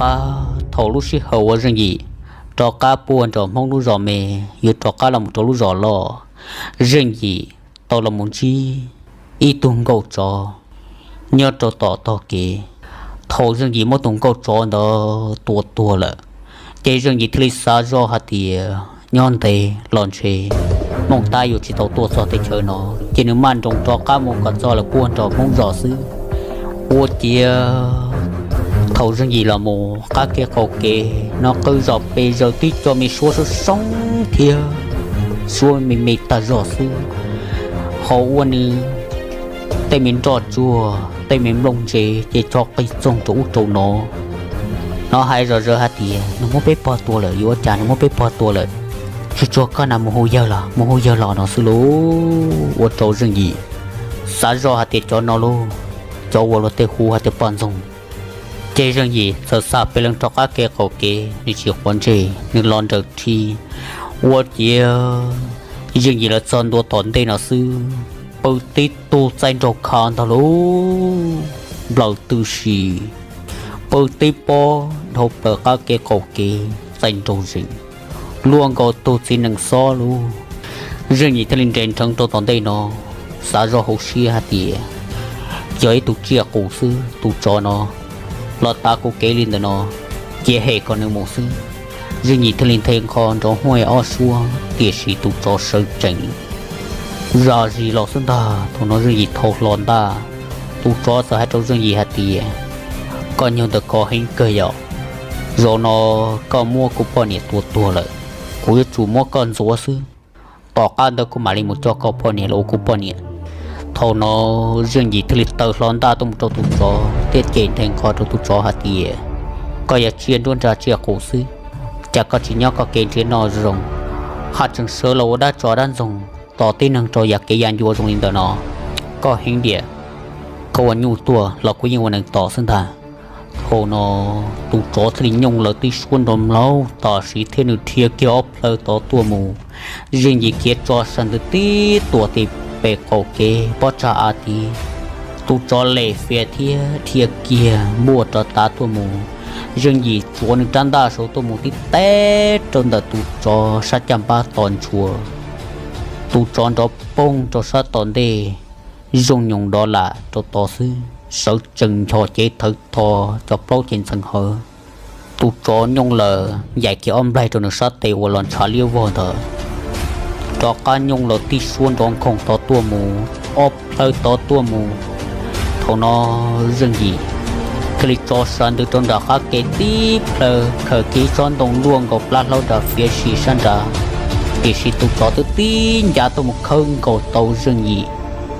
qab thaum lub sij hawm uas Zeej Yim rov qab puag nram Hmoob lub zos me, yuav rov qab los mus rau lub zos loj, Zeej Yim tau los mus ntsib ib tug nkauj tsov nyob rau tom tog kev. Thaum Zeej Yim muab tus nkauj tsov ntawd tua tuag lawm, ces Zeej Yim thiaj li xav zoj hais tias nyob ntev los ntshe Hmoob Tab yuav tsis tau tuaj txog teb chaws no, ces nws maj nroos rov qab mus kom txog lawm puag nram Hmoob zos xwb. Ua ciav thaum Zeej Yim los mus qab kev qaum kev no qw zom pes zaws tib co me suab soob soob thiab suab me me tag zog xwb, ho ua nws tej me nroj tsuag tej me nplooj ntse ces co qis txoog rau ub rau no. Nws hais zom zaws hais tias nws muab peb pog tua lawm, yuav ua cas nws muab peb pog tua lawm. Tsuag tsuag koj na, mus hu yawg los, mus hu yawg los no xwb lauj. Ua rau Zeej Yim xav zoj hais tias cov no lauj, cov uas luag tej hu hais tias poj ntxoog. Ces Zeej Yim txawm xa peb leeg rov qab kev qaum kev, nws tsis quav ntsej, nws los nraws rhi. Ua ciav Zeej Yim los txog ntua tom ntej no xwb, pw tib tug txaij nraug khav ntag lauj, nplawm tw si, pw tib pob dhau plaws qab kev qaum kev txaij nraug zeeg, luaj nkaus tug txiv nees xob lauj. Zeej Yim thiaj li nres nrheev rau tom ntej no, xav zoj hauv siab hais tias yog ib tug tsiaj qus xwb, tus tsov no los tav kuv kev li ntawm no, cia hem kom nws mus xwb. Zeej Yim thiaj li nthe nqho nrov huaj ob suab, tiam sis tus tsov sawv tsees zam zis los xwb ntag. Thaum no Zeej Yim thau hlo ntaj, tus tsov txawm hais rau Zeej Yim hais tias, koj nyuag ntawm ko heev kawg yom, zaum no koj muab kuv poj niam tua tuag lawm, kuv yuav tsum muab koj ntxuav xwb, tom qab ntawd kuv mam li mus coj koj poj niam los ua kuv poj niam. Thaum no Zeej Yim thiaj li taw hlo ntaj tuaj mus rau tus tsov thiab cem nthe nqho rau tus tsov hais tias, koj yog tsiaj nruab nrag tsiaj qus xwb, cas koj tsis nyob koj kev nrhiav noj zoo, haj tseem sawv los ua dab tsov dab ntxoog tom tib neeg rau yam kev ya ncua zoo li ntawm no. Koj heev diam, koj ua nyuj tuaj los kuv yeej ua neeg tom xwb ntag. Thaum no tus tsov thiaj li nyooj lawv tib suab nrov mlaug tam sim thiab nws dhia kiag ob plhaw tod tuaj mus. Zeej Yim khiav tso sawv ntxov tib tuam tim pem qaum kev pob tsag av tid. Tus tsov lem fias thiab dhia kiag npuaj rov tav tuaj mus. Zeej Yim tsuav nws rab ntaj saud tuaj mus tib teb rau ntawm tus tsov sab caj npab tos ntshua. Tus tsov nrov poog rau sab tom ntej, zoo nyoos nrov lam rau tod xwb, sawv tsees nchos cev thawv tho, cov plaub ces ntxeev hawv. Tus tsov nyooj lawm yaim kiag ob nplaig rau nws sab tes uas los ntshav liab vog ntawd, rov qab nyooj lawm tib suab nrov nkhoos tod tuaj mus, ob plhaw tod tuaj mus. Thaum no Zeej Yim thiaj li tso sawv ntxov rau nram qab kev tib plhaw khaws kiag tsob ntoo luaj nkaus plab hlaub nrad fiav sim sab nrad, tiam sis tus tsov twb tib ncav tuaj mus khawb nkaus tau Zeej Yim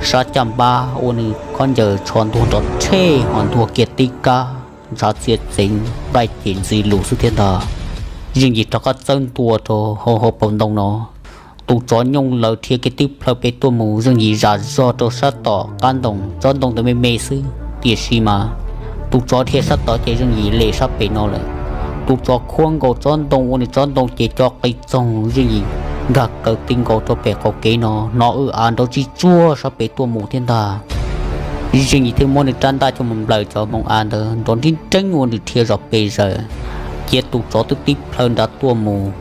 sab caj npab ua nws khaub ncaws tsho ntuag nrov rhe ho ntuag kiag tib kab ntshav txiav txeev nqaij ces ntxi lus xwb thiab ntag. Zeej Yim rov qab txawb ntua rau hauv hauv paus ntoo no. Tus tsov nyooj lawm dhia kiag tib plhaw pem tuaj mus, Zeej Yim zam zog rau sab tom qab ntoo, tsob ntoo ntawd me me xwb, tiam sis mas tus tsov dhia sab tod ces Zeej Yim lem sab pem no lawm. Tus tsov khuab nkaus tsob ntoo ua nws tsob ntoo ces co qis txoog, Zeej Yim nkag kaws ti nkaus rau pem qaum kev no, hnov w av nrov tsis tsuag sab pem tuaj mus thiab ntag. Zeej Yim thiaj muab nws rab ntaj coj mus nplawm cov hmoov av ntawd nrov nrib nreeb ua nws dhia zom pes zaws, cia tus tsov twb tib plhaw nrad tuaj mus.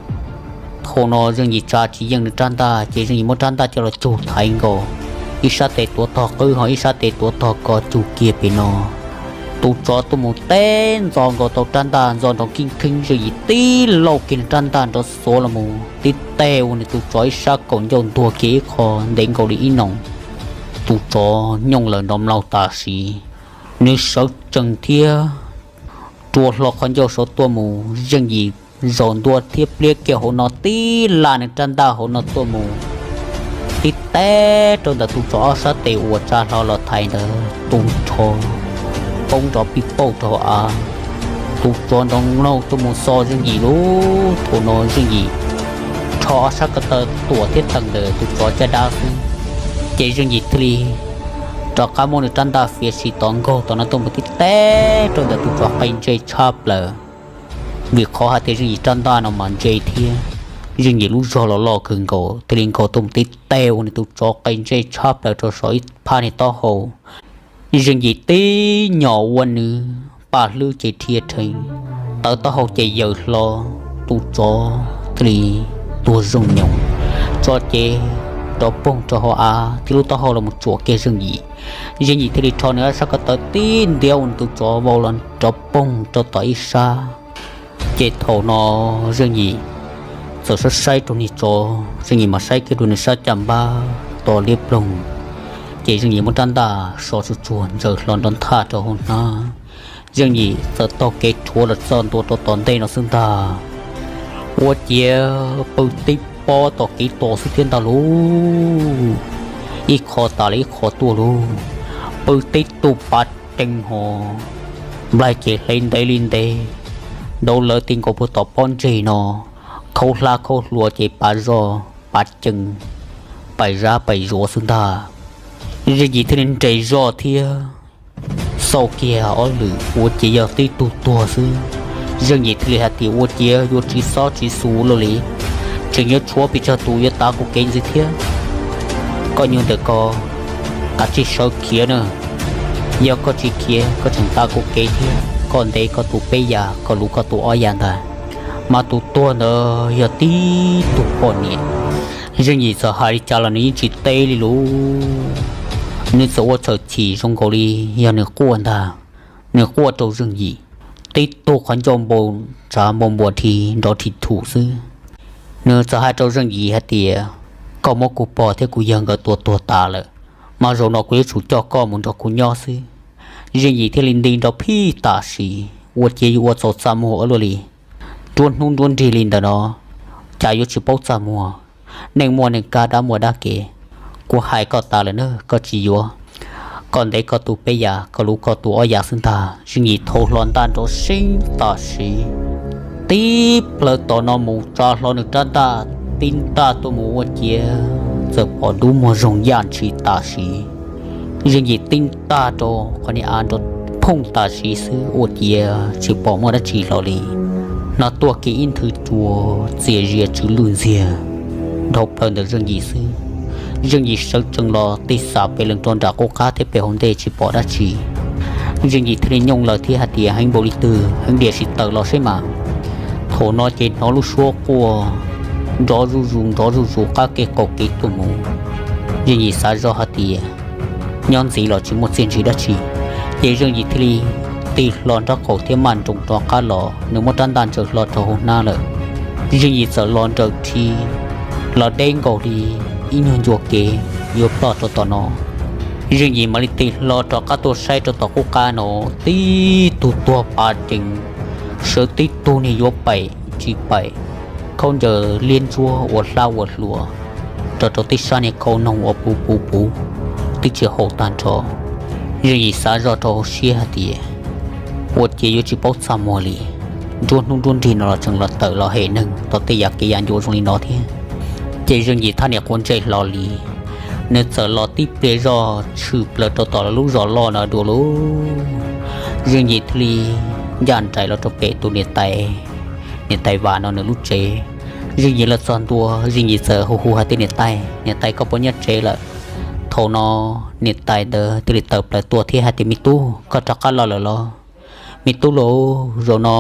Thaum no Zeej Yim tsa tsis yeej nws rab ntaj ces Zeej Yim muab rab ntaj coj los cug thaiv nkaus, ib sab tes tuav tog qwb ho ib sab tes tuav tog ko cug kiag pem no. Tus tsov tuaj mus teb ntxo nkaus tau rab ntaj ntxo nrov kib kheeb, Zeej Yim tib lauj kiag nws rab ntaj nrov xuav los mus tib teg ua nws tus tsov ib sab kaum ncauj ntuag kiag ib qho ntev nkaus li ib noo. Tus tsov nyooj lawm nrov mlaug tam sim, nws sawv tsees thiab rua hlo qhov ncauj saud tuaj mus, Zeej Yim zaum ntua thiab pliab kiag hauv no tib laj nws rab ntaj hauv no tuaj mus tib teb rau ntawm tus tsov ob sab tes uas tsa hlo los thaiv ntawd, tus tsov poob nrov pij pauj rau av. Tus tsov nrov mlaug tuaj mus xo Zeej Yim lub. Thaum no Zeej Yim rho ob sab ko taw tuam thiab teem ntawm tus tsov caj dab xwb, ces Zeej Yim thiaj li rov qab muab nws rab ntaj fiav sim tod nkaug tom no tuaj mus tib teb rau ntawm tus tsov qe ntse tshaj plaws. Vim qhov hais tias Zeej Yim rab ntaj no mas ntse thiab Zeej Yim lub zog los loj kawg nkaus thiaj li nkaug tuaj mus tib teg ua nws tus tsov qe ntse tshaj plaws rau saum ib phab niag taub hau. Zeej Yim tib nyom ua nws paj hlwb ces dhia rheev, tawv taub hau ces yaws hlo, tus tsov thiaj li tuag zoo nyoos, tso cev rov poog rau hauv av thiab lub taub hau los mus tsuam kiag Zeej Yim. Zeej Yim thiaj li rho nws ob sab ko taw tib ntiab ua nws tus tsov vau los rov poog rau tom ib sab. Ces thaum no Zeej Yim txawm saib saib rau niag tsov, Zeej Yim mas saib kiag rau nws sab caj npab to liab ploog. Ces Zeej Yim muab rab ntaj so tsuag tsuag ntsaws hlo nrov nthaj rau hauv hnab. Zeej Yim txawm taug kev rhuav los txog ntua rau tom ntej no xwb ntag. Ua ciav pw tib pob tom kev tos xwb thiab ntag lauj. Ib qho tas li ib qho tuaj lauj. Pw tib tug pav cees hos, nplaig ces hle ntev li ntev, nrau lawv ti nkaus puag tom pob ntseg no, khaub hlab khaub hlua ces pav zog pav cees, pais zab pais zuav xwb ntag. Zeej Yim thiaj li nres zog thiab xauj kiag ob lwm ua ciav yog tib tug tuag xwb. Zeej Yim thiaj li hais tias ua ciav yuav tsis xob tsis xus luaj li, tseem yuav tshuav pes tsawg tus yuav tav kuv kev ntxiv thiab. Koj nyuag ntawm ko, kav tsij sawv khiav na. Yog koj tsis khiav koj tseem tav kuv kev thiab, koj ntes koj tus peb yam, koj luv koj tus ob yam ntag. Mas tus tuag ntawd yog tib tug poj niam. Zeej Yim txawm hais li cas los nws yeej tsis teb li lauj. Nws txawm ua txhawm chim zoo nkaus li yog nws quaj ntag. Nws quaj rau Zeej Yim, tib tug qhov ncauj npau tsav npau npua dhi nrov dhi thum xwb. Nws txawm hais rau Zeej Yim hais tias, koj muab kuv pog thiab kuv yawg nkawd tua tuag tas lawm, mas zaum no kuv yuav tsum coj koj mus nrog kuv nyob xwb. Zeej Yim thiaj li nti nrov phij tam sim, ua ciav yuav ua txaus txaj muag ua luaj li. Nruab hnub nruab nrig li ntawm no, cas yuav tsis paub txaj muag. Neej muaj neej kab dab muaj dab kev. Kuv hais koj tas lawm na, koj tsis yuav, koj ntes koj tus peb yam, koj luv koj tus ob yam xwb ntag. Zeej Yim thau hlo ntaj nrov seeb tam sim, tib plawg tom no mus tsa hlo nws rab ntaj, tib ntaj tuaj mus ua ciav txawm pom dub muag zoog yaj ntshis tam sim. Zeej Yim tib ntaj rau qhov niag av nrov phooj tam sim xwb ua ciav tsis pom muaj dab tsi hlo li. Hnov tuaj kiag ib nthwv cua txias zias tsw lwj ntxiag dhau plaws ntawm Zeej Yim xwb. Zeej Yim sawv tsees los tig xam pes lees rau nram qub qab thiab pem hauv ntej tsis pom dab tsi. Zeej Yim thiaj li nyooj lawm thiab hais tias, heev npaum li twg heev diam sim tawm los seb mas. Thaum no ces hnov lub suab quaj nrov zuj zus nrov zuj zus qab kev qaum kev tuaj mus. Zeej Yim xav zoj hais tias, nyob ntxiv los tsis muaj txiaj ntsig dab tsi. Ces Zeej Yim thiaj li tig hlo nraub qaum thiab maj nroos rov qab los, nws muab rab ntaj ntsaws hlo rau hauv hnab lawm. Zeej Yim txawm los nrawm rhi, los deb nkaus li ib nyuag ncua kev yuav ploj rau tom no. Zeej Yim mam li tig hlo rov qab tuaj saib rau tom qub qab no, tib tug tuag pav cees, sawv tib tug niag yuav paim tsis paim, khaub ncaws liab ntsuab ua hlab ua hlua, rau rau tib sab niag khau noog ua puv puv puv, twb tsis haum tag nrho. Zeej Yim xav zoj rau hauv siab hais tias, ua ciav yuav tsis paub txaj muag li, nruab hnub nruab nrig no los tseem los tawm los hem neeg tom tej yam kev yam ncua zoo li no thiab. Ces Zeej Yim thaj niam quav ntsej hlo li, nws txawm los tib pliag zoj tshwm plaws rau tom lawv lub zos loj no dua lauj. Zeej Yim thiaj li ncaj nraim los rau pem tus niam tais, niam tais Vam no nws lub tsev. Zeej Yim los txog ntua, Zeej Yim txawm hu hu hais tias, niam tais, niam tais, koj puas nyob tsev lawm? Thaum no niam tais ntawd thiaj li tawm plaws tuaj thiab hais tias, me tub, koj rov qab los lawm los? Me tub lauj, zaum no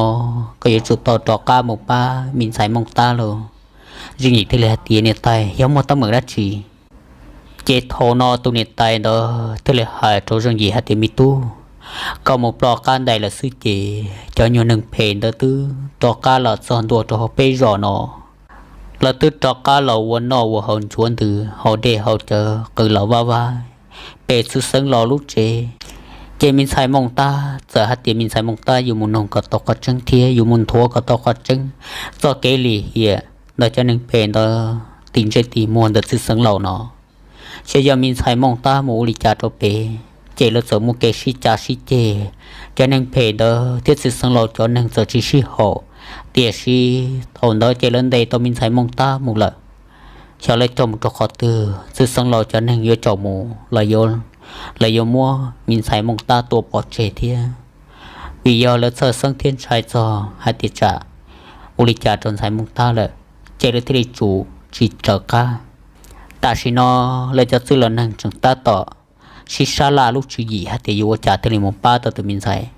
koj yuav tsum tau rov qab mus pab me ntxhais Mooj Tab lauj. Zeej Yim thiaj li hais tias, niam tais, yog muaj teeb meem dab tsi? Ces thaum no tus niam tais ntawd thiaj li hais rau Zeej Yim hais tias, me tub, koj mus ploj qab ntais lawm xwb ces cov nyuag neeg phem ntawd twb rov qab los txog ntua rau hauv peb zos no. Lawv twb rov qab los ua noj ua haus nchuav ntws haus dej haus cawv qw los vaj vab pem txwj xeev laus lub tsev. Ces me ntxhais Mooj Tab txawm hais tias me ntxhais Mooj Tab yuav mus noog kom tau qhov tseeb thiab yuav mus nthuav kom tau qhov tseeb txoj kev lim hiam ntawm cov neeg phem ntawd tim ntsej tim muag ntawm txwj xeev laus no. Ces yog me ntxhais Mooj Tab mus ua li cas rau pem, ces lawv txawm muaj kev sib cav sib ceg. Cov neeg phem ntawd thiab txwj xeev laus cov neeg txawm tsis sib haum, tiam sis thaum ntawd ces lawv ntes tau me ntxhais Mooj Tab mus lawm. Xyov lawv coj mus rau qhov twg, txwj xeev laus cov neeg yuav caum mus los yuav muab me ntxhais Mooj Tab tua pov tseg thiab, vim yog lawv txhawj xeeb thiab ntshai txog hais tias tsam ua li cas rau ntxhais Mooj Tab lawm, ces lawv thiaj li tsum tsis raws qab. Tam sim no lawv cov txwj laus neeg tseem tab tom sib sab laj lub tswv yim hais tias yuav ua cas thiaj li mus pab tau tus me ntxhais.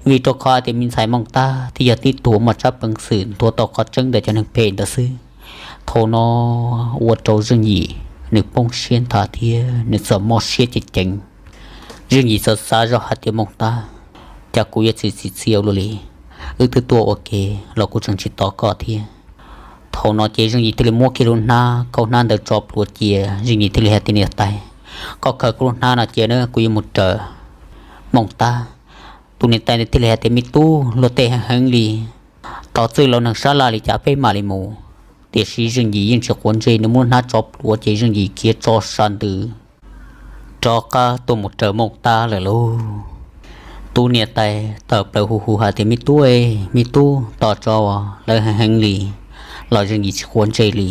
vim rau qhov tias me ntxhais Mooj Tab thiaj yog tib tug muaj tsab peev xwm ntuas tau qhov tseeb ntawm cov neeg phem ntawd xwb. Thaum no ua rau Zeej Yim nws poob siab nthav thiab nws txawm mob siab ceev ceev. Zeej Yim txawm xav zoj hais tias Mooj Tab, cas kuv yuav txiav txim txiv ua luaj li, wb twb tuaj ua ke los kuv tseem tsis tos koj thiab. Thaum no ces Zeej Yim thiaj li muab kiag lub hnab, kaus hnab ntawd tso plhuav cia. Zeej Yim thiaj li hais tias niam tais, koj khaws kuv lub hnab no cia na, kuv yuav mus raws Mooj Tab. Tus niam tais ntawd thiaj li hais tias me tub, luag tej heev heev li, tos txwj laus neeg sab laj li cas peb mam li mus. Tiam sis Zeej Yim yeej tsis quav ntsej, nws muab lub hnab tso plhuav ces Zeej Yim khiav tso sab ntws rov qab tuaj mus raws Mooj Tab lawm lauj. Tus niam tais tawm plaws hu hu hais tias me tub, me tub, tos tso, lawv heev heev li los Zeej Yim tsis quav ntsej li.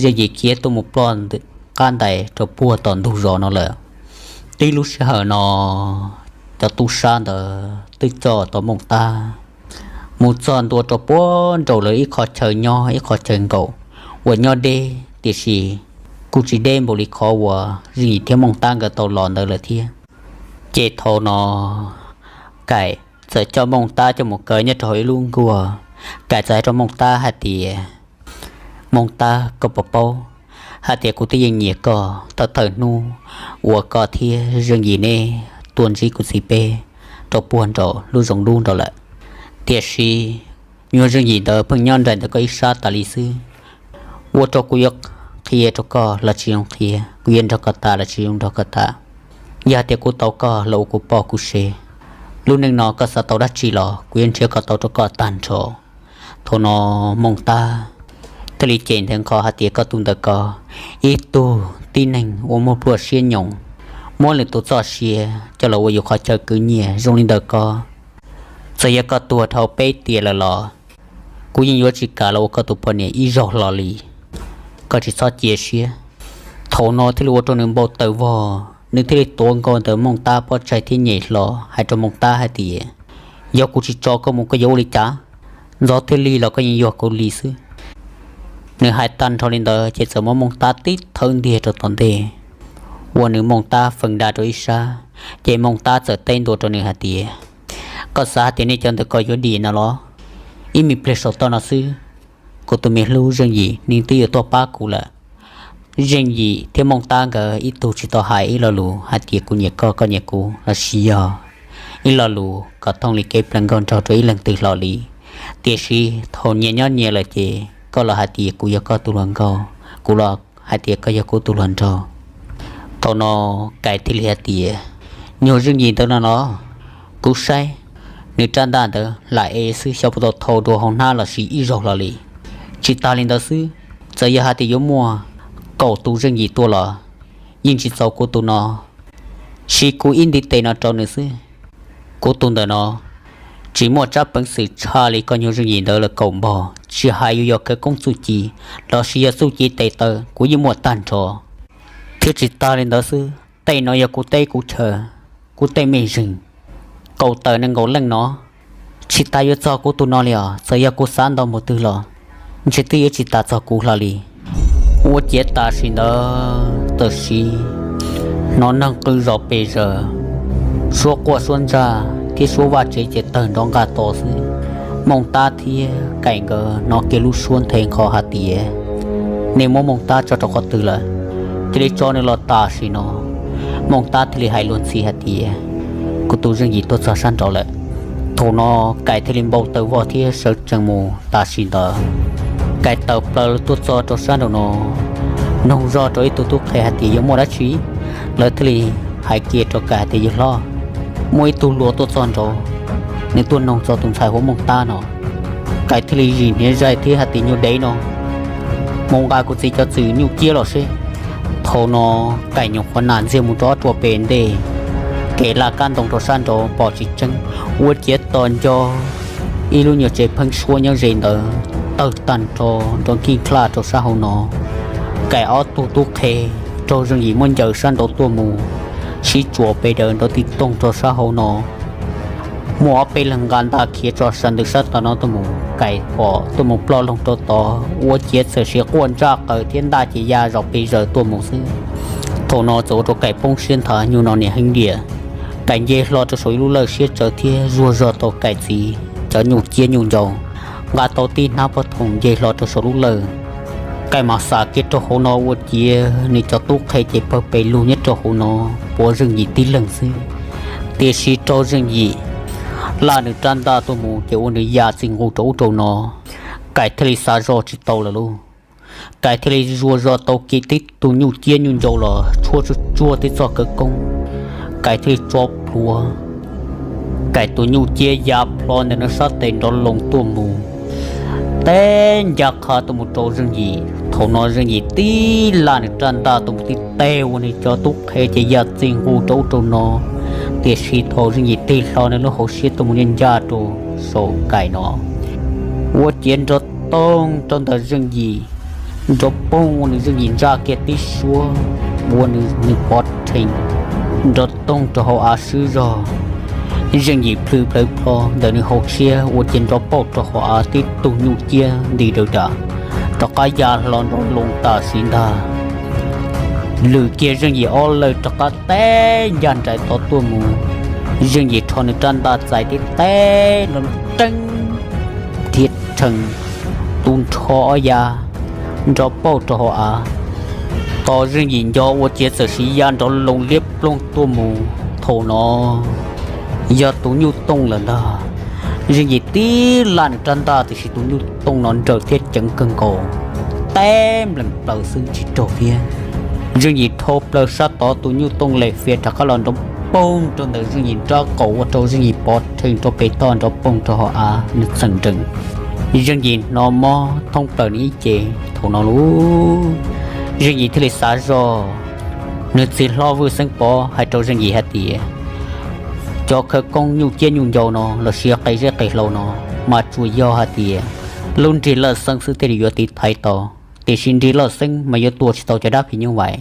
Zeej Yim khiav tuaj mus ploj qab ntais rau puag tom ntug zos no lawm. Tib lub sij hawm no cov tub sab ntawd twb coj tau Mooj Tab mus txog ntua rau puag nraum lawv ib qho chaw nyob ib qho chaw nkaum uas nyob deb, tiam sis kuj tsis deb npaum li qhov uas Zeej Yim thiab Mooj Tab nkawd tau los ntawd lawm thiab. Ces thaum no Kaim txawm coj Mooj Tab coj mus kaw nyob rau hauv ib lub nkuaj. Kaim txawm hais rau Mooj Tab hais tias, Mooj Tab, koj puas paub hais tias kuv twb yeej nyiam koj thaum thawj hnub uas koj thiab Zeej Yim neb tuaj ntsib kuv txiv peb rau puag nraum lub zoov dub nraud lawm. Tiam sis nyuag Zeej Yim ntawd pheej nyob nraim ntawm koj ib sab tas li xwb. Ua rau kuv yuav qhia rau koj los tsis zoo qhia, kuv yuav nrog koj tas los tsis zoo nrog koj tas. Yog hais tias kuv tau koj los ua kuv poj kuv sev, lub neej no koj xav tau dab tsi los kuv yuav nrhiav kom tau rau koj tag nrho. Thaum no Mooj Tab thiaj li cem ntawd nqho hais tias koj tus ntawm ko, ib tug tib neeg uas muaj pluaj siab nyoos, muab lwm tus txoj sia coj los ua yus qhov chaw khwv nyiaj zoo li ntawm ko, txawm yog koj tuag dhau peb tiam lawm los kuv yeej yuav tsis kam los ua koj tus poj niam ib zaug hlo li. Koj tsis txhob cia siab. Thaum no thiaj li ua rau nws npau taws vog, nws thiaj li tuav nkaus ntawm Mooj Tab pob tsaig thiab nyem hlo hais rau Mooj Tab hais tias, yog kuv tsis tso koj mus koj yuav ua li cas? Ntxov thiab lig los koj yeej yuag kuv li xwb. Nws hais tag nrho li ntawd ces txawm muab Mooj Tab tib thawb ntiag rau tom ntej, ua nws Mooj Tab feem da rau ib sab. Ces Mooj Tab txawm teb ntua rau nws hais tias, koj xav hais tias nej cov ntawm ko yuav dim no los? Ib me pliag saum toj no xwb, kuv tus me hlub Zeej Yim nws twb yuav tuaj pab kuv lawm. Zeej Yim thiab Mooj Tab nkawd ib tug tsis tau hais ib lo lus hais tias kuv nyiam koj, koj nyiam kuv los sis yog ib lo lus kom thooj li kev plaws nkauj nraug rau ib leeg twg hlo li. Tiam sis thaum nyias nyob nyias lawm ces koj los hais tias kuv yog koj tus hluas nkauj, kuv los hais tias koj yog kuv tus hluas nraug. Thaum no Kais thiaj li hais tias, nyuag Zeej Yim ntawd no los, kuv saib nws rab ntaj ntawd lam ev xwb, xyov puas tau thau dua hauv hnab los sis ib zaug hlo li. Tsis tas li ntawd xwb, txawm yog hais tias yuav muaj kaum tus Zeej Yim tuaj los yeej tsis txaus kuv tus no. Siv kuv ib ntiv tes no rau nws xwb, kuv tus ntawm no tsis muaj tsab peev xwm tshaj li koj nyuag Zeej Yim ntawd lawm kaum npaug, tsis hais yuav yog khawv koob txuj ci los sis yog txuj ci tes taw kuv yeej muaj tag nrho. Thiab tsis tas li ntawd xwb, tej no yog kuv teb kuv chaw, kuv tej mej zeeg kaum tawm nees nkaum leej no, tsis tas yuav txog kuv tus no li os. Txawm yog kuv xav ntau npaum twg los ntshe twb yuav tsis tas txog kuv hlo li. Ua ciav tam sim ntawd tam sim hnov neeg qw zom pes zaws, suab quaj suab ntsaj thiab suab vaj tsev ces tawg nrov nqaj to xwb. Mooj Tab thiab Kaim nkawd hnov kiag lub suab nthe nqho hais tias, nej muab Mooj Tab tso rau qhov twg lawm? Cia li tso nws los tam sim no. Mooj Tab thiaj li hais luag ntxhi hais tias, kuv tus Zeej Yim tuaj txog sab nraud lawm. Thaum no Kaim thiaj li npau taws vog thiab sawv tsees mus tam sim ntawd. Kaim tawm plaws tuaj txog rau sab nraum no, noog zoj rau ib tug tub qhe hais tias yog muaj dab tsi. Lawv thiaj li hais kiag rau Kaim hais tias yawg hlob, muaj ib tug hluas tuaj txog nraud, nws tuaj noog txog tus ntxhais hu ua Mooj Tab no. Kaim thiaj li zim hniav zaij thiab hais tias nyuag dev no, mus nqa kuv txiv cov txwm nyuj ciab los seb. Thaum no Kaim nyuam qhuav nam ntxiag mus rau ob ruam pes ntej, kev laj kab ntoo rau sab nraud pom tsis tseeb, ua ciav tos nco ib lub nyuag tsev pheeb suab nyob ze ntawd tawg tag nrho nrov nkig nkaj rau sab hauv no. Kaim ob tug tub qhe raug Zeej Yim muab ncaws sab nraud tuaj mus, sib tsuas pes daws nrov ti toog rau sab hauv no. Muaj ob peb leeg nqa ntaj khiav tso sab ntawm sab tom no tuaj mus, Kaim pom tuaj mus ploj loog rau tod, ua ciav txawm sis quaj ntsaj qaws thiab ntaj ces ya zom pes zaws tuaj mus xwb. Thaum no txawm ua rau Kaim poob siab nthav, nyuag no niam heev diam, Kais nce hlo rau saum ib lub lawj siab tsawv thiab zuag zog tau Kais txiv cov nyuj ciab nyuj ncau, nqa tau tib hnab pob thoom nce hlo rau saum lub lawj. Kais mas xav kiag rau hauv no ua ciav nws cov tub qhe ces pawg pes lug nyob rau hauv no puav Zeej Yim tib leeg xwb. Tiam sis rau Zeej Yim laj nws rab ntaj tuaj mus ces ua nws ya txij nqug rau ub rau no, Kais thiaj li xav zoj tsis tau lawm lauj. Kais thiaj li zuag zog tau kiag tib tug nyuj ciab nyuj ncau los tshuab tsuag tsuag tib txoj khawv koob, Kais thiaj li tso plhuav Kais tus nyuj ciab ya plho ntawm nws sab tes nrov loo tuaj mus, teb ncaj qha tuaj mus rau Zeej Yim. Thaum no Zeej Yim tib laj nws rab ntaj tuaj mus tib teg ua nws cov tub qhe ces ya txij nqug rau ub rau no. Tiam sis thaum Zeej Yim tig hlo nws lub hauv siab tuaj mus ncaj ncaj rau saum Kais no, ua ciav nrov toog rau ntawm Zeej Yim, nrov poog ua nws Zeej Yim ntsaj kiag tib suab, ua nws nws pov rhees nrov toog rau hauv av swb zog. Zeej Yim plhws plawv plho ntawm nws hauv siab ua ciav nrov pauj rau hauv av tib tug nyuj ciab nti daws dam, rov qab ya hlo nrov loo tam sim ntag. Lwm kiag Zeej Yim ob lawj rov qab teb ncaj nraim tod tuaj mus. Zeej Yim rho nws rab ntaj txais tib teg nrov nreeb thiab rhees tu nrho ob yav nrov pauj rau hauv av. Tos Zeej Yim nco ua ciav txawm sim ya nrov loo liab ploog tuaj mus. Thaum no yog tus nyuj tooj lawm ntag. Zeej Yim tib laj nws rab ntaj tiam sis tus nyuj tooj no nrawm thiab ceev kawg nkaus, teb nplees plaws xwb tsis raug thiab. Zeej Yim dhau plaws sab tod, tus nyuj tooj lem fias rov qab los nrov poog rau ntawm Zeej Yim nrab qaum ua rau Zeej Yim pov rhees rau pem toj nrov poog rau hauv av nws txheem nrees. Zeej Yim hnov mob thoob plaws nws ib ce. Thaum no lauj, Zeej Yim thiaj li xav zoj, nws txiv hlob Vwj Xeeb Pov hais rau Zeej Yim hais tias, cov khawv koob nyuj ciab nyuj ncau no los sis qe zeb qe hlau no mas tsuas yog hais tias lub nrig lawj xeeb xwb thiaj li yuav tiv thaiv tau, tiam sis nrig lawj xeeb mas yuav tua tsis tau cov dab phim nyuj vais,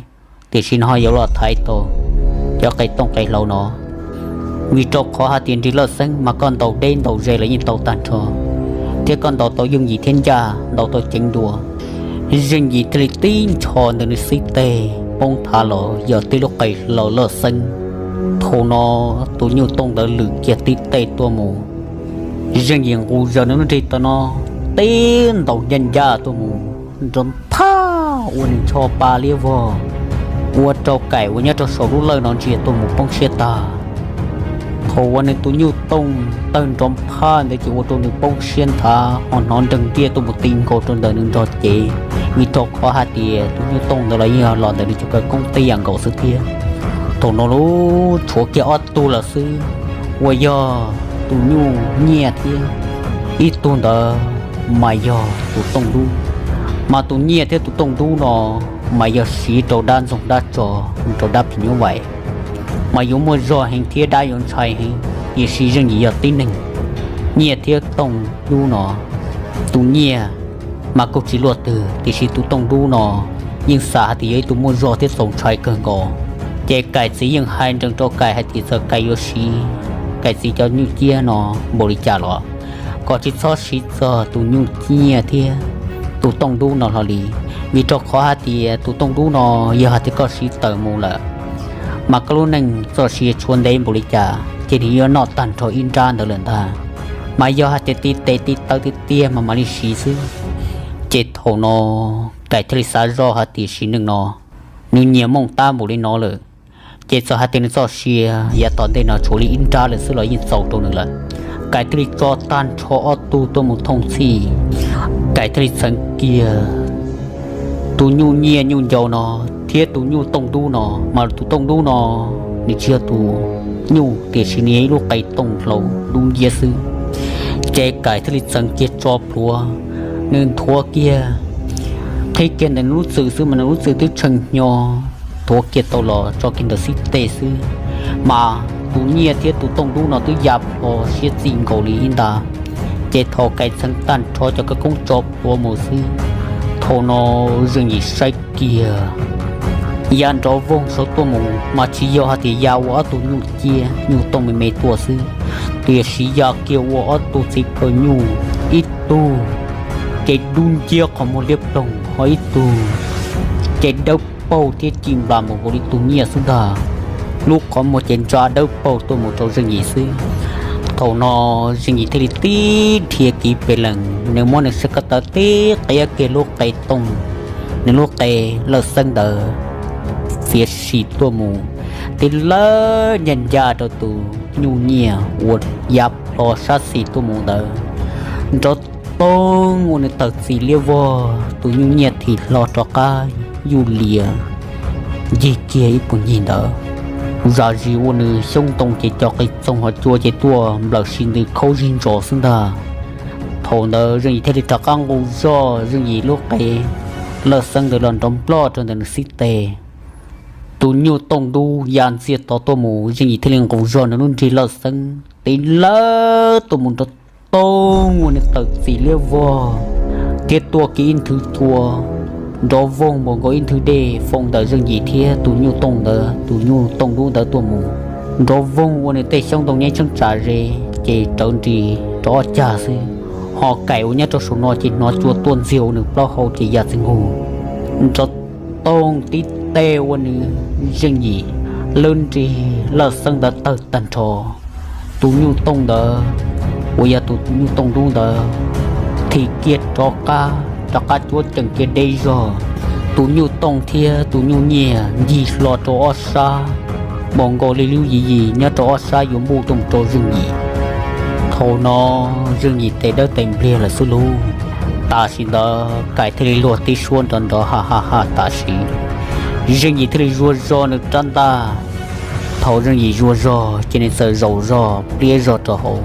tiam sis nws ho yuav los thaiv tau cov qe tooj qe hlau no. Vim rau qhov hais tias nrig lawj xeeb mas koj ntaus deb ntaus ze los yeej tau tag nrho, thiab koj ntaus tau yooj yim thiab ncaj, ntaus tau ceev dua. Zeej Yim thiaj li tib ncho ntawm nws xib teg poob thav los yog tib lub qe hlau lawj xeeb. Thaum no tus nyuj tooj ntawd lwm kiag tib teg tuaj mus, Zeej Yim nqus zaws nws lub nrig tau no tib ntaus ncaj ncaj tuaj mus, nrov nthaj ua nws ncho pa liab vog, ua rau Kaim uas nyob rau saum lub lawj no ntsia tuaj mus poob siab tag. Thaum uas nws tus nyuj tooj tawg nrov nphaj ntawd ces ua rau nws poob siab nthav ho hnov nreeg ntiaj tuaj mus ti nkaus rau ntawm nws nrog cev, vim rau qhov hais tias tus nyuj tooj ntawd los yeej yog los ntawm nws cov khawv koob tib yam nkaus xwb thiab. Thaum no lauj, tshuav kiag ob tug lawm xwb, uas yog tus nyuj nyiaj thiab ib tug ntawd mas yog tus tooj dub. Mas tus nyiaj thiab tus tooj dub no mas yog siv rau dab ntxoog dab tso, rau dab phim nyuj vais, mas yuav muaj zog heev thiab dab yuav ntshai heev. Tiam sis Zeej Yim yog tib neeg, nyiaj thiab tooj dub no, tus nyiaj mas kuj tsis luaj twg, tiam sis tus tooj dub no yeej xav hais tias yog ib tug muaj zog thiab txaus ntshai kawg nkaus. Ces Kaim txiv yeej hais nrees rau Kaim hais tias txawm Kaim yuav siv Kaim txiv cov nyuj ciab no npaum li cas los kom tsis txhob siv txog tus nyuj nyiaj thiab tus tooj dub no hlo li, vim rau qhov hais tias tus tooj dub no yog hais tias koj siv tawm mus lawm, mas koj lub neej txoj sia tshuav ntev npaum li cas ces nws yuav noj tag nrho ib nrab ntawd lawm ntag. Mas yog hais tias tib tes tib taw tiag tiag mas mam li siv xwb. Ces thaum no Kaim thiaj li xav zoj hais tias sim neej no nws nyias mooj tab npaum li no lawm, ces txawm hais tias nws txoj sia yav tom ntej no tshuav li ib nrab lawm xwb los yeej txaus rau nws lawm. Kaim thiaj li tso tag nrho ob tug tuaj mus thooj txhij, Kaim thiaj li txheev kiag tus nyuj nyiaj nyuj ncau no thiab tus nyuj tooj dub no, mas tus tooj dub no nws tsis yog tus nyuj tiam sis nws yog ib lub qe tooj hlau dub nciab xwb. Ces Kaim thiaj li txheev kiag tso plhuav, nws nthuav kiag, qhib kiag ntawm nws lub txwm xwb mas nws lub txwm twb tshee hnyo, nthuav kiag tau los tso kiag ntawm xib teg xwb, mas tus nyiaj thiab tus tooj dub no twb ya plho siab txij nkaus li ib nta. Ces thaum Kaim txheev tag nrho cov khawv koob tso plhuav mus xwb, thaum no Zeej Yim saib kiag ya nrov voog saud tuaj mus mas tsis yog hais tias ya ua ob tug nyuj ciab nyuj tooj me me tuaj xwb, tiam sis ya kiag ua ob tug txiv phaw nyuj, ib tug ces dub nciab qhov muag liab ploog, ho ib tug ces dawb paug thiab ci nplas npaum nkaus li tus nyiaj xwb ntag. lub qhov muag ces ntsa dawb paug tuaj mus rau Zeej Yim xwb. Thaum no Zeej Yim thiaj li tib dhia kiv pes lees, nws muab nws sab ko taw tib qiab kiag lub qe tooj, nws lub qe lawj xeeb ntawd fiav sim tuaj mus, tib lawb ncaj ncaj rau tus nyuj nyiaj uas ya plho sab xis tuaj mus ntawd, nrov toog ua nws tawm txim liab vog, tus nyuj nyiaj thim hlo rov qab yuj lias ncig kiag ib puag ncig ntawd. Zam zis ua nws xyoob ntoo ces cov qe txoog hov cua ces tuaj nplawm si ntws khaub zig ntsos xwb ntag. Thaum ntawd Zeej Yim thiaj li rov qab nqus zog Zeej Yim lub qe lawj xeeb ntawd los nrov nploj rau ntawm nws xib teg. Tus nyuj tooj dub ya ntxiag tod tuaj mus, Zeej Yim thiaj li nqus zog nws lub nrig lawj xeeb tib lawb tuaj mus nrov toog ua nws tawm txim liab vog, thiab tuaj kiag ib nthwv cua nrov voog npaum nkaus ib nthwv dej foo ntawm Zeej Yim thiab tus nyuj tooj ntawd, tus nyuj tooj dub ntawd tuaj mus, nrov voog ua nws tej xyoob ntoo nyob ib cheeb tsam ze ces rawv nris rau ob cag xwb. Ho Kaim uas nyob rau saum no ces hnov cua tuaj ntxiag ua nws plaub hau ces ya txij nqug, nrov toog tib teg ua nws Zeej Yim lub nrig lawj xeeb ntawd tawg tag nrho. Tus nyuj tooj ntawd uas yog tus nyuj tooj dub ntawd thim kiag rov qab, rov qab cuab cees kiag deb zog. Tus nyuj tooj thiab tus nyuj nyiaj ncig hlo rau ob sab, npaum nkaus li lub yim yim nyob rau ob sab yuav npuj tuaj mus rau Zeej Yim. Thaum no Zeej Yim tes dawb tes npliag lawm xwb lauj. Tam sim ntawd Kaim thiaj li luag tib suab nrov nrov ha ha ha tam sim. Zeej Yim thiaj li zuag zog nws rab ntaj. Thaum Zeej Yim zuag zog ces nws txawm zaum zog pliab zog rau hauv.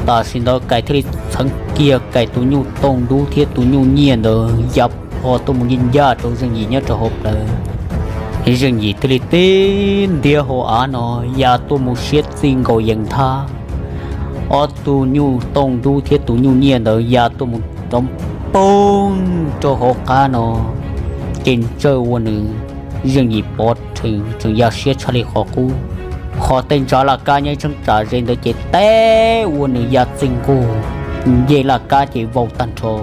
Tam sim ntawd Kaim thiaj li txheev kiag Kaim tus nyuj tooj dub thiab tus nyuj nyiaj ntawd ya plho tuaj mus ncaj ncaj rau Zeej Yim nyob rau hauv plawv. Zeej Yim thiaj li tib ntiab hauv av no ya tuaj mus siab txij nkaus yees nthab. Ob tug nyuj tooj dub thiab tus nyuj nyiaj ntawd ya tuaj mus rov poog rau hauv qab no, ces ntsawj ua nws Zeej Yim pov rhees tseem ya siab tshaj li qhov qub. Ho tej ntsa laj kab nyob ib cheeb tsam ze ntawd ces teb ua nws ya txij nqug, ncej laj kab ces vau tag nrho.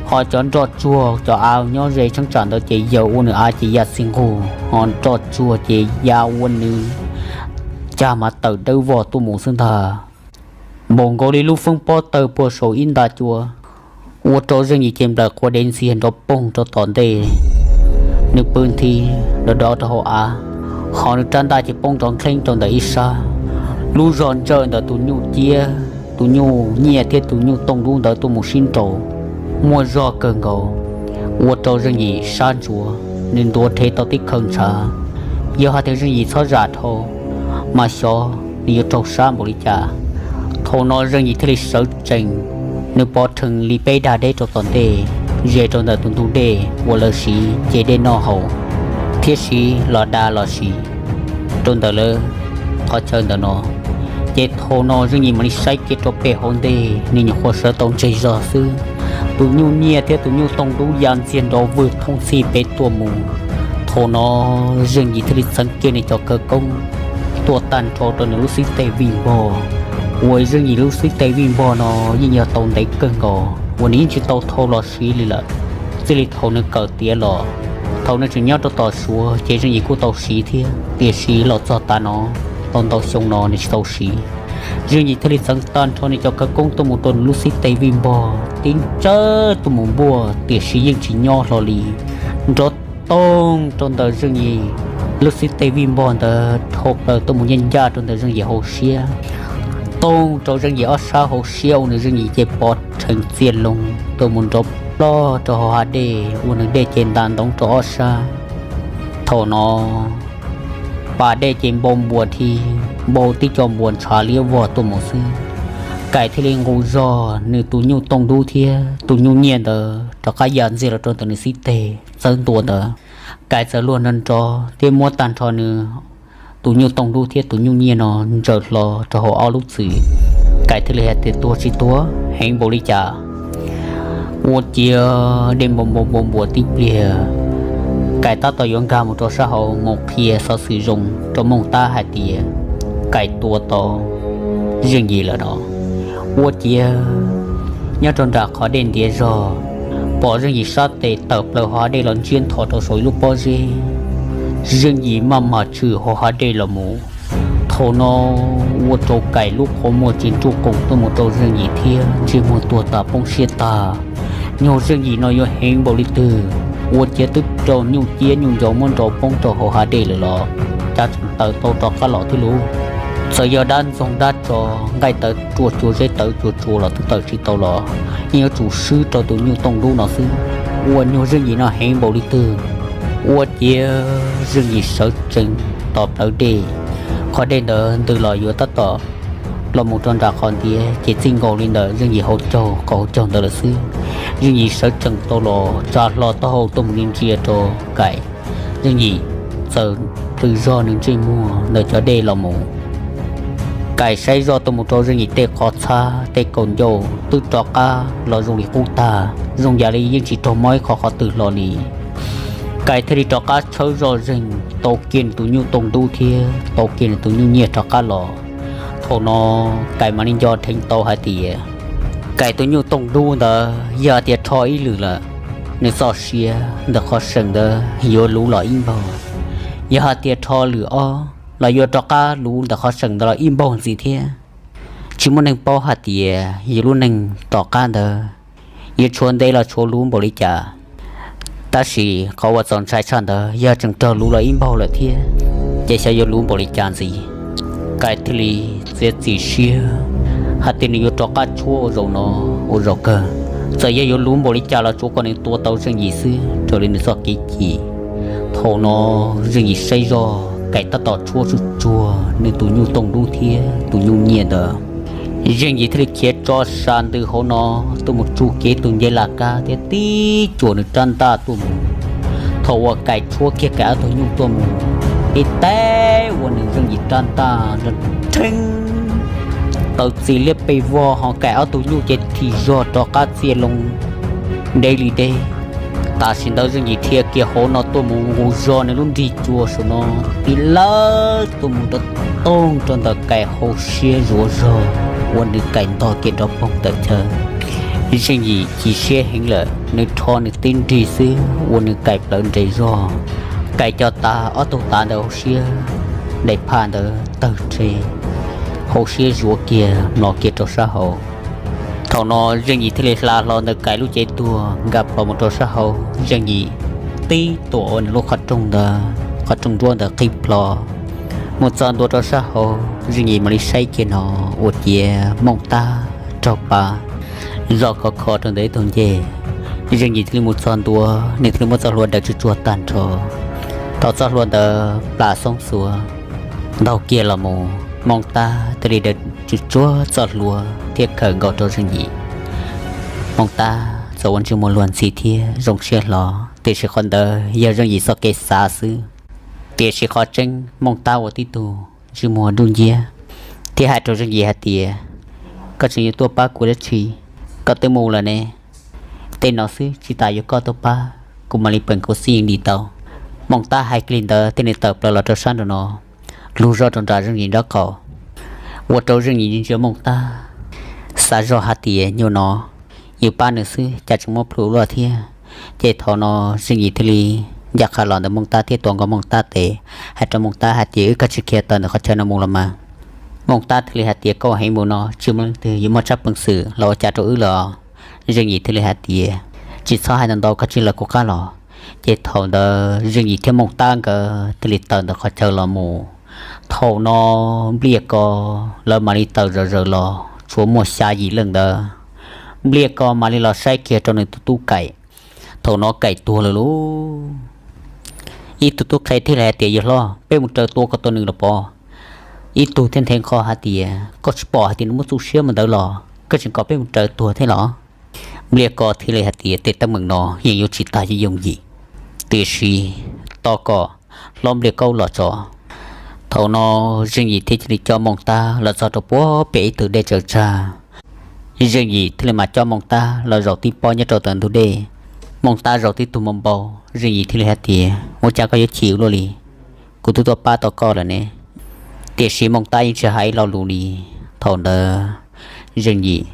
Ho cov nroj tsuag cov av nyob ze cheeb tsam ntawd ces yaws ua nws av ces ya txij nqug, ho nroj tsuag ces ya ua nws cag mas tawm dawb vog tuaj mus xwb ntag. Npaum nkaus li lub feeb pob tawg puag saum ib nta cua, ua rau Zeej Yim ces nplawm quav dev ntxiag nrov poog rau tom ntej. Nws pw nthi dov dov rau hauv av, ho nws rab ntaj ces poob nrov nkhleeb rau ntawm ib sab. Lub zog ntsawj ntawm tus nyuj ciab, tus nyuj nyiaj thiab tus nyuj tooj dub ntawd tuaj mus sib nraus, muaj zog kawg nkaus, ua rau Zeej Yim sab ntsuav, nws ntuav rhe tau tib khaws ntshav. Yog hais tias Zeej Yim txhob zam dhau, mas xyov nws yuav raug sab npaum li cas. Thaum no Zeej Yim thiaj li sawv tsees, nws pov rhees li peb dag deb rau tom ntej, ze rau ntawm tus ntug dej uas lawv siv ce dej noj haus, thiab siv los da los siv rau ntawm lawv qhov chaw ntawm no. Ces thaum no Zeej Yim mam li saib kiag rau pem hauv ntej, nws nyuam qhuav sawv tau ntseg zog xwb, tus nyuj nyiaj thiab tus nyuj tooj dub ya ntxiag nrov vwg thooj txhij pem tuaj mus. Thaum no Zeej Yim thiaj li txheev kiag nws cov khawv koob tuaj tag nrho rau nws lub xib teg vij npog, uas Zeej Yim lub xib teg vij npog no yeej yog tau ntev kawg nkaus uas nws yeej tsis tau thau los siv li lawm. Txij li thaum nws kawm tiav los, thaum nws tseem nyob rau tom Suav ces Zeej Yim kuj tau siv thiab, tiam sis los txog tav no, tau ntau xyoo no nws tsis tau siv. Zeej Yim thiaj li txheev tag nrho nws cov khawv koob tuaj mus rau nws lub xib teg vij npog tib ntsawj tuaj mus npuaj, tiam sis yeej tsis nyob hlo li. Nrov toog rau ntawm Zeej Yim lub xib teg vij npog ntawd dhau plaws tuaj mus ncaj ncaj rau ntawm Zeej Yim hauv siab, toog rau Zeej Yim ob sab hauv siab ua nws Zeej Yim ces pov rhees txias loo tuaj mus nrov plog rau hauv hav dej ua nws dej ces ntas ntoov rau ob sab. Thaum no pas dej ces npau npuas thi, npau tib co npuas ntshav liab vog tuaj mus xwb. Kaim thiaj li nqus zog nws tus nyuj tooj dub thiab tus nyuj nyiaj ntawd rov qab ya ntxiag los rau ntawm nws xib teg txawb ntua ntawd. Kaim txawm luag nrov nrov thiab muab tag nrho nws tus nyuj tooj dub thiab tus nyuj nyiaj no ntsaws hlo rau hauv ob lub txwm. Kaim thiaj li hais tias tuag tsis tuag heev npaum li cas. Ua ciav dej npau npau npau npuas tib pliag, Kaim tab tom yuav nkag mus rau sab hauv mus qhia xov xwm zoo rau Mooj Tab hais tias Kaim tua tau Zeej Yim lawm no. Ua ciav nyob rau nram qhov dej ntiav zog, pom Zeej Yim sab tes tawm plaws hauv dej los ntsiab nthos rau saum ib lub pob zeb. Zeej Yim maj mam tshwm hauv hav dej los mus. Thaum no ua rau Kaim lub qhov muag tsis nruj qoom tuaj mus rau Zeej Yim thiab ntsej muag tuag tas poob siab tag. Nyuag Zeej Yim no yuav heev npaum li twg, ua ciav twb raug nyuj ciab nyuj ncau muab nrau poob rau hauv hav dej lawm los cas tseem tawm tau rov qab los thiab lauj. Txawm yog dab ntxoog dab tsov nqaij tawv ruaj tsuag zeb tawv tsuag tsuas los twb tawm tsis tau los yeej yuav tsum swb rau tus nyuj tooj dub no xwb. Ua nyuag Zeej Yim no heev npaum li twg, ua ciav Zeej Yim sawv tsees tos plawv dej. Qhov dej ntawd ntws los yuav tab tom los mus rau nram qhov ntiav ces txij nkaus li ntawm Zeej Yim hauv caug qhov hauv caug ntawd lawm xwb. Zeej Yim sawv tsees tau los tsa hlo taub hau tuaj mus li ntsia rau Kaim. Zeej Yim txawm plhws zog nws ntsej muag ntawm cov dej los mus. Kaim saib zoj tuaj mus rau Zeej Yim tej qhov txhab tej kaum ncauj twb rov qab los zoo li qub tag, zoo yam li yeej tsis raug mob ib qho qhov twg hlo li. Kaim thiaj li rov qab tshawb zoj zeeg tau kiag nws tus nyuj tooj dub thiab tau kiag nws tus nyuj nyiaj rov qab los. Thaum no Kaim mam li nco dheev tau hais tias Kaim tus nyuj tooj dub ntawd yog hais tias rho ib lwm lawm, nws txoj sia ntawm qhov seem ntawd yuav luv los ib npaug. Yog hais tias rho lwm ob los yuav rov qab luv ntawm qhov seem ntawd los ib npaug ntxiv thiab. Tsis muaj neeg paub hais tias yus lub neej tom qab ntawd yuav tshuav ntev los tshuav luv npaum li cas. Tab sis qhov uas txaus ntshai tshaj ntawd yog tseem raug luv los ib npaug lawm thiab, ces xyov yuav luv npaum li cas ntxiv. Kaim thiaj li txiav txim siab hais tias nws yuav rov qab tshuab ua zaum no ua zaum kawg. Txawm yog yuav luv npaum li cas los tsuav kom nws tua tau Zeej Yim xwb raws li nws txoj kev cim. Thaum no Zeej Yim saib zoj Kaim tab tom tshuab tsuj tsuag nws tus nyuj tooj dub thiab tus nyuj nyiaj ntawd. Zeej Yim thiaj li khiav tso sa ntws hauv no tuaj mus tsuj kiag tus ncej laj kab thiab tib tsuas nws rab ntaj tuaj mus. Thaum uas Kaim tshuab kiag Kaim ob tug nyuj tuaj mus, ib teg ua nws Zeej Yim rab ntaj nrov rheeb, tawm txim liab pes vog ho Kaim ob tug nyuj ces thim zog rov qab txia loo deb li deb. Tam sim ntawd Zeej Yim dhia kiag hauv no tuaj mus nqus zog nws lub nrig cua saum no tib lawb tuaj mus nrov toog rau ntawm Kaim hauv siab zuav zog, ua nws Kaim ntog kiag nrov poog tawm chaw. Zeej Yim chim siab heev lawm, nws rho nws tib nrig xwb ua nws Kaim plawv nres zog. Kaim co tav ob tug tav ntawm hauv siab daim phaj ntawd tawg rhe, hauv siab zuav kiag mlos kiag rau sab hauv. Thaum no Zeej Yim thiaj li hla hlo ntawm Kaim lub cev tuag nkag plho mus rau sab hauv. Zeej Yim tib tuam ua nws lub qhov rooj ntawd, qhov rooj nruab ntawd qhib plho mus txog ntua rau sab hauv. Zeej Yim mam li saib kiag no ua ciav Mooj Tab raug pab zoj khov kho rau ntawm ib tug ncej. Zeej Yim thiaj li mus txog ntua, nws thiaj li muab txoj hlua daws tsuj tsuag tag nrho. Thaum txoj hlua ntawd plam xoob xuav ntaug kiag los mus, Mooj Tab thiaj li daws tsuj tsuag txoj hlua thiab khaws nkaus rau Zeej Yim. Mooj Tab txawm ua ntsej muag luag ntxhi thiab zoo siab hlo, tiam sis qhov ntawd yog Zeej Yim txoj kev xav xwb. Tiam sis qhov tseeb Mooj Tab ua tib tug ntsej muag dub nciab thiab hais rau Zeej Yim hais tias, koj tseem yuav tuaj pab kuv dab tsi? Koj twb mus lawm ne. Tej no xwb tsis tas yuav koj tuaj pab, kuv mam li peem kuv xij yeej dim tau. Mooj Tab hais kiag li ntawd thiaj li tawm plaws los rau sab nraum no, lug zoj rau nram Zeej Yim nraub qaum, ua rau Zeej Yim ntsia Mooj Tab, xav zoj hais tias nyuag no yus pab nws xwb cas tseem muab plhws luaj thiab. Ces thaum no Zeej Yim thiaj li ncaj qha los ntawm Mooj Tab thiab tuav nkaus Mooj Tab tes, hais rau Mooj Tab hais tias, wb kav tsij khiav tawm ntawm qhov chaw no mus los mas. Mooj Tab thiaj li hais tias, koj heev mus no tsis muaj leej twg yuav muaj tsab peev xwm los ua cas rau wb lawm. Zeej Yim thiaj li hais tias, tsis txhob hais ntau ntau, kav tsij lawv kuv qab los. Ces thaum ntawd Zeej Yim thiab Mooj Tab nkawd thiaj li tawm ntawm qhov chaw los mus. Thaum no Npliaj Ko lawv mam li tawm zom zaws los, tshuav muaj xya yim leej ntawd. Npliaj Ko mam li los saib kiag rau nws tus tub Kaim. Thaum no Kaim tuag lawm lauj. Ib tug tub qhe thiaj li hais tias, yawg hlob, peb mus raws tua kom tau nws los pov. Ib tug thiaj nthe nqho hais tias, koj tsis pom hais tias nws muaj txuj siab mus ntawd los koj tseem kom peb mus raws tuag thiab los? Npliaj Ko thiaj li hais tias, tej teeb meem no yeej yuav tsis tag yooj yim, tiam sis tos kom hlob Npliaj Kaub los tso. Thaum no Zeej Yim thiaj li coj Mooj Tab los txog rau puag pem ib tug dej tsaws tsag. Zeej Yim thiaj li mam coj Mooj Tab los zaum tib pob nyob rau ntawm ntug dej. Mooj Tab zaum tib tug npau npau, Zeej Yim thiaj li hais tias, ua cas koj yuav chim ua luaj li? Kuv twb tuaj pab tau koj lawm ne. Tiam sis Mooj Tab yeej tsis hais ib lo lus li. Thaum ntawd Zeej Yim,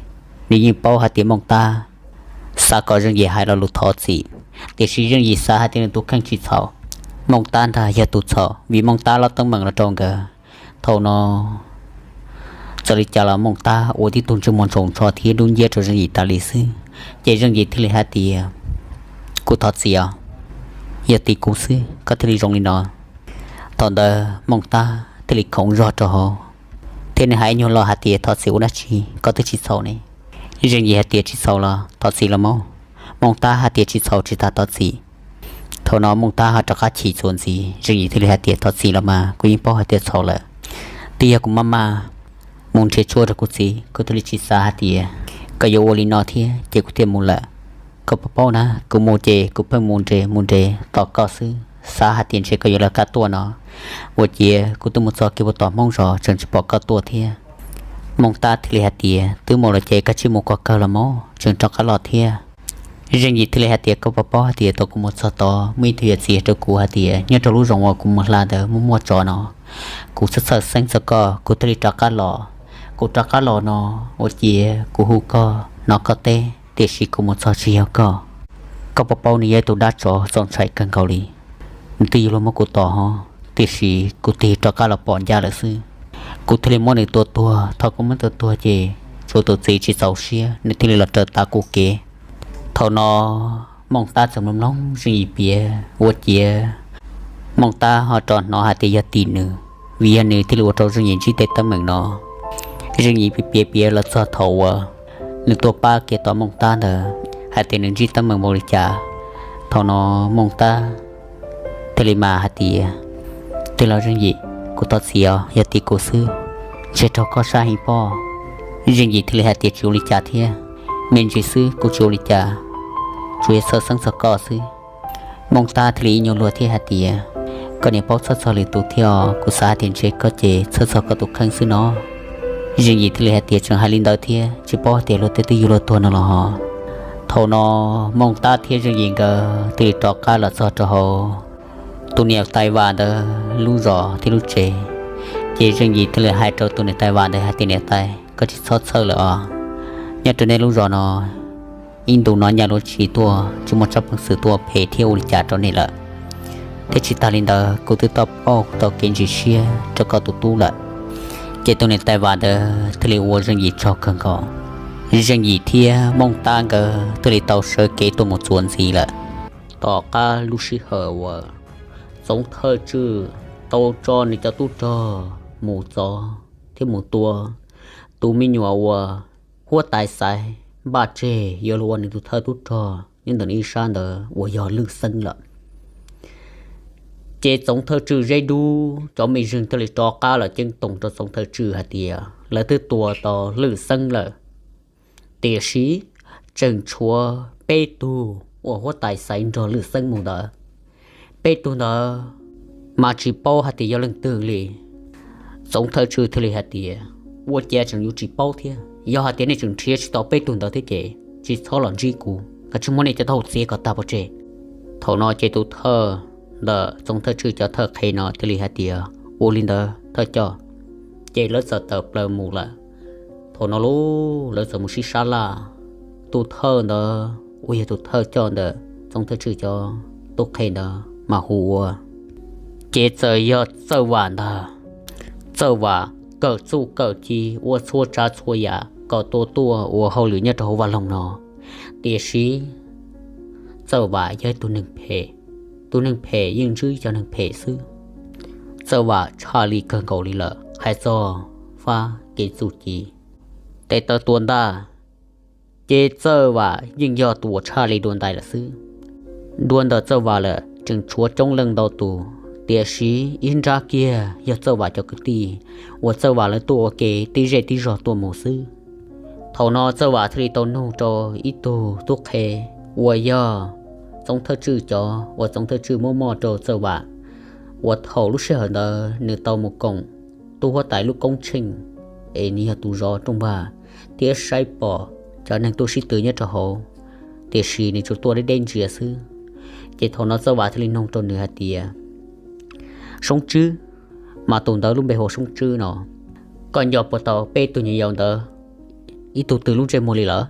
nws yeej paub hais tias Mooj Tab xav kom Zeej Yim hais lo lus thov txim, tiam sis Zeej Yim xav hais tias nws tus kheej tsis txhaum. Mooj Tab ntag yog tus txhaum, vim Mooj Tab lob teeb meem los rau nkawd. Thaum no txawm li cas los Mooj Tab ua tib tug ntsej muag ntsoos nrho thiab dub nciab rau Zeej Yim tas li xwb. Ces Zeej Yim thiaj li hais tias, kuv thov txim os, yog tim kuv xwb koj thiaj li zoo li no. Thaum ntawd Mooj Tab thiaj li khoov zog rau hauv thiab nws hais ib nyuag lo hais tias, thov txim ua dab tsi, koj twb tsis txhaum ne. Zeej Yim hais tias, tsis txhaum los thov txim los mas. Mooj Tab hais tias, tsis txhaum tsis tas thov txim. Thaum no Mooj Tab ho rov qab chim txuas ntxiv, Zeej Yim thiaj li hais tias, thov txim los mas, kuv yeej paub hais tias txhaum lawm. Twb yog kuv maj mam mus nrhiav tshuaj rau kuv txiv, kuv thiaj li tsis xav hais tias koj yuav ua li no thiab ces kuv thiaj mus lawm. Koj puas paub na, kuv mus ces kuv pheej mus nres mus nres tos koj xwb, xav hais tias ntshe koj yuav lawv qab tuaj no. Ua ciav kuv twb mus txog kiag puag tom Hmoob zos tseem tsis pom koj tuaj thiab. Mooj Tab thiaj li hais tias, twb mus lawm ces koj cia li mus kom kawg los mas, tseem rov qab los thiab. Zeej Yim thiaj li hais tias, koj puas paub hais tias thaum kuv mus txog tod muaj ib tug yawm txiv hais rau kuv hais tias nyob rau lub zos uas kuv mus hla ntawd muaj muaj tsov no. Kuv txhawj txhawj xeeb txog koj, kuv thiaj li rov qab los. Kuv rov qab los no, ua ciav kuv hu koj hnov koj teb, tiam sis kuv mus txog tsis yog koj. Koj puas paub nws yog ib tug dab tsov txaus ntshai kawg nkaus li. Nws twb yuav luag muab kuv tom hov, tiam sis kuv tig rov qab los pom ncaj lawm xwb. Kuv thiaj li muab nws tua tuag. Thaum kuv muab tua tuag ces tshuav tus txiv tsis txaus siab, nws thiaj li los raws tav kuv kev. Thaum no Mooj Tab txawm mloog mloog Zeej Yim piav, ua ciav Mooj Tab ho rov hnov hais tias yog tim nws, vim yog nws thiaj li ua rau Zeej Yim ntsib tej teeb meem no. Zeej Yim piav piav los txog thaum uas nws tuaj pab kev tos Mooj Tab ntawd, hais tias nws ntsib teeb meem npaum li cas. Thaum no Mooj Tab thiaj li mas hais tias, tij laug Zeej Yim, kuv thov txim os, yog tim kuv xwb, ntshe raug koj sab heev pob. Zeej Yim thiaj li hais tias, tsis ua li cas thiab, me ntsis xwb, kuv tsis ua li cas, tsuas yog txhawj xeeb txog koj xwb. Mooj Tab thiaj li ib nyuag luag thiab hais tias, koj niam paub txhawj txog lwm tus thiab os, kuv xav hais tias ntshe koj ces txhawj txog koj tus kheej xwb no. Zeej Yim thiaj li hais tias, tseem hais li ntawd thiab, tsis paub hais tias luag tej twb yuav luag tuag no los hos. Thaum no Mooj Tab thiab Zeej Yim nkawd thiaj li rov qab los txog rau hauv tus niam tais Vam ntawd lub zos thiab lub tsev. Ces Zeej Yim thiaj li hais rau tus niam tais Vam ntawd hais tias, niam tais, koj tsis txhob txhawj lawm os. Nyob rau nej lub zos no, ib ntus no nyaj luag tsis tuaj, tsis muaj tsab peev xwm tuaj phem thiab ua li cas rau nej lawm, thiab tsis tas li ntawd kuv twb tau pauj tau kev ntsis siab rau koj tus tub lawm. Ces tus niam tais Vam ntawd thiaj li ua Zeej Yim tsaug kawg nkaus. Zeej Yim thiab Mooj Tab nkawd thiaj li tau sawv kev tuaj mus txuas ntxiv lawm. Tom qab lub sij hawm uas Txoov Thawj Tswj tau tso nws cov tub rog mus txov thiab mus tua tus me nyuam uas huab tais Xaiv npaj tseg yuav los ua nws tus thawj tub rog nyob ntawm nws ib sab ntawd uas yog Lwj Xeeb lawm, ces Txoov Thawj Tswj Zeb Dub cov mej zeeg thiaj li rov qab los ceeb toom rau Txoov Thawj Tswj hais tias lawv twb tua tau Lwj Xeeb lawm, tiam sis tseem tshuav peb tug uas huab tais Xaiv nrog Lwj Xeeb mus ntawd. Peb tug ntawd mas tsis paub hais tias yog leej twg li. Txoov Thawj Tswj thiaj li hais tias, ua cas tseem yuav tsis paub thiab? Yog hais tias nej tseem nrhiav tsis tau peb tug ntawd thiab ces tsis txhob los ntsib kuv, koj tsis muab nej cov taub hau txiav kom tag pov tseg. Thaum no ces tus thawj ntawm Txoov Thawj Tswj cov thawj qhev no thiaj li hais tias, ua li ntawd thawj coj. Ces lawv txawm tawm plaws mus lawm. Thaum no lub lawv txawm mus sib sab laj. Tus thawj ntawd uas yog tus thawj coj ntawm Txoov Thawj Tswj cov tub qhe ntawd mas hu ua, ces txawm yog Txawj Vam ntag. Txawj Vam kawm txuj kawm ci ua txhua tsav txhua yam kom tua tuaj ua hauj lwm nyob rau hauv vaj loog no. Tiam sis Txawj Vam yog ib tug neeg phem, tus neeg phem yeej ntsib cov neeg phem xwb. Txawj Vam tshaj li kawg nkaus li lawm, hais txog fab kev txuj ci, tes taw tua ntaj, ces Txawj Vam yeej yog tus uas tshaj li dua ntais lawm xwb. Dua ntawm Txawj Vam lawm tseem tshuav coob leej ntau tus, tiam sis ib nrab kiag yog Txawj Vam cov kwv tij uas Txawj Vam lawv tuaj ua ke tib zej tib zog tuaj mus xwb. Thaum no Txawj Vam thiaj li tau nug rau ib tug tub qhe uas yog Txoov Thawj Tswj cov uas Txoov Thawj Tswj muab moj rau Txawj Vam, uas thaum lub sij hawm ntawd nws tau mus koom tub huab tais lub koob tsheej, es nws yog tus zov rooj vag thiab saib pom cov neeg tuaj sib tw nyob rau hauv, tiam sis nws tsuas tuaj deb deb ntsia xwb. Ces thaum no Txawj Vam thiaj li nug rau nws hais tias, Soob Tswb, mas tus ntawd lub npe hu ua Soob Tswb no, koj nco puas tau peb tug nyuam yaus ntawd ib tug twg lub ntsej muag li lawm?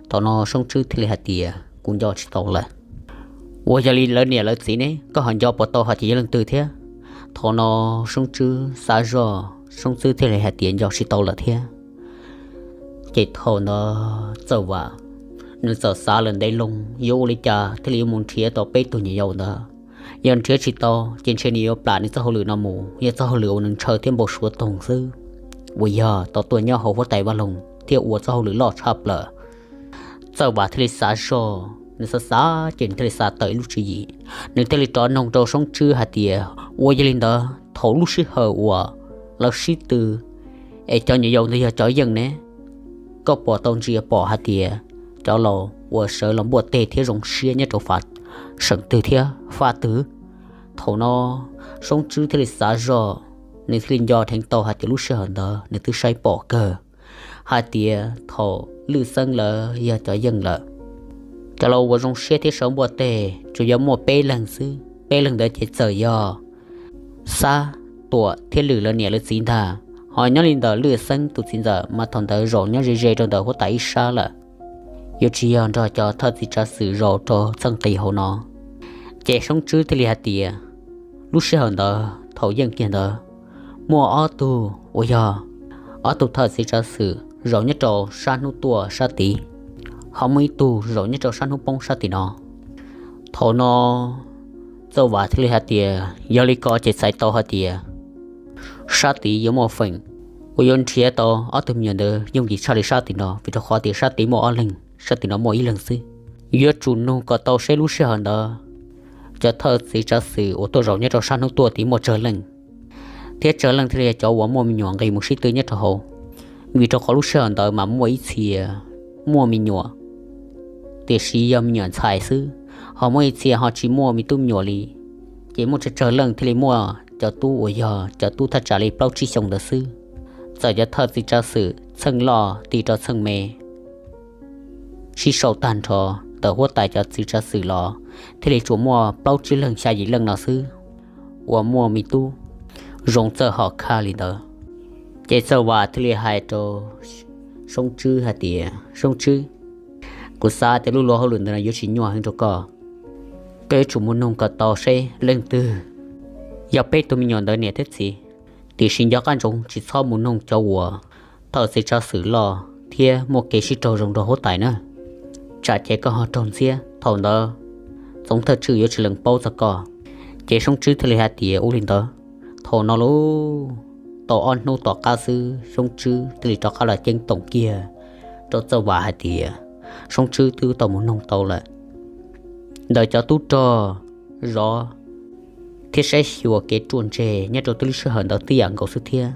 Thaum no Soob Tswb thiaj li hais tias, kuv nco tsis tau lawm. Ua yog li lawv niam lawv txiv ne, koj ho nco puas tau hais tias yog leej twg thiab? Thaum no Soob Tswb xav zoj, Soob Tswb thiaj li hais tias nco tsis tau lawm thiab. Ces thaum ntawd Txawj Vam nws txawm xav lawm ntev loo yuav ua li cas thiaj li yuav mus nrhiav tau peb tug nyuam yaus ntawd. Yog nrhiav tsis tau ces ntshe nws yuav plam nws txoj hauj lwm no mus, yog txoj hauj lwm uas nws ntshaw thiab npau suav toog xwb, uas yog tau tuaj nyob hauv huab tais vaj loog thiab ua txoj hauj lwm loj tshaj plaws. Txawj Vam thiaj li xav zoj, nws xav xav ces nws thiaj li xav tawm ib lub tswv yim. Nws thiaj li rov noog rau Soob Tswb hais tias, ua yog li ntawd thaum lub sij hawm uas lawv sib tw es cov nyuam yaus ntawd yog cov yeej ne, koj puas tau ntsia pom hais tias cov laus uas sawv los npuaj teg thiab zoo siab nyob rau fab seem twg thiab fab twg? Thaum no Soob Tswb thiaj li xav zoj, nws thiaj li nco dheev tau hais tias lub sij hawm ntawd nws twb saib pom kawg hais tias thaum Lwj Xeeb lawv yog cov yeej lawm, cov laus uas zoo siab thiab sawv npuaj teg tsuas yog muaj peb leeg xwb. Peb leeg ntawd ces txawm yog Xab, Tuam thiab Lwm lawv niam lawv txiv ntag. Ho nyob li ntawm Lwj Xeeb tus txiv ntxawm mas thaum ntawd zaum nyob ze ze rau ntawm huab tais ib sab lawm, yuav tsis yog nrog cov thawj txiv tsav xwm zaum rau txheej qis hauv no. Ces Soob Tswb thiaj li hais tias, lub sij hawm ntawd thaum yeej kiag ntawd, muaj ob tug uas yog ob tug thawj txiv tsav xwm zaum nyob rau sab hnub tuaj sab tid, ho muaj ib tug zaum nyob rau sab hnub poob sab tim no. Thaum no Txawj Vam thiaj li hais tias, yog li ko ces txhais tau hais tias sab tid yuav muaj feem uas yuav nrhiav tau ob tug me nyuam ntawd yooj yim tshaj li sab tim no, vim rau qhov tias sab tid muaj ob leeg, sab tim no muaj ib leeg xwb. Yuav tsum nug kom tau seb lub sij hawm ntawd cov thawj txiv tsav xwm uas tuaj zaum nyob rau sab hnub tuaj tid muaj tsawg leej, thiab tsawg leej thiaj li yog cov uas muaj me nyuam nqis mus sib tw nyob rau hauv. Vim rau qhov lub sij hawm ntawd mas muaj ib txhia muaj me nyuam, tiam sis yog me nyuam ntxhais xwb, ho muaj ib txhia ho tsis muaj me tub me nyuam li. Ces muaj tsawg tsawg leej thiaj li muaj cov tub uas yog cov tub thaj tsam li plaub tsib xyoos ntawd xwb. Txawm cov thawj txiv tsav xwm txheej loj ti rau txheej me sib sau tag nrho ntawm huab tais cov txiv tsav xwm los thiaj li tsuas muaj plaub tsib leeg xya yim leej no xwb uas muaj me tub zoo txawj hom khaj li ntawd. Ces Txawj Vam thiaj li hais rau Soob Tswb hais tias, Soob Tswb, kuv xav tias lub luag hauj lwm ntawd no yuav tsis nyuaj heev rau koj. Koj yuav tsum mus noog kom tau seb leej twg yog peb tug me nyuam ntawd niam thiab txiv. Tiam sis nco qab ntsoov tsis txhob mus noog cov uas thawj txiv tsav xwm loj thiab muaj kev sib raug zoo nrog huab tais na, tsam ces koj ho raug ntxiab, thaum ntawd Txoov Thawj Tswj yuav tsis lees paub txog koj. Ces Soob Tswb thiaj li hais tias, ua li ntawd. Thaum no lauj, tau ob hnub tom qab xwb Soob Tswb thiaj li rov qab los ceeb toom kiag rau Txawj Vam hais tias, Soob Tswb twb tau mus noog tau lawm ntawm cov tub rog zov thiab saib xyuas kev ruaj ntseg nyob rau tib lub sij hawm ntawd tib yam nkaus xwb thiab,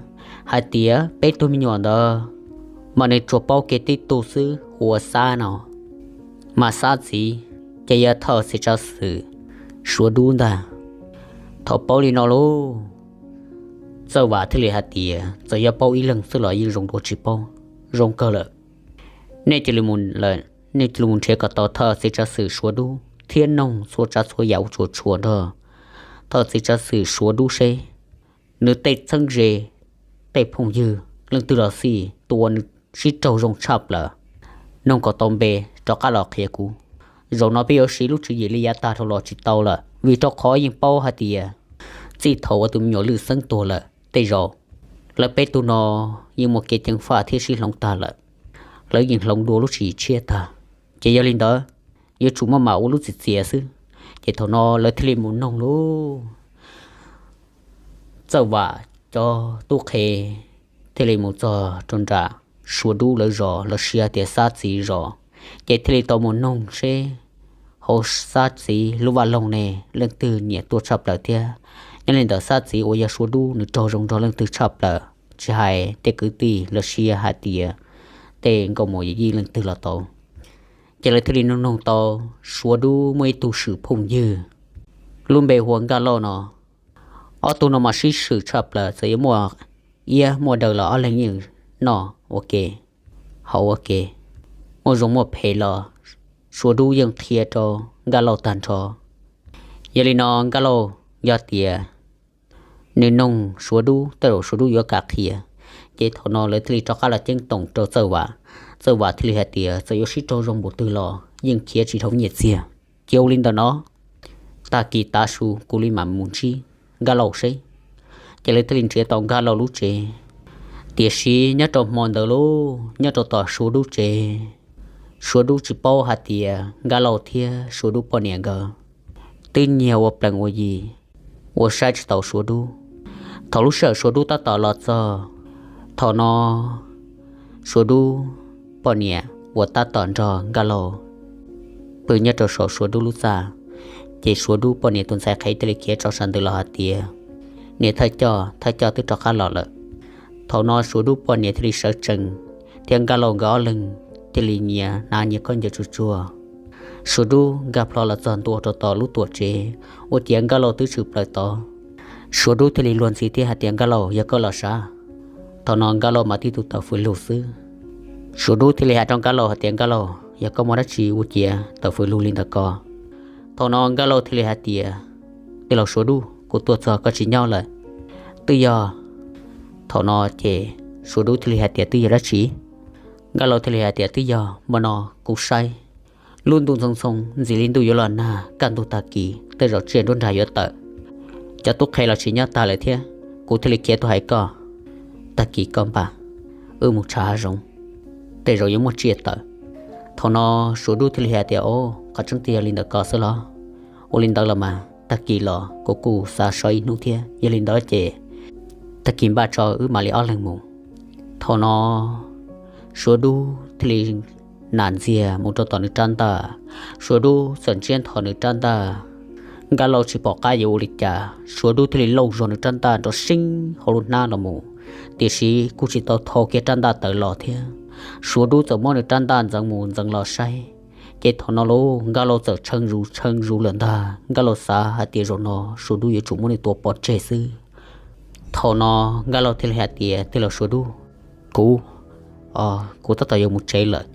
hais tias peb tug me nyuam ntawd mas nws tsuas paub kev tib tug xwb hu ua Xab no, mas Xab txiv ces yog thawj txiv tsav xwm Suav Dub ntag. Thaum paub li no lauj, Txawj Vam thiaj li hais tias, txawm yog paub ib leeg xwb los yeej zoo dua tsis paub, zoo kawg lawm. Nej cia li mus lawm, nej cia li mus nrhiav kom tau thawj txiv tsav xwm Suav Dub thiab noog txhua tsav txhua yam ua tsuas tshua nrog thawj txiv tsav xwm Suav Dub seb nws tej txheeb ze, tej phooj ywg leej twg los xij tus uas nws sib raug zoo tshaj plaws, noog kom tau npe rov qab los qhia kuv. Zaum no peb yuav siv lub tswv yim li yav tag dhau los tsis tau lawm, vim rau qhov yeej paub hais tias txij thaum uas tus me nyuam Lwj Xeeb tuag lawm tej zaum lawv peb tug no yeej muaj kev ceev faj thiab sib hloov tag lawm. Lawv yeej hloov dua lub tswv yim tshiab tag, ces yog li ntawd yuav tsum maj mam ua lub txiv txiav xwb. Ces thaum no lawv thiaj li mus noog lauj. Txawj Vam cov tub qhe thiaj li mus txog rau nram Suav Dub lawv zos, lawv sis hais tias Xab txiv zos, ces thiaj li tau mus noog seb hauv Xab txiv lub vaj loog ne leej twg niam tuaj tshaj plaws thiab. Nyob li ntawm Xab txiv uas yog Suav Dub nws raug zoo nrog leej twg tshaj plaws, tsis hais tej kwv tij los sis hais tias tej nkauj muam yij leej twg los tau. Ces lawv thiaj li noog noog tau Suav Dub muaj ib tug swm phooj ywg lub npe hu ua Nkaj Lauj no. Ob tug no mas sib swm tshaj plaws, txawm yuav muaj iab muaj daw los ob leeg yeej noj ua ke, haus ua ke, muaj zoo muaj phem los Suav Dub yeej qhia rau Nkaj Lauj tag nrho. Yog li no Nkaj Lauj yog tias nws noog Suav Dub tej zaum Suav Dub yuav kam qhia. Ces thaum no lawv thiaj li rov qab los ceeb toom rau Txawj Vam. Txawj Vam thiaj li hais tias txawm yuav sib raug zoo npaum twg los yeej khiav tsis dhau nyiaj txiag. Cia ua li ntawm no, tag kis tav su kuv li mam mus ntsib Nkaj Lauj seb. Ces lawv thiaj li nrhiav tau Nkaj Lauj lub tsev. Tiam sis nyob rau hmo ntawd lauj, nyob rau tom Suav Dub tsev, Suav Dub tsis paub hais tias Nkaj Lauj thiab Suav Dub poj niam nkawd twb nyiag ua plees ua yi, ua saib tsis taus Suav Dub. Thaum lub sij hawm Suav Dub tab tom los txog, thaum no Suav Dub poj niam uas tab tom nrog Nkaj Lauj pw nyob rau saum Suav Dub lub txaj, ces Suav Dub poj niam tus ntxhais qhev thiaj li khiav tso sas ntws los hais tias, Niam, thawj coj, thawj coj twb rov qab los lawm. Thaum no Suav Dub poj niam thiaj li sawv tsees, thiab Nkaj Lauj nkawd ob leeg thiaj li nyias hnav nyias khaub ncaws tsuag tsuag. Suav Dub nkag plho los txog ntua rau tom lub tuam tsev, ua ciav Nkaj Lauj twb tshwm plaws tod. Suav Dub thiaj li luag ntxhi thiab hais tias, Nkaj Lauj, yog koj los sav? Thaum no Nkaj Lauj mas tib tug tawm fws lug xwb. Suav Dub thiaj li hais rau Nkaj Lauj hais tias, Nkaj Lauj, yog koj muaj dab tsi ua ciav tawm fws lug li ntawd ko? Thaum no Nkaj Lauj thiaj li hais tias, Tij laug Suav Dub, kuv tuaj txog koj tsis nyob lawm. Twb yog. Thaum no ces Suav Dub thiaj li hais tias, Twb yog dab tsi? Nkaj Lauj thiaj li hais tias, Twb yog, hmo no kuv saib lub ntuj ntxhoo ntxhoo ntxim li ntuj yuav los nag, kaj ntug tag kis tej zaum tsiaj nruab nrag yuav tawm. Cov tub qhe los tsis nyob tag lawm thiab, kuv thiaj li khiav tuaj hais koj. Tag kis koj npaj, wb mus tshav hav zoov, tej zaum yuav muaj tsiaj tawm. Thaum no Suav Dub thiaj li hais tias, Au, qhov tseeb twb yog li ntawd ko xwb los? Ua li ntawd los mas tag kis los kuv kuj xav so ib hnub thiab, yog li ntawd ces tag kis npaj tso wb mam li ob leeg mus. Thaum no Suav Dub thiaj li nam ntxiag mus rau tom nws rab ntaj. Suav Dub txawm ntsiab nthos nws rab ntaj, Nkaj Lauj tsis pom qab yuav ua li cas, Suav Dub thiaj li lauj zog nws rab ntaj nrov seeb hauv lub hnab los mus, tiam sis kuj tsis tau thau kiag rab ntaj tawm los thiab. Suav Dub txawm muab nws rab ntaj ntxeev mus ntxeev los saib, ces thaum no lauj, Nkaj Lauj txawm tshee zus tshee zus lawm ntag. Nkaj Lauj xav hais tias zaum no Suav Dub yuav tsum muab nws tua pov tseg xwb. Thaum no Nkaj Lauj thiaj li hais tias, Tij laug Suav Dub, kuv, kuv tab tom yuav mus tsev lawm.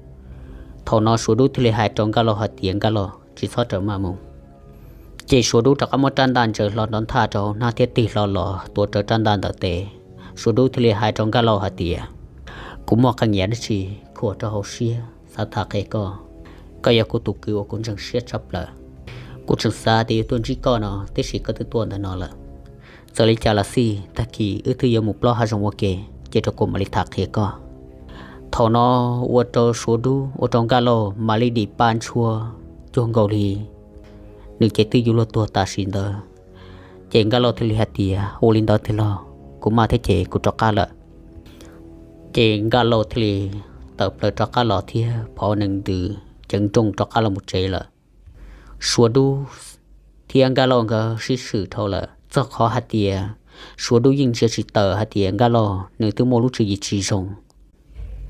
Thaum no Suav Dub thiaj li hais rau Nkaj Lauj hais tias, Nkaj Lauj, tsis txhob rawm maj mus. Ces Suav Dub rov qab muab rab ntaj ntsaws hlo nrov nthaj rau hauv hnab thiab tig hlo los tuav rawv rab ntaj ntawm tes. Suav Dub thiaj li hais rau Nkaj Lauj hais tias, Kuv muaj qee yam dab tsi khuam rau hauv siab xav tham qhia koj. Koj yog kuv tus kwv uas kuv ntseeg siab tshaj plaws. Kuv tseem xav tias yuav tuaj ntsib koj no, tiam sis koj twb tuaj ntawm no lawm. Txawm li cas los xij, tag kis wb twb yuav mus plob hav zoov ua ke, cia rau kuv mam li tham qhia koj. Thaum no ua rau Suav Dub, ua rau Nkaj Lauj mam li dim pa ntshua cuag nkaus li nws ces twb yuav luag tuag tam sim ntawd. Ces Nkaj Lauj thiaj li hais tias, Ua li ntawd tiag los? Kuv maj thiab ces kuv rov qab lawm. Ces Nkaj Lauj thiaj li tawm plaws rov qab los thiab phov nees ntws ceev nrooj rov qab los mus tsev lawm. Suav Dub thiab Nkaj Lauj nkawd sib swm dhau lawm, txog qhov hais tias Suav Dub yeej ntsia tsis tawm hais tias Nkaj Lauj nws twb muaj lub tswv yim tsis zoo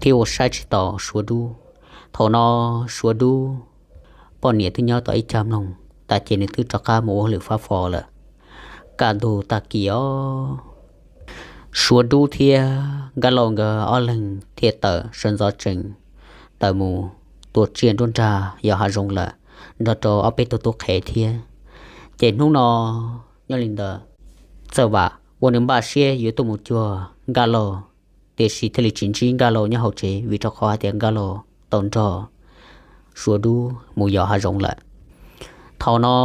thiab ua saib tsis taus Suav Dub. Thaum no Suav Dub poj niam twb nyob tom ib cag mloog tas ces nws twb rov qab mus ua hauj lwm fab fo lawm. Kaj ntug tag kis os, Suav Dub thiab Nkaj Lauj nkawd ob leeg thiaj tawm sawv ntxov tsees tawm mus tua tsiaj nruab nrag yos hav zoov lawm nrog rau ob peb tug tub qhe thiab. Ces hnub no nyob li ntawd, txawm vam ua nws npaj siab yuav tuaj mus cuag Nkaj Lauj, tiam sis thiaj li tsis ntsib Nkaj Lauj nyob hauv tsev vim rau qhov hais tias Nkaj Lauj tau nrog Suav Dub mus yos hav zoov lawm. Thaum no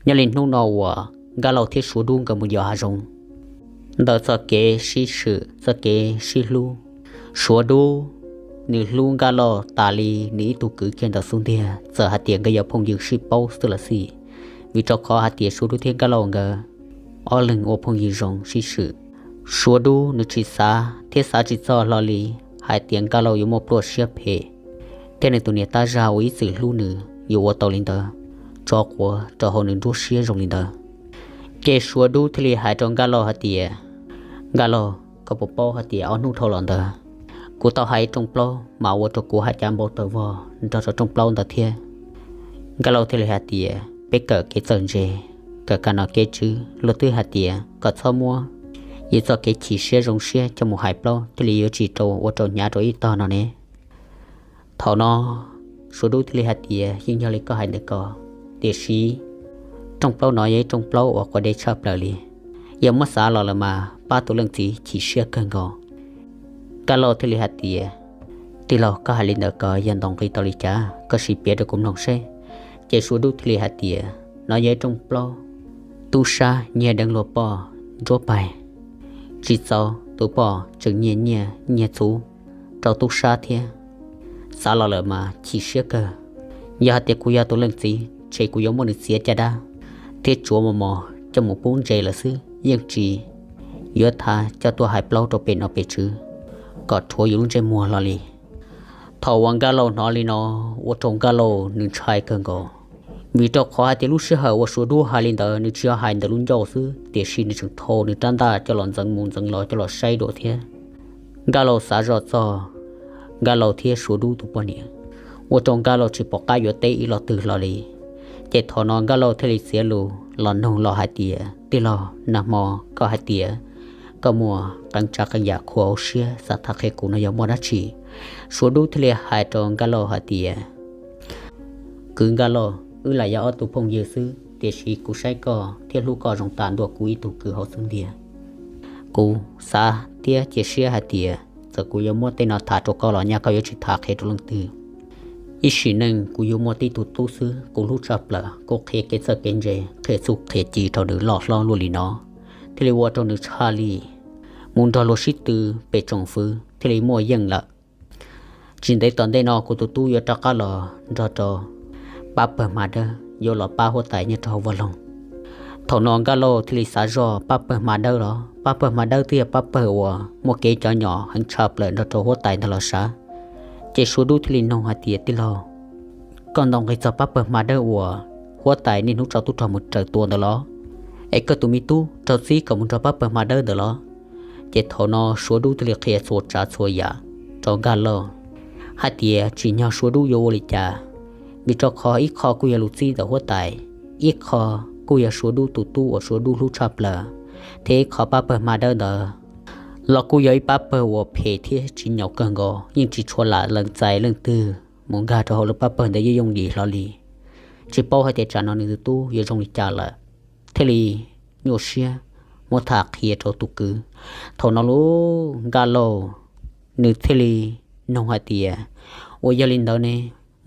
nyob li hnub no uas Nkaj Lauj thiab Suav Dub nkawd mus yos hav zoov, ntawm txoj kev sib swm txoj kev sib hlub, Suav Dub nws hlub Nkaj Lauj tas li nws ib tug kwv kiag ntawm xub ntiag, txawm hais tias nkawd yog phooj ywg sib paub xwb los xij, vim rau qhov hais tias Suav Dub thiab Nkaj Lauj nkawd ob leeg ua phooj ywg zoo sib swm. Suav Dub nws tsis xav thiab xav tsis txog hlo li hais tias Nkaj Lauj yuav muaj plawv siab phem thiab nws tus niam tab zag uas ib txwm hlub nws yuav ua tau li ntawd, tso quav rau hauv nws nruab siab zoo li ntawd. Ces Suav Dub thiaj li hais rau Nkaj Lauj hais tias, Nkaj Lauj, koj puas paub hais tias ob hnub dhau los ntawd kuv tau hais rooj plaub mas ua rau kuv hais cav npau taws vog nrog rau rooj plaub ntawd thiab. Nkaj Lauj thiaj li hais tias, Peb kawm kev txawj ntse, kawm kam nom kev tswv, luag twb hais tias kom txhob muab yus txoj kev chim siab zoo siab coj mus hais plaub thiaj li yuav tsis rau ua rau hnyav rau ib tog no ne. Thaum no Suav Dub thiaj li hais tias, Yeej yog li koj hais ntawd ko, tiam sis rooj plaub no yog ib rooj plaub uas quav deb tshaj plaws li, yog muab xav los lawm mas pab tus leej txiv chim siab kawg nkaus. Nkaj Lauj thiaj li hais tias, Tij laug, koj hais li ntawd ko yog ntaus nqi tau li cas? Koj sim piav rau kuv mloog seb. Ces Suav Dub thiaj li hais tias, No yog ib rooj plaub, tub sab nyiag deev luag poj ntsuab pais. Tsis txaus, tus poj tseem nyiag nyiaj nyiag txhuv rau tub sab thiab. Xav los lawm mas chim siab kawg. Yog hais tias kuv yog tus leej txiv ces kuv yuav muab nws txiav caj dab thiab tsuav mos mos coj mus pub ntses lawm xwb, yeej tsis yuav tham coj tuaj hais plaub rau pem nom pem tswv kom rhuav yus lub ntsej muag hlo li. Thaum uas Nkaj Lauj hnov li no, ua rau Nkaj Lauj nws ntshai kawg nkaus, vim rau qhov hais tias lub sij hawm uas Suav Dub hais li ntawd nws tsis yog hais ntawm lub ncauj xwb, tiam sis nws tseem thau nws rab ntaj coj los ntxeev mus ntxeev los coj los saib dua thiab. Nkaj Lauj xav zoj txog Nkaj Lauj thiab Suav Dub tus poj niam, ua rau Nkaj Lauj tsis pom qab yuav teb ib lo twg hlo li. Ces thaum no Nkaj Lauj thiaj li txiav lus los nug los hais tias, Tij laug, nag hmo koj hais tias koj muaj qee tsav qee yam khuam hauv siab xav tham qhia kuv no yog muaj dab tsi? Suav Dub thiaj li hais rau Nkaj Lauj hais tias, Kwv Nkaj Lauj, wb lam yog ob tug phooj ywg xwb, tiam sis kuv saib koj thiab hlub koj zoo tas ntua kuv ib tug kwv hauv xub ntiag. Kuv xav thiab cia siab hais tias txawm kuv yuav muab tej no tham rau koj los nyaj koj yuav tsis tham qhia rau leej twg. Ib sim neej kuv yuav muaj tib tug tub xwb, kuv hlub tshaj plaws, kuv qhia kev txawj kev ntse, qhia txuj qhia ci rau nws loj hlob luaj li no, thiaj li ua rau nws tshaj li mus nrog luag sib tw pem tsoom fwv thiaj li muaj yeej lawm. Tsis ntev tom ntej no kuv tus tub yuav rov qab los nrog rau pab pawg hma dawb, yuav los pab huab tais nyob rau hauv vaj loog. Thaum no Nkaj Lauj thiaj li xav zoj pab pawg hma dawb los, pab pawg hma dawb twb yog pab pawg uas muaj kev cov nyom heev tshaj plaws nrog rau huab tais ntag los sav. Ces Suav Dub thiaj li nug hais tias, Tij laug, koj ntaus nqi txog pab pawg hma dawb uas huab tais niaj hnub tso tub rog mus raws tua ntawd los? Es koj tus me tub raug txib kom mus nrog pab pawg hma dawb ntawd los? Ces thaum no Suav Dub thiaj li qhia txhua tsav txhua yam rau Nkaj Lauj hais tias tsim nyog Suav Dub yuav ua li cas, vim rau qhov ib qho kuj yog lus txib ntawm huab tais, ib qho kuj yog Suav Dub tus tub uas Suav Dub hlub tshaj plaws, thiab ib qho pab pawg hma dawb ntawd los kuj yog ib pab pawg uas phem thiab tsis nyaum kawg nkaus, yeej tsis tshua lam lees txais leej twg mus nkag rau hauv lawv pab pawg ntawd yooj yooj yim hlo li. Tsis paub hais tias tsam no nws tus tub yuav zoo li cas lawm, thiaj li nyuaj siab muab tham qhia rau tus kwv. Thaum no lub Nkaj Lauj nws thiaj li nug hais tias, Ua yog li ntawd ne,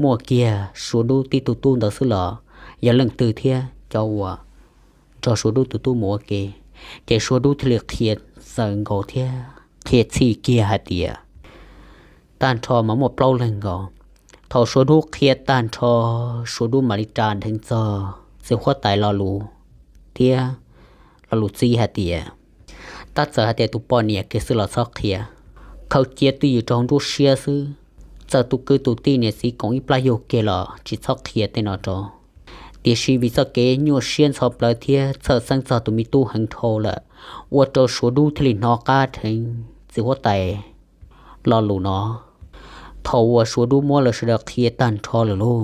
muaj kiag Suav Dub tib tug tub ntawd xwb los yog leej twg thiab cov uas nrog Suav Dub tus tub mus ua ke? Ces Suav Dub thiaj li qhia txawv nkaus thiab qhia txhij kiag hais tias, Tag nrho mas muaj plaub leeg nkaus. Thaum Suav Dub qhia tag nrho, Suav Dub mam li ras dheev txog txiv huab tais lo lus thiab lo lus txib hais tias, Tab txawm hais tias tus poj niam kiag xwb los txhob qhia, khaws cia twj ywm rau hauv nruab siab xwb. Txawm tus kwv tus tij niam txiv koom ib plab yug kiag los tsis txhob qhia tej no rau. Tiam sis vim txoj kev nyuaj siab ntxhov plawv thiab txhawj xeeb txog tus me tub heev dhau lawm, ua rau Suav Dub thiaj li hnov qab dheev txiv huab tais lo lus no. Thaum uas Suav Dub muab lawv sawv daws qhia tag nrho lawm lauj,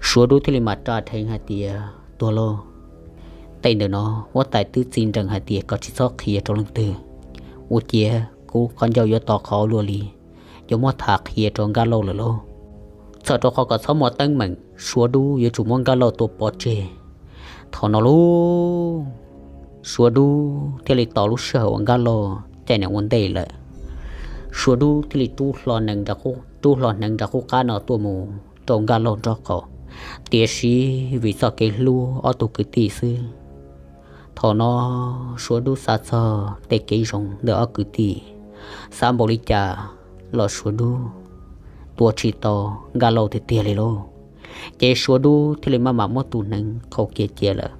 Suav Dub thiaj li mam ras dheev hais tias, Tuag lauj, tej ntawm no huab tais twb txi nrees hais tias koj tsis txhob qhia rau leej twg. Ua ciav kuv qhov ncauj yuav to qhov luaj li, yuav muab tham qhia rau Nkaj Lauj lawm lauj. Txhawm rau qhov kom txhob muaj teeb meem, Suav Dub yuav tsum muab Nkaj Lauj tua pov tseg. Thaum no lauj, Suav Dub thiaj li tos lub sij hawm uas Nkaj Lauj caij nees ua ntej lawm. Suav Dub thiaj li rub hlo nees rub hlo hneev nram qub qab no tuaj mus rau Nkaj Lauj nraub qaum. Tiam sis vim txoj kev hlub ob tug kwv tij xwb, thaum no Suav Dub xav txog tej kev zoo ntawm ob kwv tij, xav npaum li cas los Suav Dub tua tsis tau Nkaj Lauj tiag tiag li lauj. Ces Suav Dub thiaj li maj mam muab tus hneev qhau kiag cia lawm.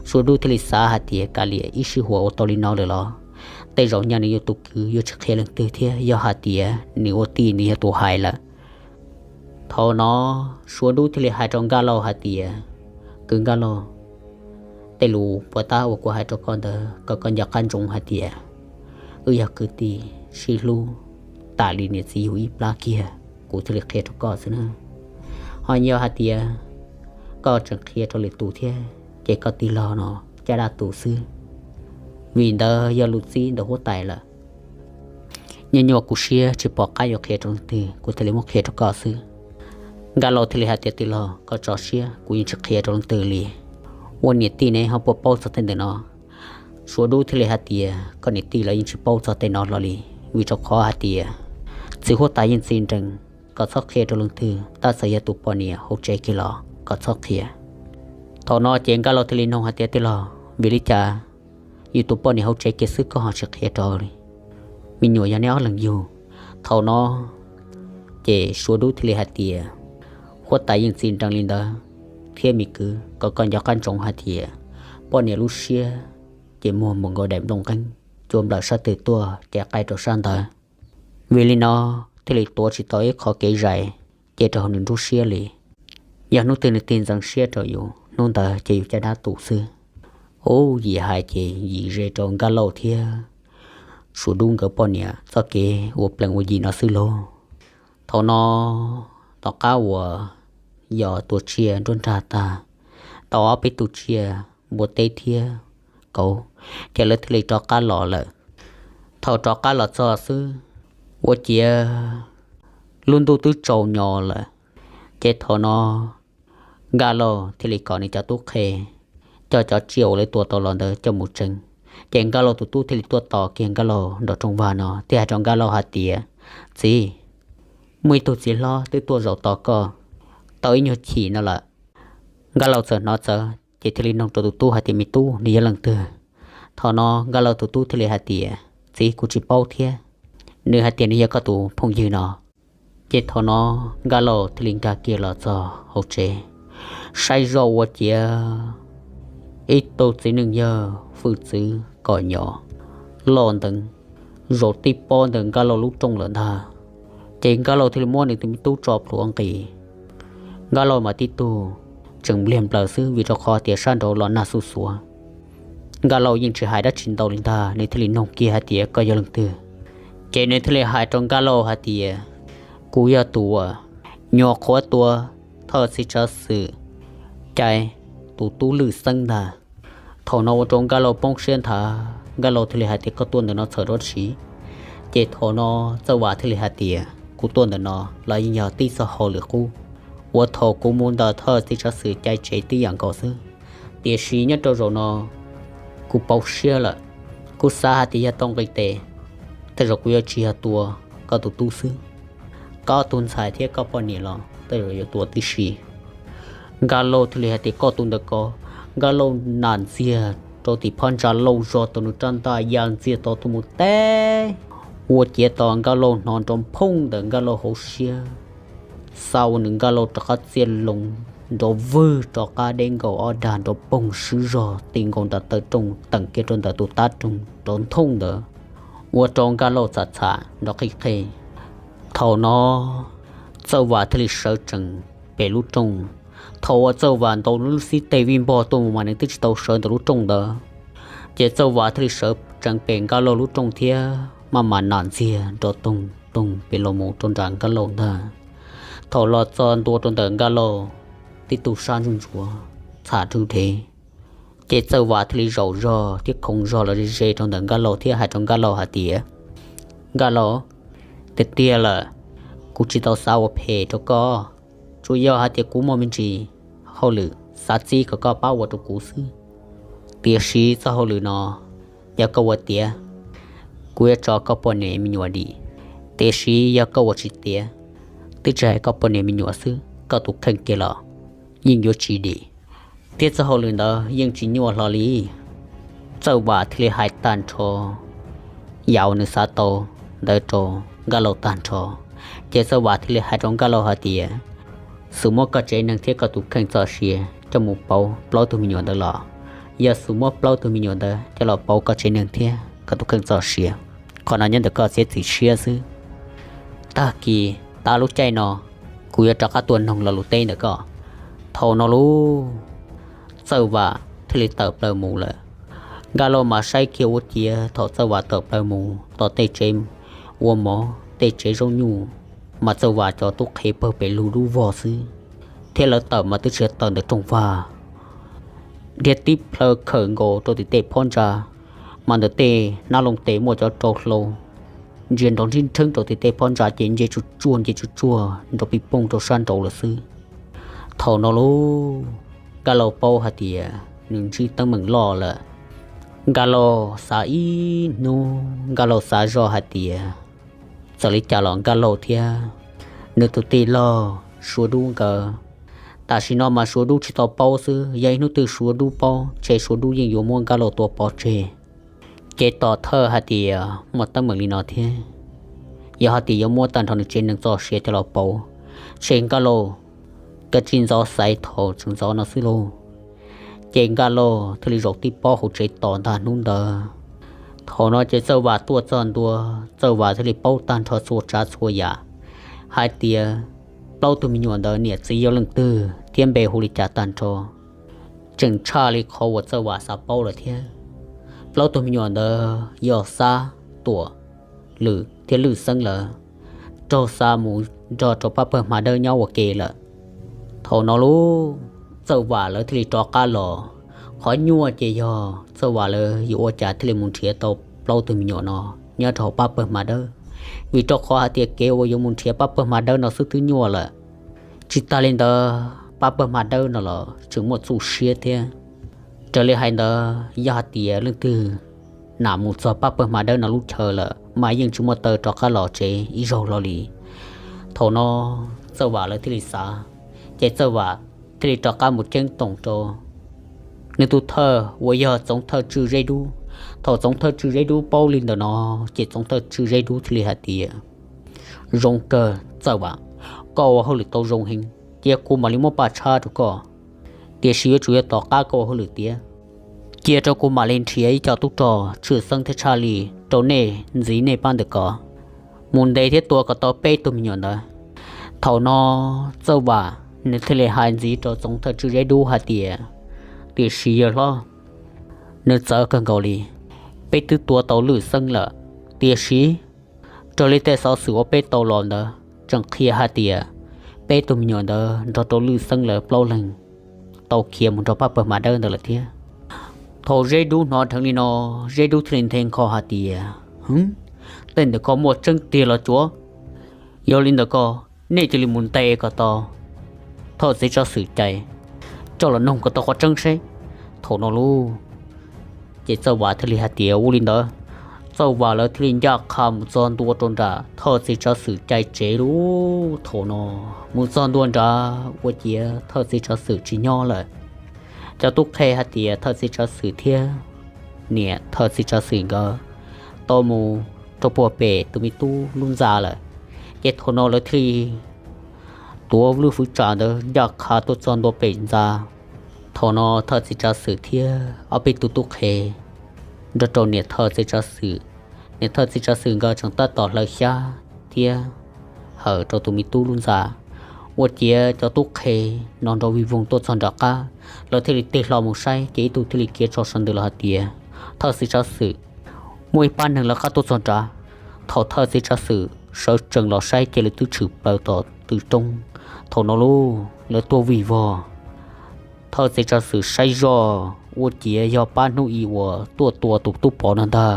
Suav Dub thiaj li xav hais tias kav liam, ib sij huam ua tau li no lawm los tej zaum nyaj nws yuav tus kwv yuav tsis qhia leej twg thiab, yog hais tias nws ua tij nws yog tus hais lawm. Thaum no Suav Dub thiaj li hais rau Nkaj Lauj hais tias, Kwv Nkaj Lauj, tej lus puas tab uas kuv hais rau koj ntawd kom koj nco qab ntsoov hais tias wb yog kwv tij sib hlub tas li niam txiv yug ib plab kiag, kuv thiaj li qhia rau koj xwb na. Ho yog hais tias koj tseem qhia rau lwm tus thiab ces koj tij laug no caj dab tus xwb, vim ntawd yog lus txib ntawm huab tais lawm. Nyuaj nyuaj kuv siab tsis pom qab yuav qhia rau leej twg, kuv thiaj li muab qhia rau koj xwb. Nkaj Lauj thiaj li hais tias, Tij laug, koj tso siab, kuv yeej tsis qhia rau leej twg li. Ua niam tij ne ho puas paub txog tej ntawm no? Suav Dub thiaj li hais tias, Koj niam tij los yeej tsis paub txog tej no hlo li, vim rau qhov hais tias txiv huab tais yeej txi nrees kom txhob qhia rau leej twg, tab txawm yog tus poj niam hauv tsev kiag los kom txhob qhia. Thaum no ces Nkaj Lauj thiaj li nug hais tias, Tij laug, vim li cas yus tus poj niam hauv tsev kiag xwb koj ho tsis qhia rau li? Me nyuam yog neb ob leeg yug. Thaum no ces Suav Dub thiaj li hais tias, Huab tais yeej txi nrees li ntawd thiab me kwv, kom koj nco qab ntsoov hais tias poj niam lub siab ces muag npaum nkaus daim nplooj nqeeb, cua nplawm sab twg tuaj ces qaij rau sab ntawd. Vim li no thiaj li tuav tsis tau ib qho kev zais cia rau hauv nws nruab siab li. Yog hnub twg nws tig ntxeev siab rau yus, hnub ntawd ces yus caj dab tu xwb. Ub, yim hais ces yim ze rau Nkaj Lauj thiab Suav Dub nkawd poj niam txoj kev ua plees ua yi no xwb lauj. Thaum no tom qab uas yos tua tsiaj nruab nrag tag, tau ob peb tug tsiaj npua teb thiab kauv, ces lawv thiaj li rov qab los lawm. Thaum rov qab los txog xwb, ua ciav lub ntuj twb tsaus nyo lawm. Ces thaum no Nkaj Lauj thiaj li kom nws cov tub qhe coj cov tsiaj uas lawv tua tau los ntawd coj mus tsev. Ces Nkaj Lauj tus tub thiaj li tuaj tos kiag Nkaj Lauj nram rooj vag no thiab hais rau Nkaj Lauj hais tias, Txiv, muaj ib tug txiv hlob twb tuaj zaum tos koj tau ib nyuag chim no lawm. Nkaj Lauj txawm hnov txawv ces thiaj li nug rau tus tub hais tias, Me tub, nws yog leej twg? Thaum no Nkaj Lauj tus tub thiaj li hais tias, Txiv, kuv tsis paub thiab. Nws hais tias nws yog koj tus phooj ywg no. Ces thaum no Nkaj Lauj thiaj li nkag kiag los txog hauv tsev, saib zoj ua ciav ib tug txiv neej yawg hwj txwv kom nyo loj nteev zaum tib pob ntawm Nkaj Lauj lub rooj lawm ntag. Ces Nkaj Lauj thiaj li muab nws tus me tub tso plhuav nqis. Nkaj Lauj mas tib tug tseem npliag nplaws xwb vim rau qhov tias sab nraud los nag xuj xuav. Nkaj Lauj yeej tsis hais dab tsi ntau li ntag, nws thiaj li nug kiag hais tias, Koj yog leej twg? Ces nws thiaj li hais rau Nkaj Lauj hais tias, Kuv yog tus uas nyuam qhuav tua thawj txiv tsav xwm cais tus tub Lwj Xeeb ntag. Thaum no ua rau Nkaj Lauj poob siab nthav, Nkaj Lauj thiaj li hais tias, Koj tuaj ntawm no txhawm dab tsi? Ces thaum no Txawj Vam thiaj li hais tias, Kuv tuaj ntawm no los yeej yog tib txoj hauj lwm qub uas thaum kuv mus ntawm thawj txiv tsav xwm cais tsev tib yam nkaus xwb, tiam sis nyob rau zaum no kuv pauv siab lawm. Kuv xav hais tias yog tau nqis tes, tej zaum kuv yuav tsis yog tua koj tus tub xwb, koj tus ntxhais thiab koj poj niam los tej zaum yuav tua tib si. Nkaj Lauj thiaj li hais tias, Koj tus ntawm ko. Nkaj Lauj nam ntxiag rau tim phab ntsa lauj zog tau nws rab ntaj ya ntxiag tau tuaj mus teb, ua ciav tos Nkaj Lauj hnov nrov phooj ntawm Nkaj Lauj hauv siab, xa ua nws Nkaj Lauj rov qab txiaj loo nrov vwg rov qab deb nkaus ob dag nrov poog swb zog ti nkaus nram taw rooj teem kiag rau ntawm tus tab rooj nrov nthooj ntawd, ua rau Nkaj Lauj txham txham nrov qig qeg. Thaum no Txawj Vam thiaj li sawv tsees pem lub rooj. Thaum uas Txawj Vam ntaus lub xib teg vij npog tuaj mus mas nws twb tsis tau sawv ntawm lub rooj ntawd, ces Txawj Vam thiaj li sawv tsees pem Nkaj Lauj lub rooj thiab maj mam nam ntxiag nrov toog toog pem los mus rau nram Nkaj Lauj ntag. Thaum los txog ntua rau ntawm Nkaj Lauj tib tug sab ntsuj ntsuav txham rwg dhev, ces Txawj Vam thiaj li zaum zog thiab khoov zog los ze ze rau ntawm Nkaj Lauj thiab hais rau Nkaj Lauj hais tias, Nkaj Lauj, tiag tiag lawm, kuv tsis tau xav ua phem rau koj, tsuas yog hais tias kuv muaj me ntsis hauj lwm xav txib kom koj pab ua rau kuv xwb. Tiam sis txoj hauj lwm no yog koj ua tiav, kuv yuav tso koj poj niam me nyuam dim, tiam sis yog koj ua tsis tiav, twb tsis hais koj poj niam me nyuam xwb, koj tus kheej kiag los yeej yuav tsis dim, thiab txoj hauj lwm ntawd yeej tsis nyuaj hlo li. Txawj Vam thiaj li hais tag nrho yam uas nws xav tau ntawd rau Nkaj Lauj tag nrho, ces Txawj Vam thiaj li hais rau Nkaj Lauj hais tias, Xum muab koj tsev neeg thiab koj tus kheej txoj sia coj mus pauv plaub tug me nyuam ntawd los, yog xum muab plaub tug me nyuam ntawd coj los pauv koj tsev neeg thiab koj tus kheej txoj sia, qhov no nyob ntawm koj txiav txim siab xwb. Tag kis tas lub caij no kuv yuav rov qab tuaj noog lo lus teb ntawm koj. Thaum no lauj, Txawj Vam thiaj li tawm plaws mus lawm. Nkaj Lauj mas saib kiag ua ciav thaum Txawj Vam tawm plaws mus tom tej tsev ua mov tej tsev zaub nyuj, mas Txawj Vam cov tub qhe pawg pem lug dub vog xwb, thiab lawv tawm mas twb tsis tawm ntawm rooj vag, dhia tib plhaw khawm nkaus rau tim tej phab ntsa, mas ntawm tej hnab looj tes muaj cov rau hlau ntsia nrov nrhib nrheeb rau tim tej phab ntsa ces nce tsuj tsuag nce tsuj tsuag nrov pij pooj rau sab nraud lawm xwb. Thaum no lauj, Nkaj Lauj paub hais tias nws ntsib teeb meem loj lawm. Nkaj Lauj xav ib hnub, Nkaj Lauj xav zoj hais tias txawm li cas los Nkaj Lauj thiab nws tus tij laug Suav Dub nkawd Tam sim no mas Suav dub tsis tau paub xwb, yog ib hnub twg Suav dub paub ces Suav dub yeej yuav muab Nkaj Lauj tua pov tseg. Ces tom thawj hais tias muaj teeb meem li no thiab, yog hais tias yuav muab tag nrho nws tsev neeg txoj sia coj los pauv, ces Nkaj Lauj kav tsij ntxov xaiv thaum tseem ntxov no xwb lauj. Ces Nkaj Lauj thiaj li zaum tib pob hauv tsev tos ntag hnub ntawd. Thaum no ces Txawj Vam tuaj txog ntua, Txawj Vam thiaj li paub tag nrho txhua tsav txhua yam hais tias plaub tug me nyuam ntawd niam txiv yog leej twg thiab npe hu li cas tag nrho. Tseem tshaj li qhov uas Txawj Vam xav paub lawm thiab. Plaub tug me nyuam ntawd yog Xab, Tuam, Lwm thiab Lwm Xeeb lawv raug xa mus nrog rau pab pawg Hma Dawb nyob ua ke lawm. Thaum no lub Txawj Vam lawv thiaj li rov qab los. Qhov nyuaj ces yog Txawj Vam lawv yuav ua cas thiaj li mus nrhiav tau plaub tug me nyuam no nyob rau hauv pab pawg Hma Dawb, vim rau qhov hais tias kev uas yuav mus nrhiav pab pawg Hma Dawb no xwb twb nyuaj lawm. Tsis tas li ntawd pab pawg Hma Dawb no los tseem muaj txuj siab thiab. Raws li hais ntawd yog hais tias leej twg nam mus txog pab pawg Hma Dawb no lub chaw lawm mas yeej tsis muaj taw rov qab los tsev ib zaug hlo li. Thaum no Txawj Vam lawv thiaj li xav, ces Txawj Vam thiaj li rov qab mus ceeb toom rau nws tus thawj uas yog Txoov Thawj Tswj Zeb Dub. Thaum Txoov Thawj Tswj Zeb Dub paub li ntawm no, ces Txoov Thawj Tswj Zeb Dub thiaj li hais tias, zoo kawg Txawj Vam, koj ua hauj lwm tau zoo heev, cia kuv mam li muab paj tshab rau koj. Tiam sis yuav tsum yog tom qab koj ua hauj lwm tiav, cia rau kuv mam li nrhiav ib co tub rog tshwj xeeb thiab tshaj li rau nej ntxiv nej pab ntawm ko mus ntes thiab tua kom tau peb tug me nyuam ntawd. Thaum no Txawj Vam nws thiaj li hais ntxiv rau Txoov Thawj Tswj Zeb Dub hais tias, tiam sis yawg hlob, nws txawv kawg nkaus li. Peb twb tua tau Lwm Xeeb lawm, tiam sis raws li tej xov xwm uas peb tau los ntawd tseem qhia hais tias peb tug me nyuam ntawd nrog rau Lwm Xeeb lawv plaub leeg tau khiav mus nrog pab pawg Hma Dawb ntawd lawm thiab. Thaum Zeb Dub hnov dheev li no, Zeb Dub thiaj li nthe nkho hais tias, tej ntawm ko muaj tseeb tiag los cuav? Yog li ntawd ko nej cia li mus ntes kom tau thawj txiv tsav xwm cai, coj los noog kom tau qhov tseeb seb. Thaum no lauj, ces Txawj Vam thiaj li hais tias ua li ntawd. Txawj Vam lawv thiaj li ncaj qha mus txog ntua rau nram thawj txiv tsav xwm cai tsev lauj. Thaum no mus txog ntua nrad ua ciav thawj txiv tsav xwm tsis nyob lawm. Cov tub qhe hais tias thawj txiv tsav xwm thiab niam thawj txiv tsav xwm nkawd tau mus rau puag pem tus me tub lub ntxa lawm. Ces thaum no lawv thiaj li tuav lub fwv tsam ntawd ncaj qha tuaj txog ntua pem ntxa. Thaum no thawj txiv tsav xwm thiab ob peb tug tub qhe nrog rau niam thawj txiv tsav xwm, niam thawj txiv tsav xwm nkawd tseem tab tom hlawv xyab thiab hawm rau tus me tub lub ntxa. Ua ciav cov tub qhe no nrov vij voog tuaj txog nram qab, lawv thiaj li tig hlo mus saib, ces ib tug thiaj li khiav tso saw ntws los hais tias, thawj txiv tsav xwm, muaj ib pab neeg lawv qab tuaj txog nrad. Thaum thawj txiv tsav xwm sawv tsees los saib ces lawv twb tshwm plaws tom tw roob. Thaum no lauj, lawv tuaj vij vog, thawj txiv tsav xwm saib zoj ua ciav yog pab hnub i uas tuaj tua tus tub pov no ntag.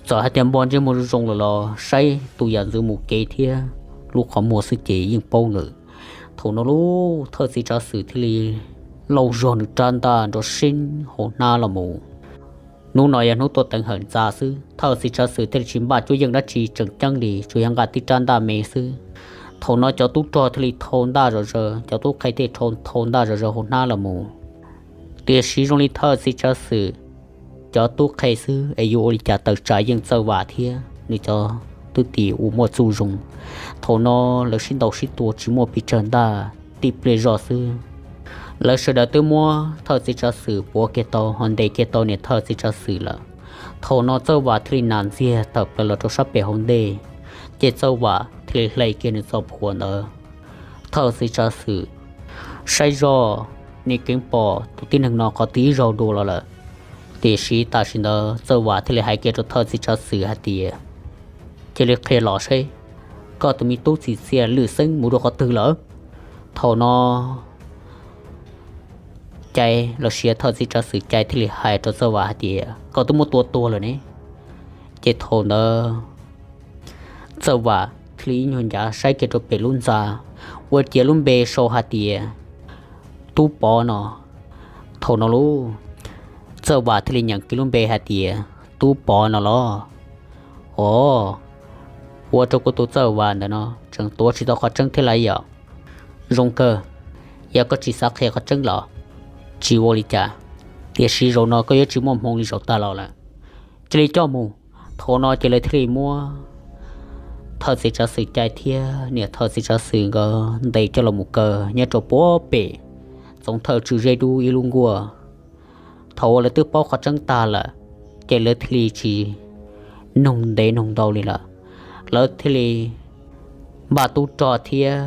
Txawm hais tias npo ntsej muag zoo zoo lawm los saib tus yam ntxwv mus kev thiab lub qhov muag xwb ces yeej paub lawm. Thaum no lauj, thawj txiv tsav xwm thiaj li lauj zog nws rab ntaj nrov seeb hauv hnab los mus. Hnub no yog hnub tuaj teev hawm ntxa xwb, thawj txiv tsav xwm thiaj li tsis npaj cuab yeej dab tsi tseem ceeb li, tsuas yog nqa tib rab ntaj me xwb. Thaum no cov tub rog thiaj li thau ntaj zom zaws, cov tub qhe thiaj li thau ntaj zom zaws hauv hnab los mus. Tiam sis zoo li thawj txiv tsav xwm cov tub qhe xwb es yuav ua li cas tawm tsam yeej Txawj Vam thiab nws cov tub tim uas muaj txuj zoo. Thaum no lawv sib ntaus sib tua tsis muaj pes tsawg ntaj, tib pliag zoj xwb, lawv sawv daws twb muab thawj txiv tsav xwm puav kiag tau ho ntes kiag tau niam thawj txiv tsav xwm lawm. Thaum no Txawj Vam thiaj li nas ntxiag tawm plaws los rau sab pem hauv ntej, ces Txawj Vam thiaj li hle kiag nws txoj phuam ntawd. Thawj txiv tsav xwm saib zoj, nws keev pom tus tib neeg no qhov twg ib zaug dua los lawm. Tiam sis tam sim ntawd Txawj Vam thiaj li hais kiag rau thawj txiv tsav xwm hais tias, cia li qhia los seb, koj tus me tub txim txiaj Lwm Xeeb mus rau qhov twg lawm? Thaum no Cai los sis thawj txiv tsav xwm Cai thiaj li hais rau Txawj Vam hais tias, koj twb muab tua tuag lawm ne. Ces thaum ntawd Txawj Vam thiaj li ib nyuag ncav saib kiag rau pem lub ntxa, ua ciav lub npe sau hais tias Tub Pov no. Thaum no lauj, Txawj Vam thiaj li nyeem kiag lub npe hais tias, Tub Pov no los? Os, ua rau kuv tus Txawj Vam ntawm no tseem tuav tsis tau qhov tseeb thiab lauj yom. Zoo kawg, Yog koj tsis xav qhia qhov tseeb los tsis ua li cas, tiam sis zaum no koj yuav tsis muaj hmoo li zaum tag los lawm. Cia li coj mus. Thaum no ces lawv thiaj li muab thawj txiv tsav xwm cai thiab niam thawj txiv tsav xwm nkawd ntes coj los mus kaw nyob rau puag pem txoov thawj tswj zeb dub ib lub nkuaj. Thaum uas lawv twb paub qhov tseeb tag lawm, ces lawv thiaj li tsis nug ntev nug ntau li lawm. Lawv thiaj li npaj tub rog thiab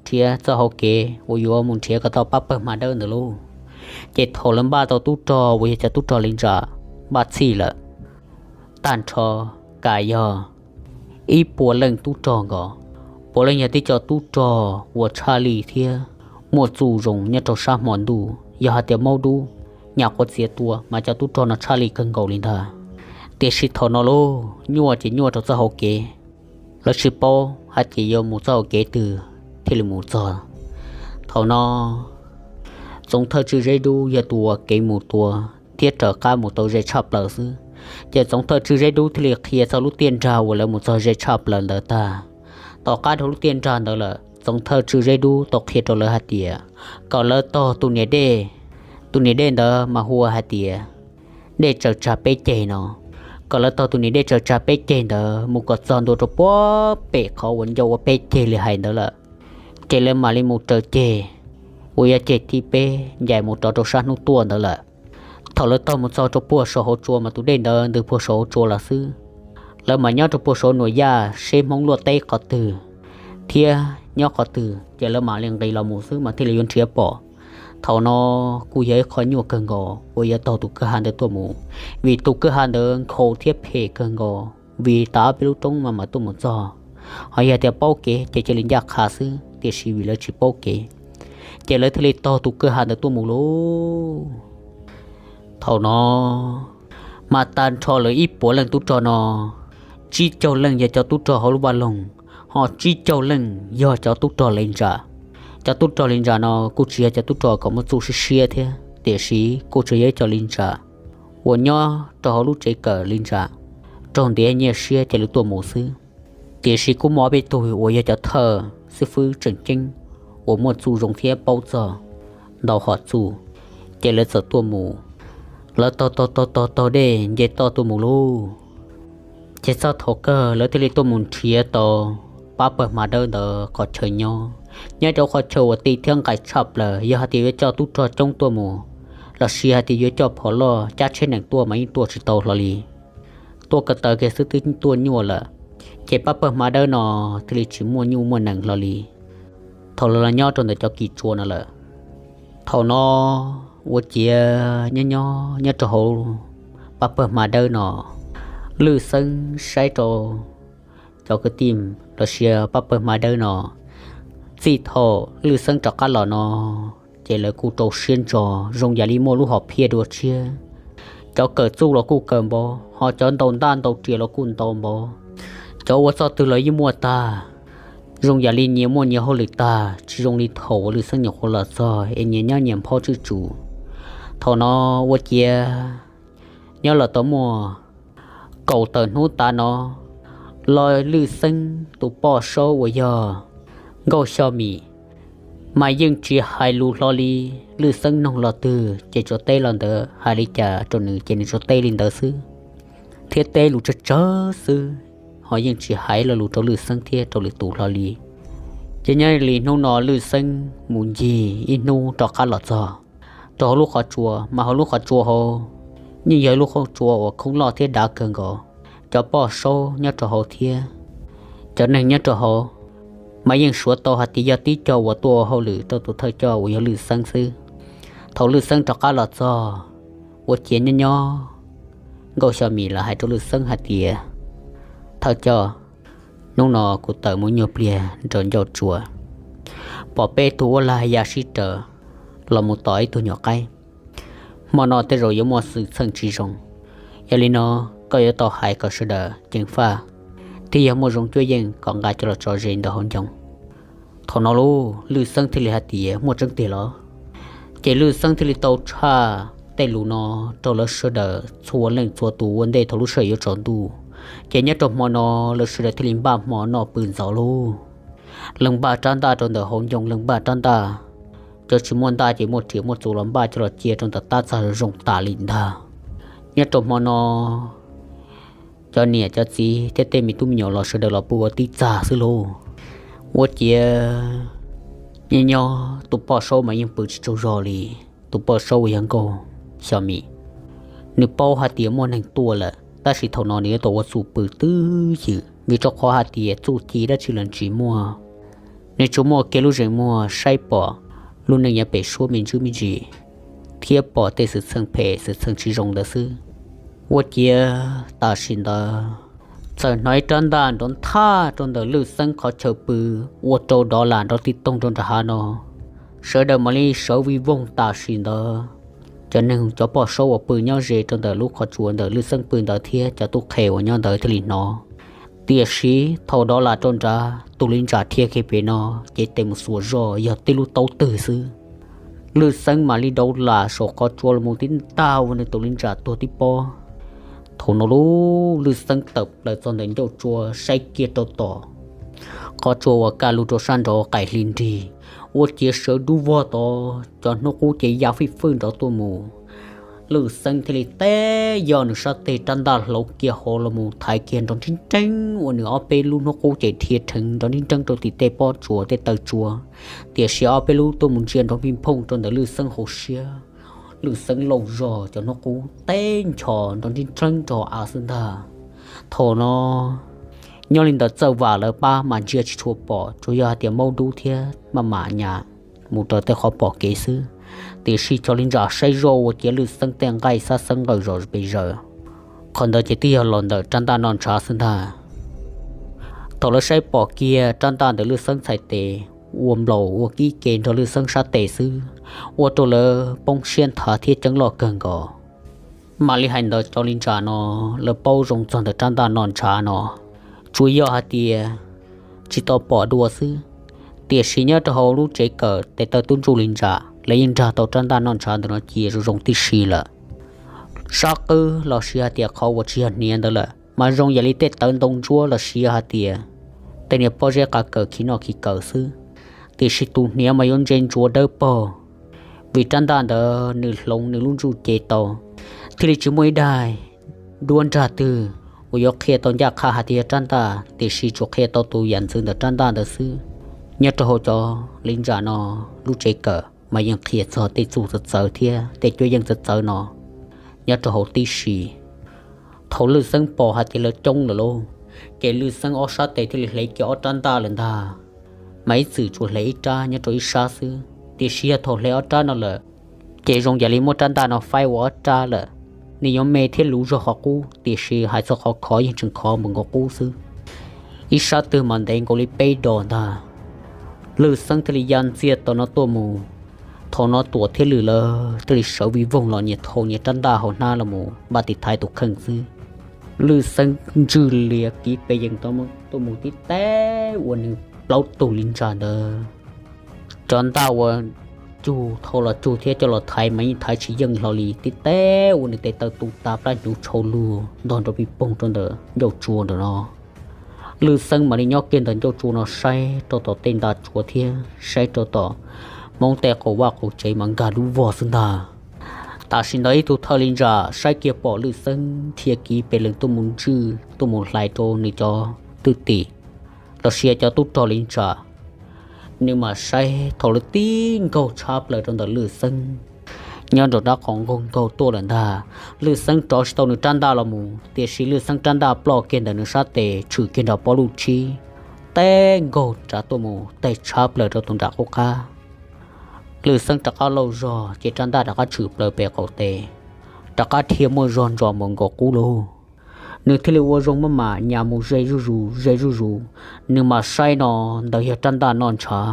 nrhiav txoj hauv kev uas yuav mus nrhiav kom tau pab pawg hma dawb ntawd lauj. Ces thaum lawv npaj tau tub rog uas yog cov tub rog li ntsa npaj txhij lawm, tag nrho kav yog ib puas leej tub rog nkaus, puav leej yog tib co tub rog uas tshaj lij thiab muaj txuj zoo nyob rau sab hmo ntuj. Yog hais tias maub dub nyam quav txiav tua mas cov tub rog no tshaj lij kawg nkaus li ntag. Tiam sis thaum no lauj, nyuaj ces nyuaj rau txoj hauv kev, lawv tsis paub hais tias yuav mus txoj hauv kev twg thiaj li mus txog. Thaum no txoov thawj tswj zeb dub yog tus uas kev mus tua thiab raws qab mus tau ze tshaj plaws xwb. Ces txoov thawj tswj zeb dub thiaj li qhia txog lub tiaj nrag uas lawv mus txog ze tshaj plaws ntawd tag. Tom qab dhau lub tiaj nrag ntawd lawm, txoov thawj tswj zeb dub tau qhia rau lawv hais tias kom lawv taug tus niam dej, tus niam dej ntawd mas hu ua hais tias dej tsaws tsag peb ceg no. Kom lawv taug tus niam dej tsaws tsag peb ceg ntawd mus kom txog ntua rau puag pem qhov uas ncau ua peb ceg li hais ntawd lawm, ces lawv mam li mus raws ceg uas yog ceg thib peb ncaim mus rov rau sab hnub tuaj ntawd lawm. Thaum lawv taug mus txog rau puag saum hauv tsua mas tus dej ntawd ntws puag saum hauv tsua los xwb. Lawv mam nyob rau puag saum nuam yaj seb Hmoob luaj teb qhov twg thiab nyob qhov twg, ces lawv mam li nqis los mus xwb mas thiaj li yuav nrhiav pom. Thaum no kuj yog ib qho nyuaj kawg nkaus uas yuav taug tus kwj ha ntawd tuaj mus, vim tus kwj ha ntawd nkhaus thiab phem kawg nkaus, vim tav ob peb lub roob mas mam tuaj mus txog. Ho yog tias paub kev ces cia li ncaj qha xwb, tiam sis vim lawv tsis paub kev, ces lawv thiaj li taug tus kwj ha ntawd tuaj mus lauj. Thaum no mas tag nrho lawv ib puas leej tub rog no, tsib caug leej yog cov tub rog hauv lub vaj loog, ho tsib caug leej yog cov tub rog li ntsa. Cov tub rog li ntsa no kuj tsis yog cov tub rog kom muaj txuj siab siab thiab, tiam sis kuj tsuas yog ib co li ntsa uas nyob rau hauv lub tsev kawm li ntsa, raug ntiav nyiaj siab ces lawv tuaj mus xwb. Tiam sis kuj muaj ob peb tug uas yog cov thawj xib fwb tseem ceeb uas muaj txuj zoo thiab paub txog ntau hom txuj, ces lawv txawm tuaj mus. Lawv taug taug taug taug taug dej nce toj tuaj mus lauj. Ces txog thaum kawg lawv thiaj li tuaj mus nrhiav tau pab pawg hma dawb ntawd qhov chaw nyob, nyob rau qhov chaw uas ti thiab nqaim tshaj plaws. Yog hais tias yuav coj tub rog coob tuaj mus, los sis hais tias yuav coj phom loj cab tsheb nees tuaj mas yeej tuaj tsis tau hlo li. Tuaj ko taw kiag xwb twb tuaj nyuaj lawm, ces pab pawg hma dawb no thiaj li tsis muaj nyuj muaj nees hlo li thaum lawv los nyob rau ntawm cov kis tsua no lawm. Thaum no ua ciav nyob nyob nyob rau hauv pab pawg hma dawb no, Lwj Xeeb saib rau cov kwv tij los sis pab pawg hma dawb no, txij thaum Lwj Xeeb rov qab los no, ces lawv kuj rau siab ntso zoo yam li muaj lub hom phiaj dua tshiab. Cov kawm txuj los kuj kawm npaum, ho cov ntaus ntaj ntaus riam los kuj ntaus npaum. Cov ua txoj twg los yeej muaj tag, zoo yam li nyias muaj nyias hauj lwm tag, tsis zoo li thaum uas Lwj Xeeb nyuam qhuav los txog es nyias nyob nyias nphob tswj tsuv. Thaum no ua ciav nyob los tau muaj kaum tawm hnub tav no los Lwj Xeeb tus poj saub uas yog Nkauj Xyo Mim mas yeej tsis hais lus hlo li. Lwj Xeeb noog los twg ces tsuas teb los ntawd, hais li cas rau nws ces nws tsuas teb li ntawd xwb, thiab teb lus tsawg tsawg xwb, ho yeej tsis hais lo lus rau Lwj Xeeb thiab rau lwm tus hlo li. Ces nyob li hnub no Lwj Xeeb mus ncig ib hnub rov qab los txog rau hauv lub qhov tsua, mas hauv lub qhov tsua hauv yeej yog ib lub qhov tsua uas khoob loj thiab dav kawg nkaus. Cov poj saub nyob rau hauv thiab cov neeg nyob rau hauv mas yeej suav tau hais tias yog tib co uas tuaj ua hauj lwm rau tus thawj coj uas yog Lwj Xeeb xwb. Thaum Lwj Xeeb rov qab los txog, ua ciav nyob nyob, Nkauj Xyo Mim los hais rau Lwj Xeeb hais tias, Thawj coj, hnub no kuv tawm mus nyuag pliag nraum ncauj tsua, pom peb tug uab lag ya sib raws los mus tom ib tug nyuam qaib. Hmo no tej zaum yuav muaj xwm txheej tsis zoo, yog li no koj yuav tau hais kom sawv daws ceev faj thiab yog muaj zoo cuab yeej kom nqa coj los tso ze ntawm hauv ncoo. Thaum no lauj, Lwj Xeeb thiaj li hais tias, Muaj tseeb tiag los? Ces Lwj Xeeb thiaj li tau tshaj tej lus no rau lawv sawv daws txhua leej txhua tus ua ntej thaum lub sij hawm yuav tsaus ntuj. Ces nyob rau hmo no lawv sawv daws thiaj li npaj hmo noj pw ntxov lauj. Leej npaj rab ntaj rau ntawm hauv ncoo, leej npaj rab ntaj cov tsis muaj ntaj ces muaj riam muaj txuas los npaj coj los cia rau ntawm tab txag zoo tas li ntag. Nyob rau hmo no cov niam cov txiv thiab tej me tub me nyuam los sawv daws los pw ua tib txag xwb lauj. Ua ciav nyob nyob tus poj saub mas yeej pw tsis tsaug zog li. Tus poj saub uas yog Nkauj Xyo Mim, nws paub hais tias muaj neeg tuaj lawm tab sis thaum no nws yuav tau ua txuj pw twb ywm vim rau qhov hais tias txuj ci dab tsi los tsis muaj. Nws tsuas muaj kiag lub zeem muag saib pom lub neej nyob pem suab me ntsis me ntsis thiab pom tej xwm txheej phem xwm txheej tsis zoo ntawd xwb. Ua ciav tam sim ntawd txawm hnov ib rab ntaj nrov nthaj rau ntawm Lwj Xeeb qhov chaw pw, ua rau dov lam nrov tij toog rau nram hav no. Sawv daws mam li sawv vij voog tam sim ntawd. Cov neeg cov poj saub uas pw nyob ze rau ntawm lub qhov tsua ntawm Lwj Xeeb pw ntawd thiab cov tub qhe uas nyob ntawd thiaj li hnov. Tiam sis thaum dov lam rau nrad tus li ntsa dhia kiag pem no, ces tes mus xuas zoj yog tib lub taub twg xwb. Lwj Xeeb mam li dov lam saum qhov tsua los mus tib ntag ua nws tus li ntsa tuag tib pob. Thaum no lub Lwj Xeeb tawm plaws txog ntawm ncauj tsua saib kiag rau tom qhov tsua uas kaj lug rau sab nraud qaim hli nrig, ua ciav sawv dub vog tod cov hnub qub ces ya fij fwj nrov tuaj mus. Lwj Xeeb thiaj li teb yog nws sab tes rab ntaj hlauv kiag hauv los mus thaiv kiag nrov nrib nreeb ua nws ob peb lub hnub qub ces dhia rheev nrov nrib nreeb rau tim tej pob tsuas tej taw tsua, tiam sis ob peb lub tuaj mus ntsia nrov npij nphooj rau ntawm Lwj Xeeb hauv siab. Lwj Xeeb lauj zog cov hnub qub teb nchos nrov nrib nreeb rau av xwb ntag. Thaum no nyob li ntawd txawj vam lawv pab mas ntsia tsis tshua pom, tsuas yog hais tias maub dub thiab maj mam nyas mus raws tej qhov pom kev xwb. Tiam sis cov li ntsa saib zoj ua ciav Lwj Xeeb tej nqaij xab xeeb nqawj zom pes zaws. Qhov ntawd ces twb yog los ntawm rab ntaj noj ntshav xwb ntag. Thaum lawv saib pom kiag rab ntaj ntawm Lwj Xeeb txhais tes ua nplaum ua kib ke nrog Lwj Xeeb sab tes xwb, ua rau lawv poob siab nthav thiab ceeb loj kawg nkaus. Mam li hais ntawd cov li ntsa no, lawv paub zoo txog ntawm rab ntaj noj ntshav no, tsuas yog hais tias tsis tau pom dua xwb. Tiam sis nyob rau hauv lub tsev kawm tes taw tub ntsuj li ntsa, lawv yeej nrag tau rab ntaj noj ntshav ntawm no cia zoo zoo tib si lawm. Sab qwb los sis hais tias qhov uas tsis yog hniav ntawd lawm mas zoo yam li tej tawv ntoo ntsuab los sis hais tias tej niag pob zeb qav kaws khi noj khi kaws xwb. Tiam sis tus hniav mas yuav ntse ntsuav dawb paug, vim rab ntaj ntawd nws hloov nws lub ntsuj cev tau, thiaj li tsis muaj ib daim duab nrag twg uas yuav qhia tau ncaj qha hais tias yog rab ntaj, tiam sis tsuas qhia tau tus yam ntxwv ntawm rab ntaj ntawd xwb. Nyob rau hauv cov li ntsa no, lub tsev kawm mas yeej qhia txog tej txuj txawv txawv thiab tej cuab yeej txawv txawv no nyob rau hauv tib si. Thaum Lwj Xeeb pom hais tias lawv coob lawm lauj, ces Lwj Xeeb ob sab tes thiaj li hle kiag ob rab ntaj lawm ntag. Mas ib txwm tsuas hle ib rab nyob rau ib sab xwb, tiam sis yog thaum hle ob rab no lawm, ces zoo yam li muab rab ntaj no faib ua ob rab lawm. Nws yuav me thiab luv zog qhov qub, tiam sis hais txog qhov khov yeej tseem khov npaum nkaus qub xwb. Ib sab twg mas ntev nkaus li peb dos ntag. Lwj Xeeb thiaj li ya ntxiag tom no tuaj mus. Thaum no Tuam thiab Lwm lawv thiaj li sawv vij voog los nyias thau nyias rab ntaj hauv hnab los mus npaj tiv thaiv tus kheej xwb. Lwj Xeeb ntswj lias kiv pes yees tuaj mus tib teb ua nws plaub tug li ntsa ntawd. Cov ntaj uas cug thau los cug thiab coj los thaiv mas yeej thaiv tsis yeej hlo li, tib teb ua nws tes taw tu tas plab hnyuv tshau lug ntog nrov pij poog rau ntawm ncauj tsua ntawm no. Lwj Xeeb mam li nyob kiag ntawm ncauj tsua no saib rau tom tej ntaj tsua thiab saib rau tom Hmoob tej qaum vaj qaum tsev mas nkag dub vog xwb ntag. Tam sim ntawd ib tug thawj li ntsa saib kiag pom Lwj Xeeb dhia kiv pes lees tuaj mus ntswj tuaj mus hlais rau nws cov thwj tim los sis cov tub rog li ntsa. Nws mam saib thaum lawv tib nkaug tshab plaws rau ntawm Lwj Xeeb nyob nraum rab qhov nkaug nkaug tuaj lawm ntag. Lwj Xeeb rov tsis tau nws rab ntaj los mus, tiam sis Lwj Xeeb rab ntaj ploj kiag ntawm nws sab tes tshwm kiag nram pob luj tshib, teb nkaug rov tuaj mus teg tshab plaws rau tus nram qub qab. Lwj Xeeb rov qab lauj zog ces rab ntaj rov qab tshwm plaws pem qaum tes, rov qab dhia muaj zog ntsos npaum nkaus qub lauj. Nws thiaj li ua zoo maj mam nyas mus ze zuj zus ze zuj zus. Nws mam saib no, ntawd yog rab ntaj noj ntshav.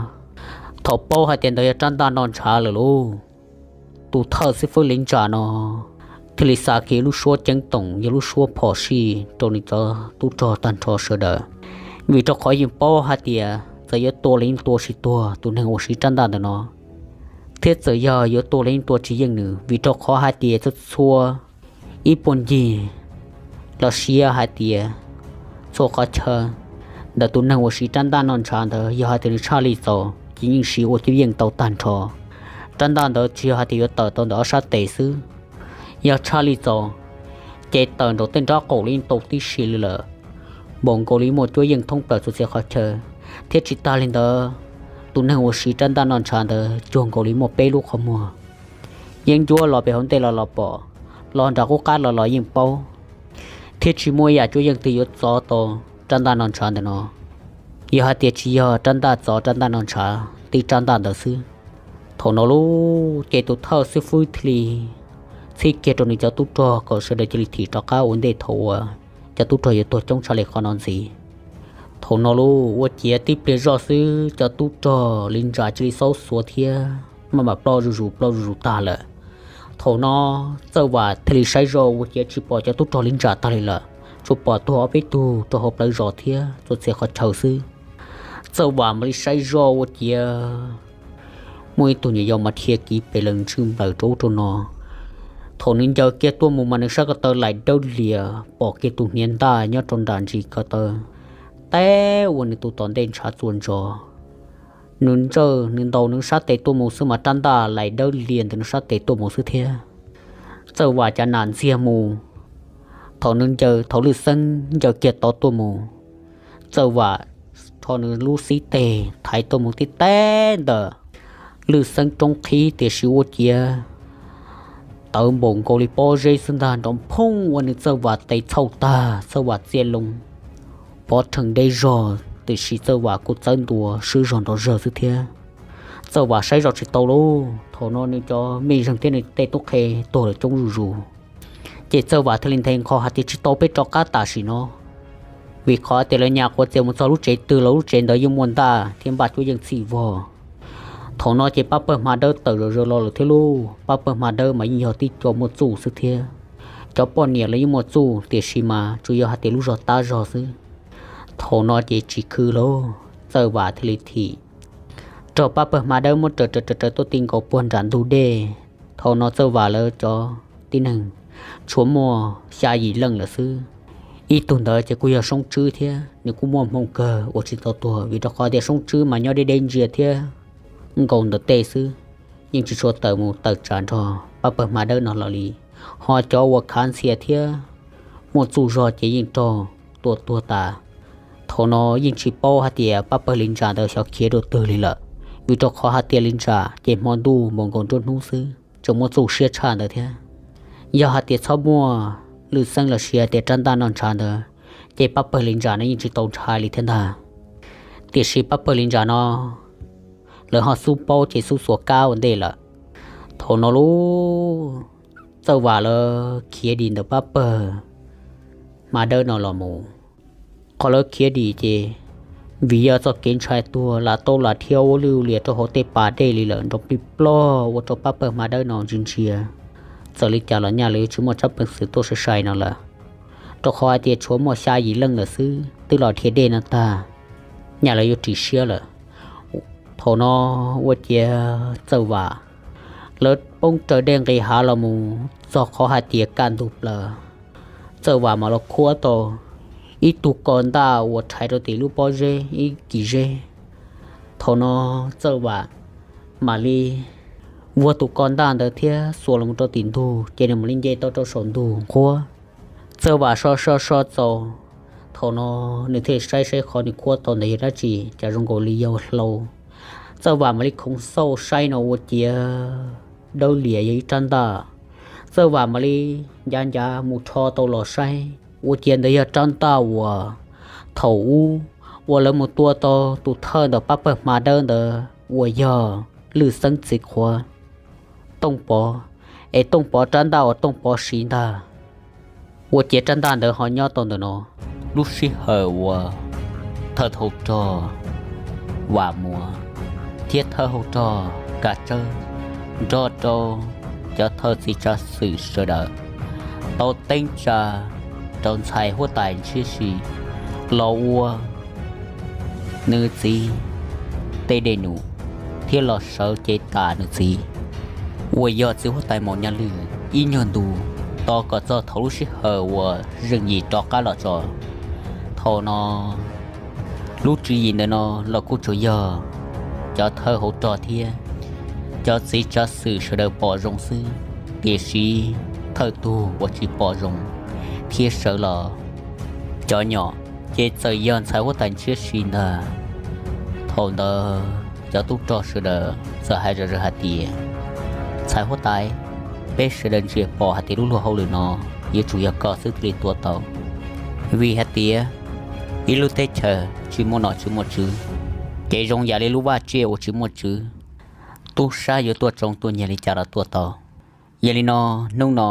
Thaum paub hais tias ntawd yog rab ntaj noj ntshav lawm lauj, tus thawj xib fwb li ntsa no thiaj li xa kiag lub suab ceeb toom yog lub suab phom sij rau nws cov tub rog tag nrho sawv daws, vim rau qhov yeej paub hais tias txawm yuav tua los yeej tua tsis tuag tus neeg uas siv rab ntaj ntawm no, thiab txawm yog yuav tua los yeej tua tsis yeej nws, vim rau qhov hais tias txhua txhua ib puag ncig los sis hais tias txhua qhov chaw ntawm tus neeg uas siv rab ntaj noj ntshav ntawd yog hais tias nws tshaj li txaus ces yeej siv ua cuab yeej tau tag nrho. Rab ntaj ntawd tsis yog hais tias yuav tawm tau ntawm ob sab tes xwb, yog tshaj li txaus ces tawm nraum tej nrab qaum li tau tib si li lawm, npaum nkaus li muaj cuab yeej thoob plaws txhua txhia qhov chaw, thiab tsis tas li ntawd, tus neeg uas siv rab ntaj noj ntshav ntawd cuag nkaus li muaj peb lub qhov muag, yeeb ncuab los pem hauv ntej los los pom, los nram qub qab los los yeej paub, thiab tsis muaj ib yam cuab yeej twg yuav txov tau rab ntaj noj ntshav ntawm no, yog hais tias tsis yog rab ntaj txov rab ntaj noj ntshav tib rab ntaj ntawd xwb. Thaum no lauj, ces tus thawj xib fwb thiaj li txhib kiag rau nws cov tub rog kom sawv daws cia li thim rov qab ua ntej thaum uas cov tub rog yuav tuag coob tshaj li qhov no ntxiv. Thaum no lauj, ua ciav tib pliag zoj xwb cov tub rog li ntsa cia li xaub xuav thiab maj mam ploj zuj zus ploj zuj zus tag lawm. Thaum no Txawj Vam thiaj li saib zoj ua ciav tsis pom cov tub rog li ntsa tag li lawm, tsuas pom tuag ob peb tug rau hauv plawv zos thiab txhua txhia qhov chaw xwb. Txawj Vam mam li saib zoj ua ciav muaj ib tug nyuam yaus mas dhia kiv pes lees ntswj nplaws rau ub rau no. Thaum nws ncaws kiag tuaj mus mas nws sab ko taw laim dawb lias pom kiag tus hniav ntaj nyob rau nram ntsis ko taw teb ua nws tus tom ntej ntshav txuas ntsos. Nws ntsawj nws ntaus nws sab tes tuaj mus xwb mas rab ntaj laim dawb lias ntawm nws sab tes tuaj mus xwb thiab. Txawj Vam cas nam ntxiag mus, thaum nws ncaws thaum Lwj Xeeb ncaws kiag tod tuaj mus, Txawj Vam rho nws lub xib teg thaiv tuaj mus tib teb ntawm Lwj Xeeb roob qhib tiam sis ua ciav tawv npaum nkaus li pob zeb xwb ntag, nrov phooj ua nws Txawj Vam tes txhauj tag, Txawj Vam txia loo pov rhees deb zog tiam sis Txawj Vam kuj txawb ntua swb zog nrov zawg xwb thiab. Txawj Vam saib zoj tsis tau lauj, thaum no nws cov mej zeeg thiab nws tej tub qhe tuag lawm coob zuj zus. Ces Txawj Vam thiaj li nthe nqho hais tias tsis tau, peb rov qab tam sim no, vim qhov tias lawv nyas quav txias mus txog lub tsev twg los lub tsev ntawd yeej muaj ntaj thiab npaj cuab yeej txhij vog. Thaum no ces pab pawg hma dawb tawm zom zaws los lawm thiab lauj, pab pawg hma dawb mas yeej yog tib co muaj txuj xwb thiab. Cov poj niam los yeej muaj txuj tiam sis mas tsuas yog hais tias lub zog tab zog xwb. Thaum no ces tsis khwv lauj, Txawj Vam thiaj li thim rau pab pawg hma dawb muab raws raws raws tuaj ti nkaus puag nram ntug dej. Thaum no Txawj Vam lawv cov tib neeg tshuav muaj xya yim leej lawm xwb. Ib tug ntawd ces kuj yog Soob Tswb thiab, nws kuj muaj hmoo kawg uas tsis tau tuag vim rau qhov tias Soob Tswb mas nyob deb deb ntsia thiab nkaus ntawm tej xwb, yeej tsis tshua tawm mus tawm tsam nrog pab pawg hma dawb no los li. Ho cov uas khav ntxhias thiab muaj txuj zog ces yeej raug tua tuag tas. Thaum no yeej tsis paub hais tias pab pawg Lis Ntsa ntawd xyov khiav dua twg li lawm, vim rau qhov hais tias Lis Ntsa ces hmo ntuj npaum nkaus nruab hnub xwb tseem muaj txuj siab tshaj ntawd thiab. Yog hais tias txhob muaj Lwj Xeeb los sis hais tias rab ntaj noj ntshav ntawd, ces pab pawg Lis Ntsa no yeej tsis tau ntshai li thiab ntag. Tiam sis pab pawg Lis Ntsa no lawv ho xub paub ces xub xuas kab ua ntej lawm. Thaum no lub Txawj Vam lawv khiav dim ntawm pab pawg hma dawb no los mus. Qhov lawv khiav dim ces vim yog txoj kev ntshai tuag, lam tau lam dhia ua lwj ua liam rau hauv tej pas dej li lawm, nrov plig plog ua rau pab pawg hma dawb no ntsia ntsia. Txawm li cas los nyaj lawv yuav tsis muaj tsab peev xwm tuaj sai sai no lawm, rau qhov hais tias tshuav muaj xya yim leej lawm xwb twb los dhia dej no tag, nyaj lawv yuav ris siab lawm. Thaum no ua ciav Txawj Vam lawv poob raws dej nqis hav los mus txog qhov hais tias kaj ntug plaws. Txawj Vam mam los khuab tau ib tug ko ntaj uas rhais rau tim lub pob zeb ib kis zeb. Thaum no Txawj Vam mam li vuag tus ko ntaj ntawd thiab xuas los rau tim ntug ces nws mam li nce tau rau saum ntug nqhuab. Txawj Vam so so so txaus, thaum no nws thiaj saib saib qhov nws khuab tau ntawd yog dab tsi, cas zoo nkaus li yog hlau. Txawj Vam mam li khoov xauj saib no ua ciav dawb lias yog ib rab ntaj. Txawj Vam mam li ncav ncav mus rho tau los saib ua ciav ntawd yog rab ntaj uas thaum ub uas lawv mus tua tau tus thawj ntawm pab pawg hma dawb ntawd uas yog Lwj Xeeb txiv qhuav Tooj Pov, es Tooj Pov rab ntaj uas Tooj Pov siv ntag. Ua ciav rab ntaj ntawd ho nyob tau ntawm no. Lub sij hawm uas thawj hauv rog Vam Muas thiab thawj hauv rog Kav Tsawb nrog rau cov thawj txiv tsav xwm sawv daws tau teeb tsa rau ntxhais huab tais Ntshiab Si los ua nws txiv tej dej num thiab los sawv cev tas nws txiv uas yog txiv huab tais Maum Nyaj Lwj ib nyuag ntu, tos kom txog thaum lub sij hawm uas zeej yim rov qab los tso. Thaum no lub tswv yim ntawm no los kuj tsuas yog cov thawj hauv rog thiab cov txiv tsav xwm sawv daws pom zoo xwb, tiam sis thawj tug uas tsis pom zoo thiab sawv los cov nyom ces txawm yog ntxhais huab tais ntshiab si ntag. Thaum ntawd cov tub rog sawv daws txawm hais zom zaws hais tias, ntxhais huab tais, peb sawv daws ntsia pom hais tias lub luag hauj lwm no yuav tsum yog koj xwb thiaj li tuav tau, vim hais tias ib lub teb chaws tsis muaj nom tsis muaj tswv, ces zoo yam li lub vaj tsiaj uas tsis muaj tswv, tub sab yuav tuaj tsoo tuaj nyiag li cas los tuaj tau. Yog li no, hnub no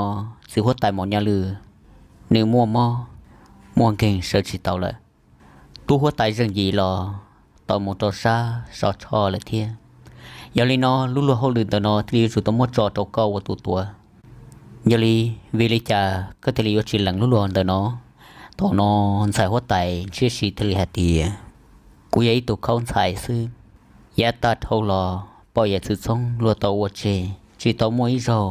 txiv huab tais Maum Nyaj Lwj nws muaj mob muaj nkeeg sawv tsis tau lawm. Tub huab tais Zeej Yim los tau mus rau sab Sov Tshoj lawm thiab. Yog li no lub luag hauj lwm ntawm no thiaj li yuav tsum tau muab tso rau koj ua tus tuav. Yog li, vim li cas koj thiaj li yuav tsis lees lub luag ntawm no? Thaum no ntxhais huab tais ntshiab si thiaj li hais tias, kuv yog ib tug khaub ntxhais xwb, yav tag dhau los poj yawm txwv txhoob luag tau ua tseg, tsis tau muaj ib zaug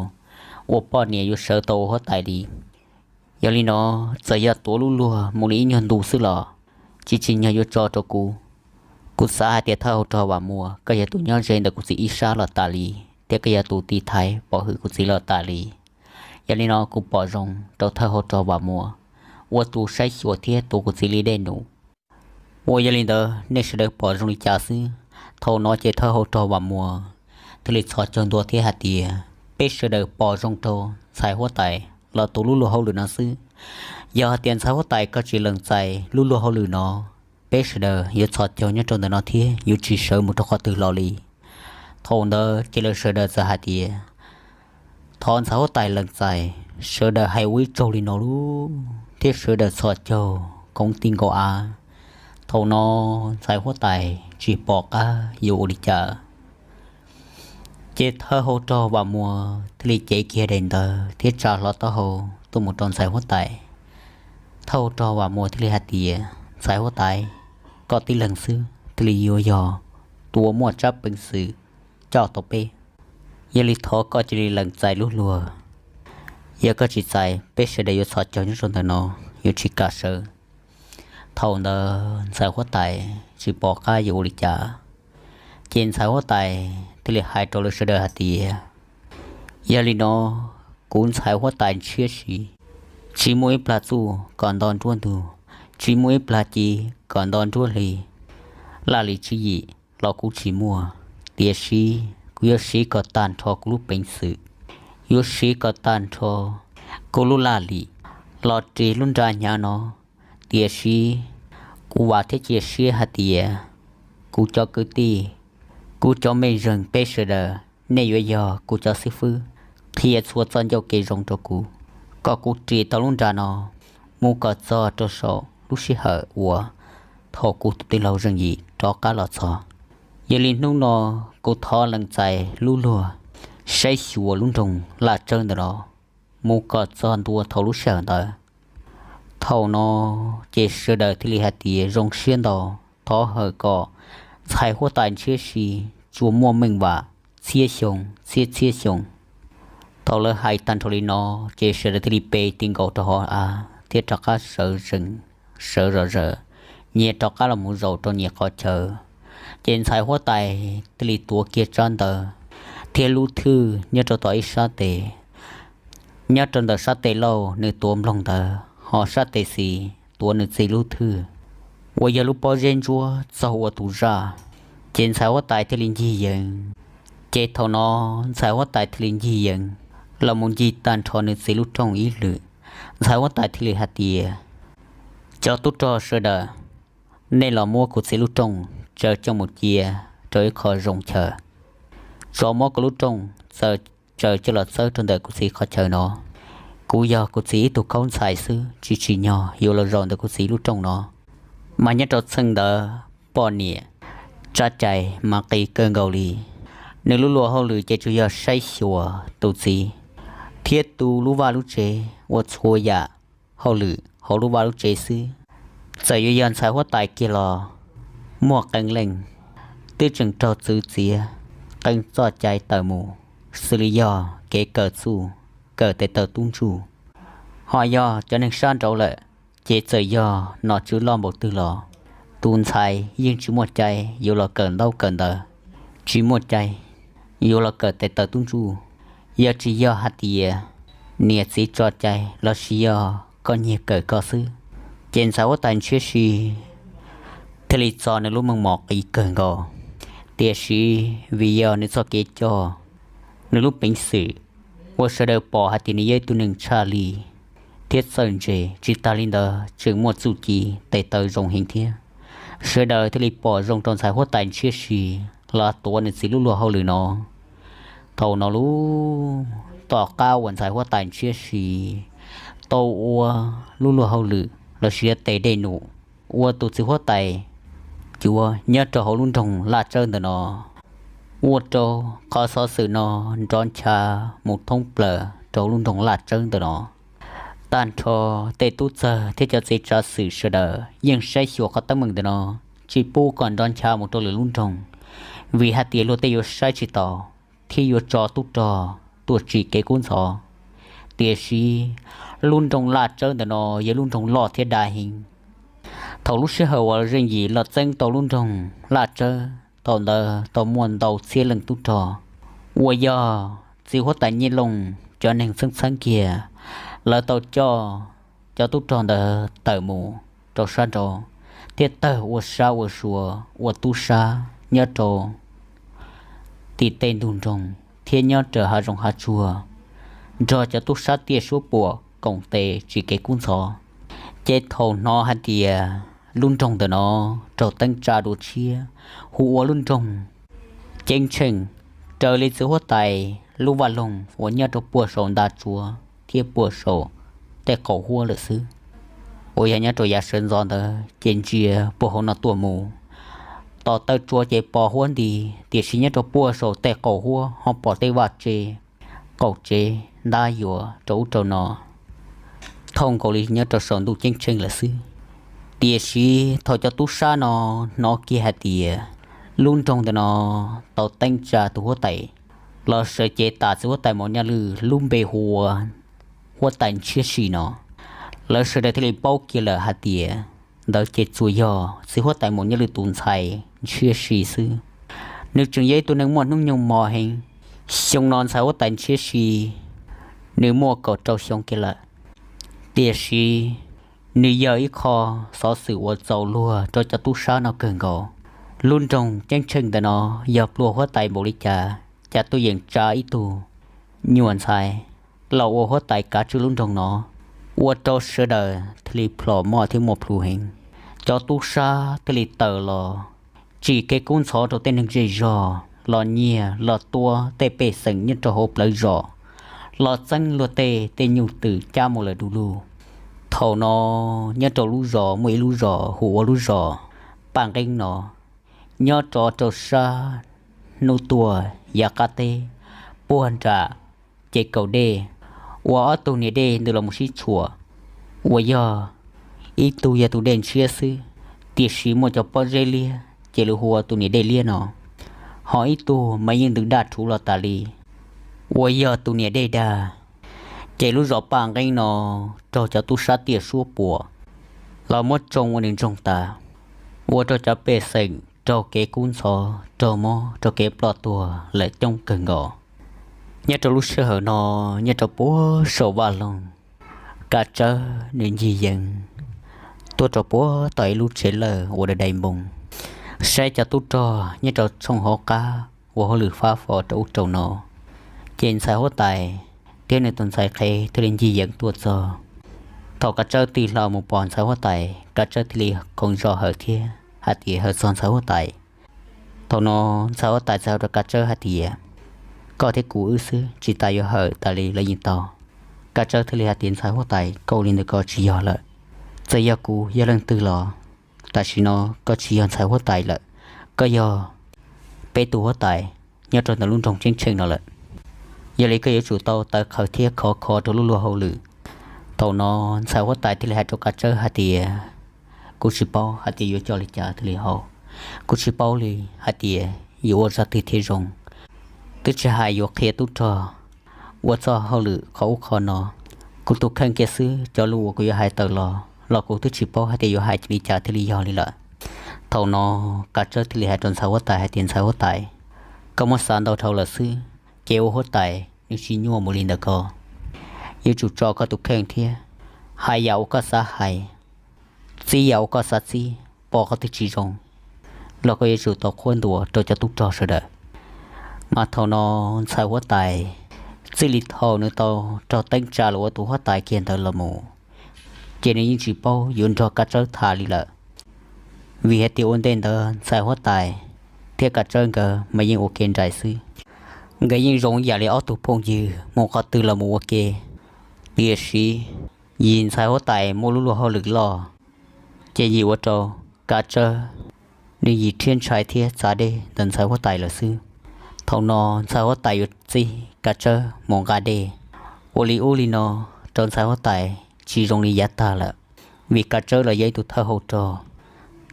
uas poj niam yuav sawv tau ua huab tais li. Yog li no, txawm yog tuav lub luag mus li ib nyuag ntu xwb los tsis tsim nyog yuav tso rau kuv. Kuv xav hais tias thawj hauv rog Vam Muas, koj yog tus nyob ze ntawm kuv txiv ib sab los tas li, thiab koj yog tus tiv thaiv pov hwm kuv txiv los tas li. Yog li no kuv pom zoo rau thawj hauv rog Vam Muas ua tus saib xyuas thiab tuav kuv txiv li dej num. Ua yog li ntawd nej sawv daws pom zoo li cas xwb? Thaum no ces thawj hauv rog Vam Muas thiaj li txhos caug ntua thiab hais tias, peb sawv daws pom zoo rau ntxhais huab tais los tus lub luag hauj lwm no xwb. Yog hais tias ntxhais huab tais koj tsis lees txais lub luag hauj lwm no, peb sawv daws yuav txhos caug nyob rau ntawm no thiab yuav tsis sawv mus rau qhov twg los li. Thaum ntawd ces lawv sawv daws txawm hais tias, thov ntxhais huab tais lees txais. Sawv daws hais ua ib tsaug li no lub thiab sawv daws txhos caug koov ti nkaus av. Thaum no ntxhais huab tais tsis pom qab yuav ua li cas, ces thawj hauv rog Vam Muas thiaj li cev kiag daim ntawv thiab tsa hlo taub hau tuaj mus rau ntxhais huab tais. Thawj hauv rog Vam Muas thiaj li hais tias, ntxhais huab tais, koj tib leeg xwb thiaj li yuav yog tus uas muaj tsab peev xwm coj tau peb. Yog li thov koj cia li lees txais lub luag. Yog koj tsis txais, peb sawv daws yuav txhos caug nyob rau ntawm no, yuav tsis kam sawv. Thaum ntawd ntxhais huab tais tsis pom qab yuav ua li cas, ces ntxhais huab tais thiaj li hais rau lawv sawv daws hais tias, yog li no, kuv ntxhais huab tais ntshiab si, tsis muaj ib plag txuj kom nto nruab ntug, tsis muaj ib plag ci kom nto nruab hli, laj lim tswv yim los kuv tsis muaj, tiam sis kuv yuav siv kom tag nrho kuv lub peev xwm, yuav siv kom tag nrho kuv lub laj lim los ris lub nra hnyav no. Tiam sis kuv vam thiab cia siab hais tias kuv cov kwv tij, kuv cov mej zeeg peb sawv daws, nej yuav yog kuv cov xib fwb qhia txhua txoj ncauj kev zoo rau kuv, kom kuv ris tau lub nra no mus kom txog rau saum lub sij hawm uas thaum kuv tus tij laug Zeej Yim rov qab los txog. Yog li hnub no kuv thov lees txais lub luag saib xyuas lub nroog Laj Tsawb ntawm no mus kom txog ntua thaum lub sij hawm ntawd. Thaum no ces sawv daws thiaj li hais tias zoo siab ntau, thov hawm kom ntxhais huab tais ntshiab si tsuas muaj meej vam txhiab xyoo txhiab txhiab xyoo. Thaum lawv hais tag nrho li no, ces sawv daws thiaj li pe ti nkaus rau hauv av thiab rov qab sawv zom zaws, nyias rov qab los mus zaum rau nyias qhov chaw. Ces ntxhais huab tais thiaj li tuav kiag tsab ntawv thiab lub thwj nyob rau tom ib sab tes. Nyob rau ntawm sab tes laug nws tuav nploog ntawv, ho sab tes xis tuav nws txiv lub thwj uas yog lub pob zeb ntsuab txaug ua tus zaj. Ces ntxhais huab tais thiaj li ncig yees. Ces thaum no ntxhais huab tais thiaj li ncig yees los mus ncig tag nrho nws txiv lub rooj ib lwm. Ntxhais huab tais thiaj li hais tias, cov tub rog sawv daws, nej los muab kuv txiv lub rooj tsaws coj mus cia rau ib qho zoo chaw. Tso muab kuv lub rooj txaws, tsaws coj los txawb rau ntawm kuv txiv qhov chaw no. Kuv yog kuv txiv ib tug khaub ntxhais xwb, tsis tsim nyog yuav los zaum ntawm kuv txiv lub rooj no. Mas nyob rau txheej ntawd poj niam tsab cai mas qis kawg nkaus li. Nws lub luag hauj lwm ces tsuas yog saib xyuas tus txiv thiab tu lub vaj lub tsev, ua txhua yam hauj lwm hauv lub vaj lub tsev xwb. Txawm yuav yog ntxhais huab tais kiag los muaj qee leej twb tseem raug txwv txiav qee txoj cai tawm mus, xws li yog kev kawm txuj, kawm tes taw tub ntsuj. Ho yog cov neeg sab nraud lawm, ces txawm yog nom tswv loj npaum twg los tus ntxhais yeej tsis muaj cai yuav los kawm ntaub kawm ntawv, tsis muaj cai. yuav los kawm tes taw tub ntsuj. Yog tsis yog hais tias niam txiv tso cai los sis yog koj nyiag kawm koj xwb. Ces ntxhais huab tais ntshiab si thiaj li txo nws lub meej mom qiv kawg nkaus. Tiam sis vim yog nws txoj kev coj, nws lub peev xwm ua sawv daws pom hais tias nws yog ib tug neeg tshaj li thiab txawj ntse, tsis tas li ntawd tseem muaj txuj ci tes taw zoo heev thiab. Sawv daws thiaj li pom zoo rau ntxhais huab tais ntshiab si los tuav nws txiv lub luag hauj lwm no. Thaum no lub tom qab uas ntxhais huab tais ntshiab si tau ua lub luag hauj lwm los sis tes dej num ua tus txiv huab tais cuav nyob rau hauv lub nroog Laj Tsawb ntawm no, ua rau qhov xov xwm no nrov ncha mus thoob plaws rau lub nroog Laj Tsawb ntawm no. Tag nrho tej tub txawg thiab cov txiv tsav xwm sawv daws yeej saib xyuas qhov teeb meem ntawm no, tsis pub kom nrov ncha mus rau lwm lub nroog, vim hais tias luag tej yuav saib tsis taus thiab yuav tso tub rog tuaj tsim kev kub ntxhov. Tiam sis lub nroog Laj Tsawb ntawm no yog lub nroog loj thiab dav heev. Thaum lub sij hawm uas Zeej Yim los txeeb tau lub nroog Laj Tsawb, thaum ntawd tau muaj ntau txhiab leej tub rog uas yog txiv huab tais Nyiaj Looj cov neeg txheeb txheeb kiag, lawv tau coj cov tub rog ntawd tawm mus rau sab nraud thiab tawg ua sab ua sua ua tub sab nyob rau tim tej ntug nroog thiab nyob raws hav zoov hav tsuag, nrog cov tub sab tiaj suab puam koom tes tsim kev kub ntxhov. Ces thaum hnov hais tias lub nroog ntawm no raug teeb tsa dua tshiab, hu ua lub nroog Ceeb Tsheej, raws li txiv huab tais lub vaj loog uas nyob rau puag saum nta tsuav thiab puag saum tej qaum huab lawm xwb. Uas yog nyob rau yav sawv ntxov ntawd ces ntsia puag hauv no tuaj mus, tom taw tsuav ces pos huab nti, tiam sis nyob rau puag saum tej qaum huab ho pom tej vaj tse, qaum tsev ntab yuav rau ub rau no, thooj nkaus li nyob rau saum ntuj ceeb tsheej lawm xwb. Tiam sis thaum cov tub sab no hnov kiag hais tias lub nroog ntawm no tau teeb tsa tus huab tais los sawv cev tas txiv huab tais Maum Nyaj Lwj lub npe hu ua huab tais Ntshiab Si no, lawv sawv daws thiaj li paub kiag lawm hais tias ntawd ces tsuas yog txiv huab tais Maum Nyaj Lwj tus ntxhais Ntshiab Si xwb. Nws tseem yog ib tug neeg muaj hnub nyoog mos heev. Xyoo no ntxhais huab tais Ntshiab Si nws muaj kaum rau xyoo kiag lawm, tiam sis nws yog ib qho xov xwm uas txaus luag rau cov tub sab no kawg nkaus. Lub nroog Ceeb Tsheej ntawm no yog pluag huab tais npaum li cas, cas tuaj yeem tsa ib tug nyuam ntxhais los ua huab tais kav tswj lub nroog no, ua rau sawv daws thiaj li plhom moj thiab muaj plhus heev. Cov tub sab thiaj li tawm los tsim kev kub ntxhov rau tej neeg zej zog los nyiag los tua tej pej xeem nyob rau hauv plawv zos, los txeeb luag tej tej nyuj twm cab mus lawm du lug. Thaum no nyob rau lub zos muaj ib lub zos hu ua lub zos Paj Nqeeb no, nyob rov rau sab hnub tuaj yav qab teb, puag nram ces kaum dej, uas ob tug niam dej ntws los mus sib tshuam, uas yog ib tug yog tus dej ntshiab xwb, tiam sis muaj cov pob zeb liab ces lawv hu ua tus niam dej liab no, ho ib tug mas yeej ntws daj rhuv los tas li, uas yog tus niam dej dag. Ces lub zos Paj Nqeeb no raug cov tub sab tiaj suab puam los muab tsoo ua nws ntsoog tas, ua rau cov pej xeem raug kev kub ntxhov, raug mob, raug kev ploj tuag lawm coob kawg nkaus. Nyob rau lub sij hawm no, nyob rau puag saum vaj loog, Kav Tsawb nws ncig yees tuaj rau puag tom ib lub tsev lawj ua dai dai npoo, saib cov tub rog nyob rau tshooj hauv qab ua hauj lwm fab fo rau ub rau no. Ces ntxhais huab tais thiab nws tus ntxhais qhev thiaj li ncig yees tuaj txog. Thaum Kav Tsawb tig hlo mus pom ntxhais huab tais, Kav Tsawb thiaj li khoov zog hawm thiab hais tias hawm txog ntxhais huab tais. Thaum no ntxhais huab tais txawm hais rau Kav Tsawb hais tias, koj thiab kuv wb xwb, tsis tas yuav hawm tas li los yeej tau. Kav Tsawb thiaj li hais tias, ntxhais huab tais, koj ua li ntawd ko tsis yog lawm. Txawm yog kuv yog leej twg los tam sim no koj tsis yog ntxhais huab tais lawm, koj yog peb tus huab tais nyob rau ntawm lub nroog Ceeb Tsheej no lawm. Yog li koj yuav tsum tau tawv qhawv thiab khov kho rau lub luag hauj lwm. Thaum no ntxhais huab tais thiaj li hais rau Kav Tsawb hais tias, kuv tsis paub hais tias yuav coj li cas thiaj li haum. Kuv tsis paub li hais tias yuav ua zaj twg thiaj zoo. Twb tsis hais yuav qhia tub rog ua txoj hauj lwm qhov ub qhov no, kuv tus kheej kiag xwb cov lus uas kuv yuav hais tawm los los kuv twb tsis paub hais tias yuav hais li cas thiaj li yog li lawm. Thaum no Kav Tsawb thiaj li hais rau ntxhais huab tais hais tias, ntxhais huab tais, Koj muab xav ntau dhau lawm xwb, ces ua huab tais nws tsis nyuaj mus li ntawd ko. Yuav tsum tso koj tus kheej thiab, hais yam uas koj xav hais, txib yam uas koj xav txib, pom qhov twg tsis zoo los koj yuav tsum tau qhuab ntuas rau cov tub rog sawv daws. Mas thaum no ntxhais huab tais txij li thaum nws tau raug teeb tsa los ua tus huab tais kiag ntawd los mus, ces nws yeej tsis paub yuav nrog Kav Tsawb tham li lawm. Vim hais tias ua ntej ntawd ntxhais huab tais thiab Kav Tsawb nkawd mas yeej ua ke nraim xwb. Nkawd yeej zoo yam li ob tug phooj ywg mus qhov twg los mus ua ke. Tiam sis yim ntxhais huab tais muaj lub luag hauj lwm loj, ces yim ua rau Kav Tsawb nws yim rhiab ntshai thiab txav dej ntawm ntxhais huab tais lawm xwb. Thaum no ntxhais huab tais yuav txib Kav Tsawb mus nqa dej, ua li ub li no rau ntxhais huab tais tsis zoo li yav tag lawm, vim Kav Tsawb los yog ib tug thawj hauv rog.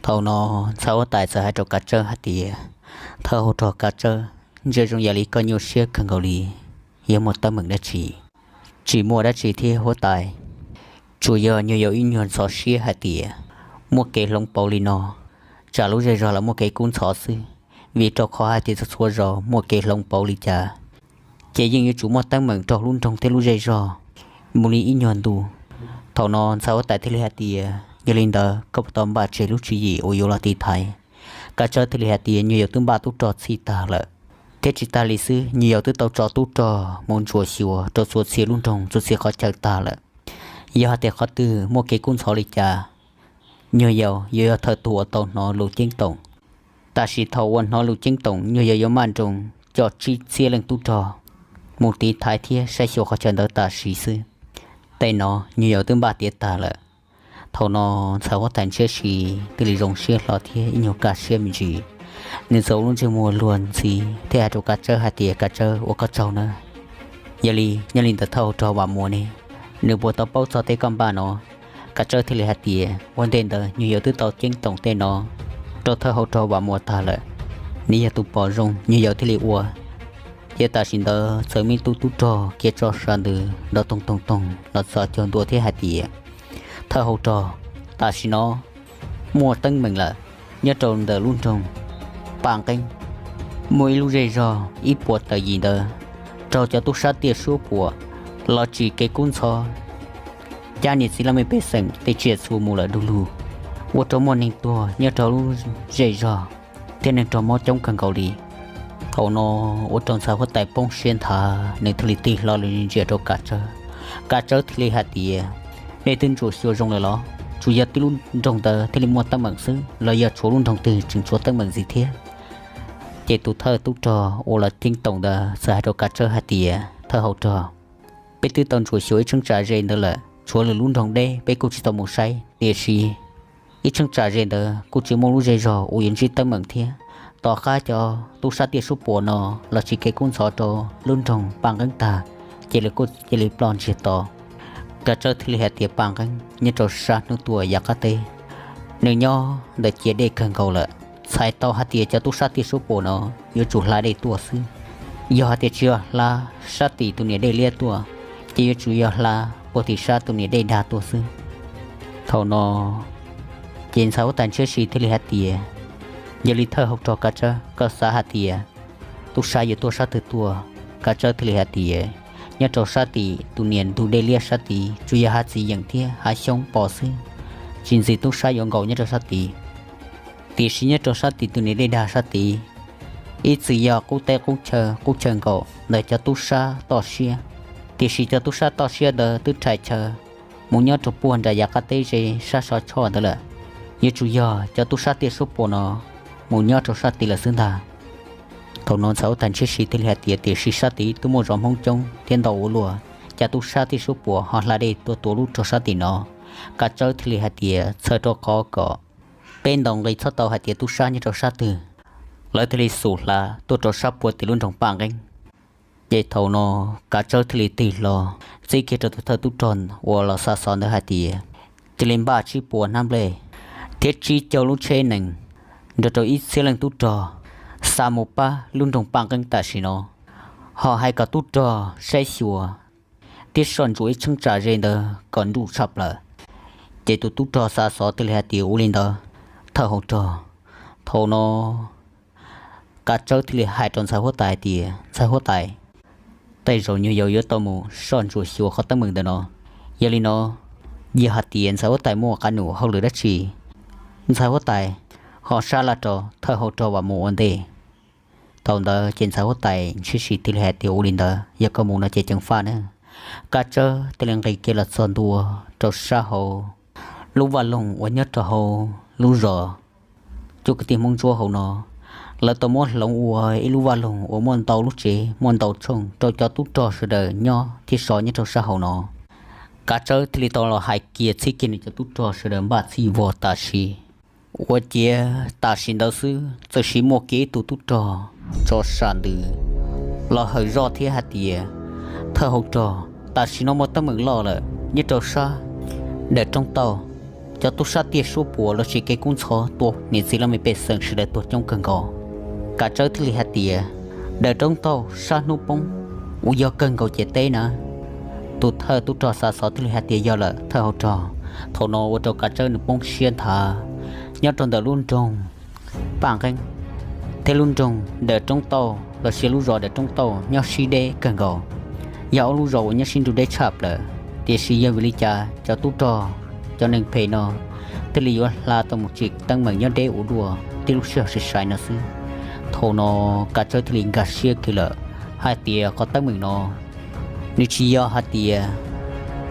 Thaum no ntxhais huab tais txawm hais rau Kav Tsawb hais tias, thawj hauv rog Kav Tsawb, ntshe zoo yam li koj nyuaj siab kawg nkaus li, yog muaj teeb meem dab tsi? Tsis muaj dab tsi thiab huab tais, tsuas yog nyuag yaus ib nyuag ntxhov siab hais tias muaj kev hloov pauv li no, tsam lub zej zog los muaj kev kub ntxhov xwb, vim rau qhov hais tias txhua txhua zaus muaj kev hloov pauv li cas ces yeej yuav tsum muaj teeb meem rau lub nroog thiab lub zej zog mus li ib nyuag ntu. Thaum no ntxhais huab tais thiaj li hais tias, yog li ntawd koj puas tau npaj tseg lub tswv yim uas yuav los tiv thaiv? Kav Tsawb thiaj li hais tias nyuag yaus twb npaj tub rog txhij tag lawm, thiab tsis tag li xwb nyuag yaus twb tau tso tub rog mus ntsuam xyuas rau txhua txhia lub nroog txhua txhia qhov chaw tag lawm. Yog hais tias qhov twg muaj kev kub ntxhov li cas, nyuag yaus yuav yog thawj tug uas tau hnov lus ceeb toom. Tam sim thaum uas hnov lus ceeb toom nyuag yaus yuav maj nroos coj tsib txhiab leej tub rog mus tiv thaiv thiab saib xyuas qhov chaw ntawd tam sim xwb. Tej no nyuag yaus twb npaj tiav tag lawm. Thaum no ntxhais huab tais ntshiab si thiaj li zoo siab hlo thiab ib nyuag kaj siab me ntsis. Nws txawm ua lub ntsej muag luag ntxhi thiab hais rau Kav Tsawb hais tias, Kav Tsawb, ua koj tsaug nawb. Yog li nyob li ntawm thawj hauv rog Vam Muas ne, nws puas tau paub txog tej koj npaj no? Kav Tsawb thiaj li hais tias, ua ntej ntawd nyuag yaus twb tau ceeb toom tej no rau thawj hauv rog Vam Muas tag lawm. Nws yog tus pom zoo nyuag yaus thiaj li ua. Ces tam sim ntawd txawm muaj ib tug tub rog khiav tso sas ntws nrov toog toog toog los txog caug ntua thiab hais tias, thawj hauv rog, tam sim no muaj teeb meem lawm. Nyob rau ntawm lub nroog Paj Nqeeb muaj ib lub zej zog ib puas tawm yim ntawd raug cov tub sab tiaj suab puam los tsim kev kub ntxhov, cab niam txiv laj mej pej xeem tej tsiaj txhu mus lawm du lug, ua rau muaj neeg tuag nyob rau lub zej zog thiab neeg raug mob coob kawg nkaus li. Thaum no ua rau ntxhais huab tais poob siab nthav, nws thiaj li tig hlo los ntsia rau Kav Tsawb. Kav Tsawb thiaj li hais tias, nej twb ntsuam xyuas zoo lawm los? Tsuas yog tib lub nroog ntawd thiaj li muaj teeb meem xwb los yog tshuav lub nroog twg tseem tshuav teeb meem ntxiv thiab? Ces tus thawj tub rog uas los ceeb toom ntawd txawm hais rau Kav Tsawb hais tias, thawj hauv rog, peb twb tau ntsuam xyuas ib cheeb tsam ze ntawd lawm, tshuav lwm lub nroog deb peb kuj tsis tau mus saib, tiam sis ib cheeb tsam ze ntawd kuj tsis muaj lub zej zog uas yuav ntsib teeb meem thiab. Tom qab cov tub sab tiaj suab puam no los tsim kev kub ntxhov rau lub nroog Paj Nqeeb tag, ces lawv kuj cia li ploj ntsiag to. Kav Tsawb thiaj li hais tias Paj Nqeeb nyob rau sab hnub tuaj yav qab teb, nws nyob ntawm ciav dej kawg nkaus lawm. Txhais tau hais tias cov tub sab tiaj suab puam no yuav tsum hla dej tuaj xwb. Yog hais tias tsis yog hla sab tim tus niam dej liab tuaj, ces yuav tsum yog hla puag tim sab tus niam dej dag tuaj xwb. Thaum no ces ntxhais huab tais ntshiab si thiaj li hais tias, yog li thawj hauv rog Kav Tsawb, koj xav hais tias tub sab yuav tuaj sab twg tuaj? Kav Tsawb thiaj li hais tias, nyob rau sab tim tus niam ntug dej liab sab tid tsuas yog hav txiv yeem thiab hav xyoob pos xwb, tsis ntxiv tub sab yuav nkaum nyob rau sab tid. Tiam sis nyob rau sab tim tus niam dej dag sab tid, ib txwm yog qub teb qub chaw, qub chaw nkaum ntawm cov tub sab toj siab, tiam sis cov tub sab toj siab ntawd twb rhais chaw mus nyob rau puag nram yav qab teb ze sab sov choj ntawd lawm. Yuav tsum yog cov tub sab tiaj suab puam no mus nyob rau sab tid lawm xwb ntag. Thaum no ntxhais huab tais ntshiab si thiaj li hais tias, tiam sis sab tid twb muaj zos Hmoob coob thiab ntau ua luaj, cas tub sab tiaj suab puam ho hla dej tuaj tua lub rau sab tim no? Kav Tsawb thiaj li hais tias, txhawm rau qhov kom peb ntaus nqi txhob tau hais tias tub sab nyob rau sab twg, lawv thiaj li xub hla tuaj rau sab puag tim lub nroog Paj Nqeeb. Ces thaum no Kav Tsawb thiaj li tig hlo txib kiag rau tus thawj tub rog uas los xa xov ntawd hais tias, cia li npaj tsib puas hnab nplej thiab tsib caug lub tsheb nees nrog rau ib txhiab leej tub rog xa mus pab lub nroog Paj Nqeeb tam sim no, ho hais kom tub rog saib xyuas thiab soj ntsuam ib cheeb tsam ze ntawd kom nruj tshaj plaws. Ces tus tub rog xa xov thiaj li hais tias, ua li ntawd thawj hauv rog. Thaum no Kav Tsawb thiaj li hais rau ntxhais huab tais tias, Ntxhais huab tais, tej zaum nyuag yaus yuav tau mus soj ntsuam xyuas qhov teeb meem ntawm no. Yog li no, yog hais tias ntxhais huab tais muaj qab num hauj lwm dab tsi, ntxhais huab tais ho sab laj rau thawj hauv rog Vam Muas ua ntej. Thaum ntawd ces ntxhais huab tais ntshiab si thiaj li hais tias, Ua li ntawd yog koj mus no ces ceev faj na. Kav Tsawb thiaj li nqis kiag los txog ntua rau sab hauv lub vaj loog uas nyob rau hauv lub zos Cub Kwv Tij Hmoob Ntsuab hauv no. Lawv tau muab hloov ua ib lub vaj loog uas muaj ntau lub tsev muaj ntau tshooj rau cov tub rog sawv daws nyob thiab so nyob rau sab hauv no. Kav Tsawb thiaj li tau los hais kiag txhib kiag nws cov tub rog sawv daws npaj txhij vog tam sim. Ua ciav tam sim ntawd xwb txawm sim muaj kiag ib tug tub rog tso sam ntws los hawm zoj thiab hais tias, Thawj hauv rog, tam sim no muaj teeb meem loj lawm nyob rau sab Dawm Roob Tauj. Cov tub sab tiaj suab puam los sis kev kub ntxhov tua niam txiv laj mej pej xeem sawv daws tuag coob kawg nkaus. Kav Tsawb thiaj li hais tias, Dawm Roob Tauj sab hnub poob, ua yog kawg nkaus ces teb na. Tus thawj tub rog xav xov thiaj li hais tias, Yog lawm thawj hauv rog. Thaum no ua rau Kav Tsawb nws poob siab nthav. Nyob rau ntawm lub nroog Paj Nqeeb thiab lub nroog Dawm Roob Tauj los sis lub zos Dawm Roob Tauj nyob sib deb kawg nkaus, yog ob lub zos uas nyob sib nrug deb tshaj plaws. Tiam sis yog vim li cas cov tub rog, cov neeg phem no thiaj li yuav hla tau mus tsim teeb meem nyob deb ua luaj tib lub sij hawm sai sai no xwb. Thaum no Kav Tsawb thiaj li nkag siab kiag lawm hais tias qhov teeb meem no nws tsis yog hais tias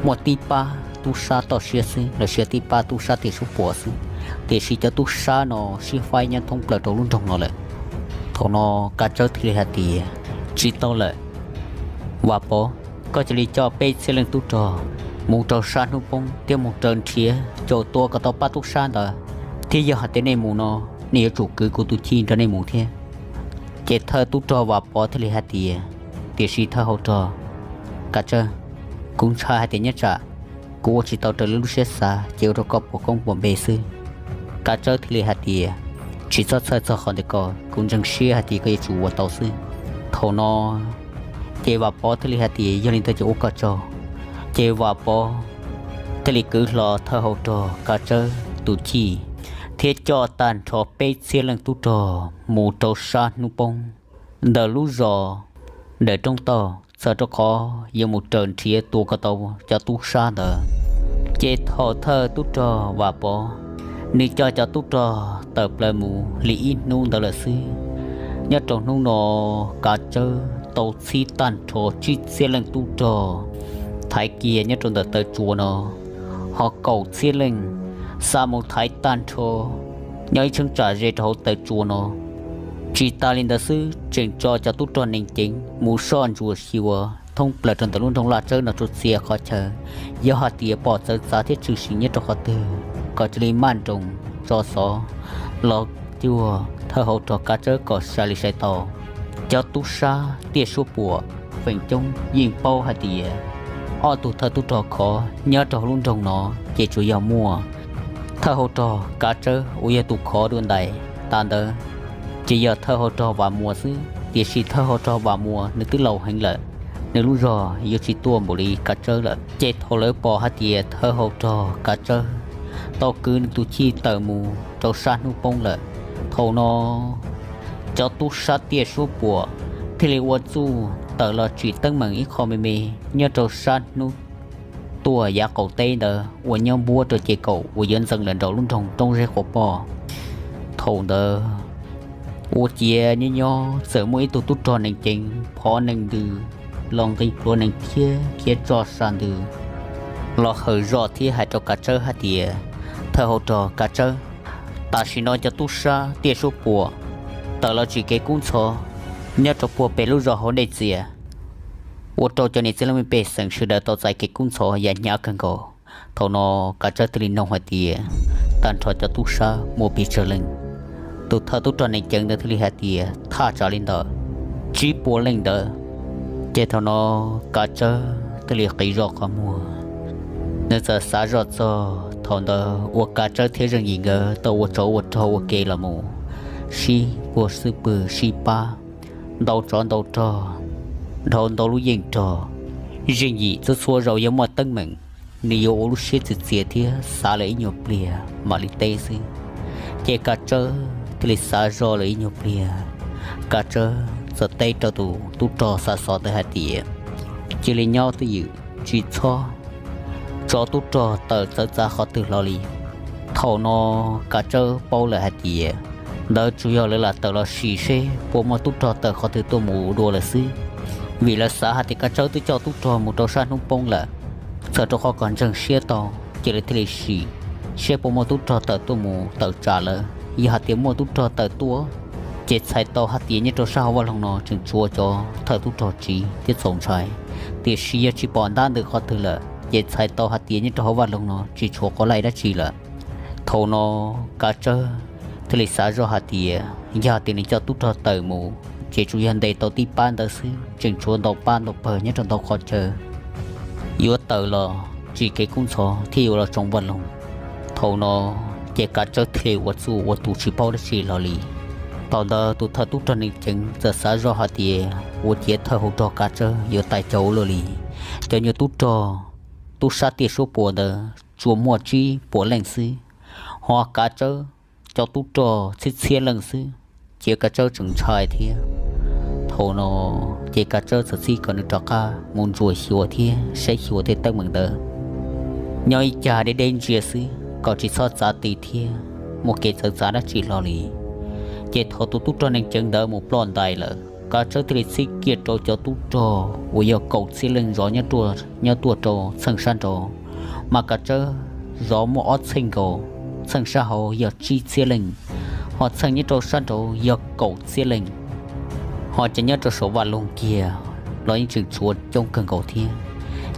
muaj tib pab tub sab toj siab xwb los sis tib pab tub sab tiaj suab puam xwb, tiam sis cov tub sab no sib faib nyob thoob plaws rau lub nroog no lawm. Thaum no Kav Tsawb thiaj li hais tias, Tsis tau lawm, Vam Pov, koj cia li coj peb txhiab leej tub rog mus rau sab hnub poob thiab mus raws nrhiav caum tua kom tau pab tub sab ntawd, thiab yog hais tias nej mus no, nej yuav tsum kwv kuv tus chij nrog nej mus thiab. Ces thawj tub rog Vam Pov thiaj li hais tias, Tiam sis thawj hauv rog Kav Tsawb, kuv ntshai hais tias nyob tsam kuv ua tsis tau raws li lub siab xav ces ua rau koj puas koob puas npe xwb. Kav Tsawb thiaj li hais tias, Tsis txhob txhawj txog qhov ntawd ko, kuv ntseeg siab hais tias koj yuav tsum ua tau xwb. Thaum no ces Vam Pov thiaj li hais tias, Yog li ntawd ces ua koj tsaug. Ces Vam Pov thiaj li kwv hlo thawj hauv rog Kav Tsawb tus chij thiab coj tag nrho peb txhiab leej tub rog mus rau sab hnub poob ntawm lub zos Dawm Roob Tauj, txog rau qhov yuav mus raws nrhiav tua kom tau cov tub sab ntawd. Ces thaum thawj tub rog Vam Pov nws coj cov tub rog tawm plaws mus li ib hnub ntawd lawm xwb, nyob rau hnub no Kav Tsawb tau txhib tag nrho tsib txhiab leej tub rog thaiv kiag nyob rau ntawm taw tsua no, ho kaum txhiab leej xa mus thaiv tag nrho nyob ib cheeb tsam ze rau hauv taw tsua no. Tsis tas li ntawd xwb, tseem tso cov tub rog neeg ceev mus soj ntsuam xyuas thoob plaws rau ntawm lub nroog Laj Tsawb no rau txhia qhov chaw, yog hais tias pom txawv txav thiab tshwm sim nyob rau qhov twg kom cia li maj nroos tso xov los cuag thawj hauv rog Kav Tsawb kom sai li sai tau. Cov tub sab tiaj suab puam feem coob yeej paub hais tias ob tug thawj tub rog khov nyob rau hauv lub nroog no ces tsuas yog muaj thawj hauv rog Kav Tsawb uas yog tus khov dua ntais tas ntawd, ces yog thawj hauv rog Vam Muas xwb. Tiam sis thawj hauv rog Vam Muas nws twb laus heev lawm, nws lub zog yuav tsis tuaj npaum li Kav Tsawb lawm. Ces thaum lawv pom hais tias thawj hauv rog Kav Tsawb tau kwv nws tus chij tawm mus rau sab hnub poob lawm, thaum no cov tub sab tiaj suab puam thiaj li ua txuj tawm los tsim teeb meem ib qho me me nyob rau sab hnub tuaj yav qaum teb ntawd uas nyob npuab rau ces kaum uas yuav ntxeev lawm nraum lub nroog Roob Zeb Quav Poj. Thaum ntawd ua ciav nyob nyob txawm muaj ib tug tub rog neeg ceev phov neeg ntws los nqis pluav neeg thiab khiav tso sa ntws los hawm zoj thiab hais rau Kav Tsawb hais tias, Thawj hauv rog Kav Tsawb, tam sim no cov tub sab tiaj suab puam tawm los tsim kev kub ntxhov nyob rau puag pem lub zos hauv dej txias, ua rau cov niam txiv laj mej pej xeem sawv daws tau txais kev kub ntxhov yam hnyav kawg nkaus. Thaum no Kav Tsawb thiaj li noog hais tias, Tag nrho cov tub sab muaj pes tsawg leej? Tus thawj tub rog neeg ceev ntawd thiaj li hais tias, Thaj tsam li ntawm tsib puas leej ntawd. Ces thaum no Kav Tsawb thiaj li qis zog qhov muag, nws txawm xav zoj txog thaum ntawd uas Kav Tsawb thiab Zeej Yim nkawd tau ua tsov ua rog ua ke los mus, sib puag xwb pwg sib pab, ntau tsov ntau rog, dhau ntau lub yeej rog. Zeej Yim txhua txhua zaus yog muaj teeb meem, nws yuav ua lub siab txias txias thiab xav lawm ib nyuag pliag mam li teb xwb. Ces Kav Tsawb thiaj li xav zoj lawm ib nyuag pliag, Kav Tsawb txawm teb rau tus tub rog xa xov ntawd hais tias, cia li nyob twj ywm, tsis txhob tso tub rog tawm txawv txav qhov twg los li. Thaum no Kav Tsawb paub lawm hais tias ntawd tsuas yog lawv lam tawm los sim seb puas muaj tub rog tawm qhov twg tuaj mus dua lawm xwb, vim lawv xav hais tias Kav Tsawb twb coj tub rog mus rau sab hnub poob lawm. Txhawm rau qhov kom ntseeg siab tau, ces lawv thiaj li sim seb puas muaj tub rog tawm tuaj mus tawm tsam lawv. Yog hais tias muaj tub rog tawm tuaj, ces txhais tau hais tias nyob rau sab hauv vaj loog no tseem tshuav cov thawj tub rog tsiv thiab txaus ntshai. Tiam sis yog tsis pom ntab ntws qhov twg lawm, ces txhais tau hais tias nyob rau hauv vaj loog no tsis tshuav quav laij dab tsi lawm. Thaum no Kav Tsawb thiaj li xav zoj hais tias yog tias nws coj tub rog tawm mus, ces tsuas yog ntes tau tib pab ntawd xwb, tseem tshuav ntau pab ntau pawg nyob rau ntau qhov chaw yuav tawm los tsim kev kub ntxhov thiab yuav los tsoo vaj loog. Thaum no ces Kav Tsawb thiaj li ua txuj ua tus tsis paub dab tsi los li. Thaum ntawd tus thawj tub rog neeg ceev txawm xav zoj hais tias ua ciav thawj hauv rog Kav Tsawb yuav tais caus ua luaj li. Cov nyuag tub rog tub sab tiaj suab puam ntawd tsuas muaj tsib puas leej xwb, ho Kav Tsawb cov tub rog txhiab txhiab leej xwb, cia Kav Tsawb tseem ntshai thiab. Thaum no ces Kav Tsawb txawm txib kom nws rov qab mus ntsuas xyuas thiab saib xyuas tej teeb meem ntawd nyob ib cag deb deb ntsia xwb kom tsis txhob txav ti thiab muaj kev txawv txav dab tsi hlo li. Ces thaum tus tub rog neeg ceev ntawd mus ploj ntais lawm, Kav Tsawb thiaj li txib kiag rau cov tub rog uas yog kaum txhiab leej zov nyob tuaj rau txheej sab nraud, mas Kav Tsawb zov muaj ob txheej nkaus, txheej sab hauv yog tsib txhiab leej, ho txheej nyob rau sab nraud yog kaum txhiab leej. Ho cov nyob rau saum vaj loog kiag los yeej tseem tshuav coob kawg nkaus thiab.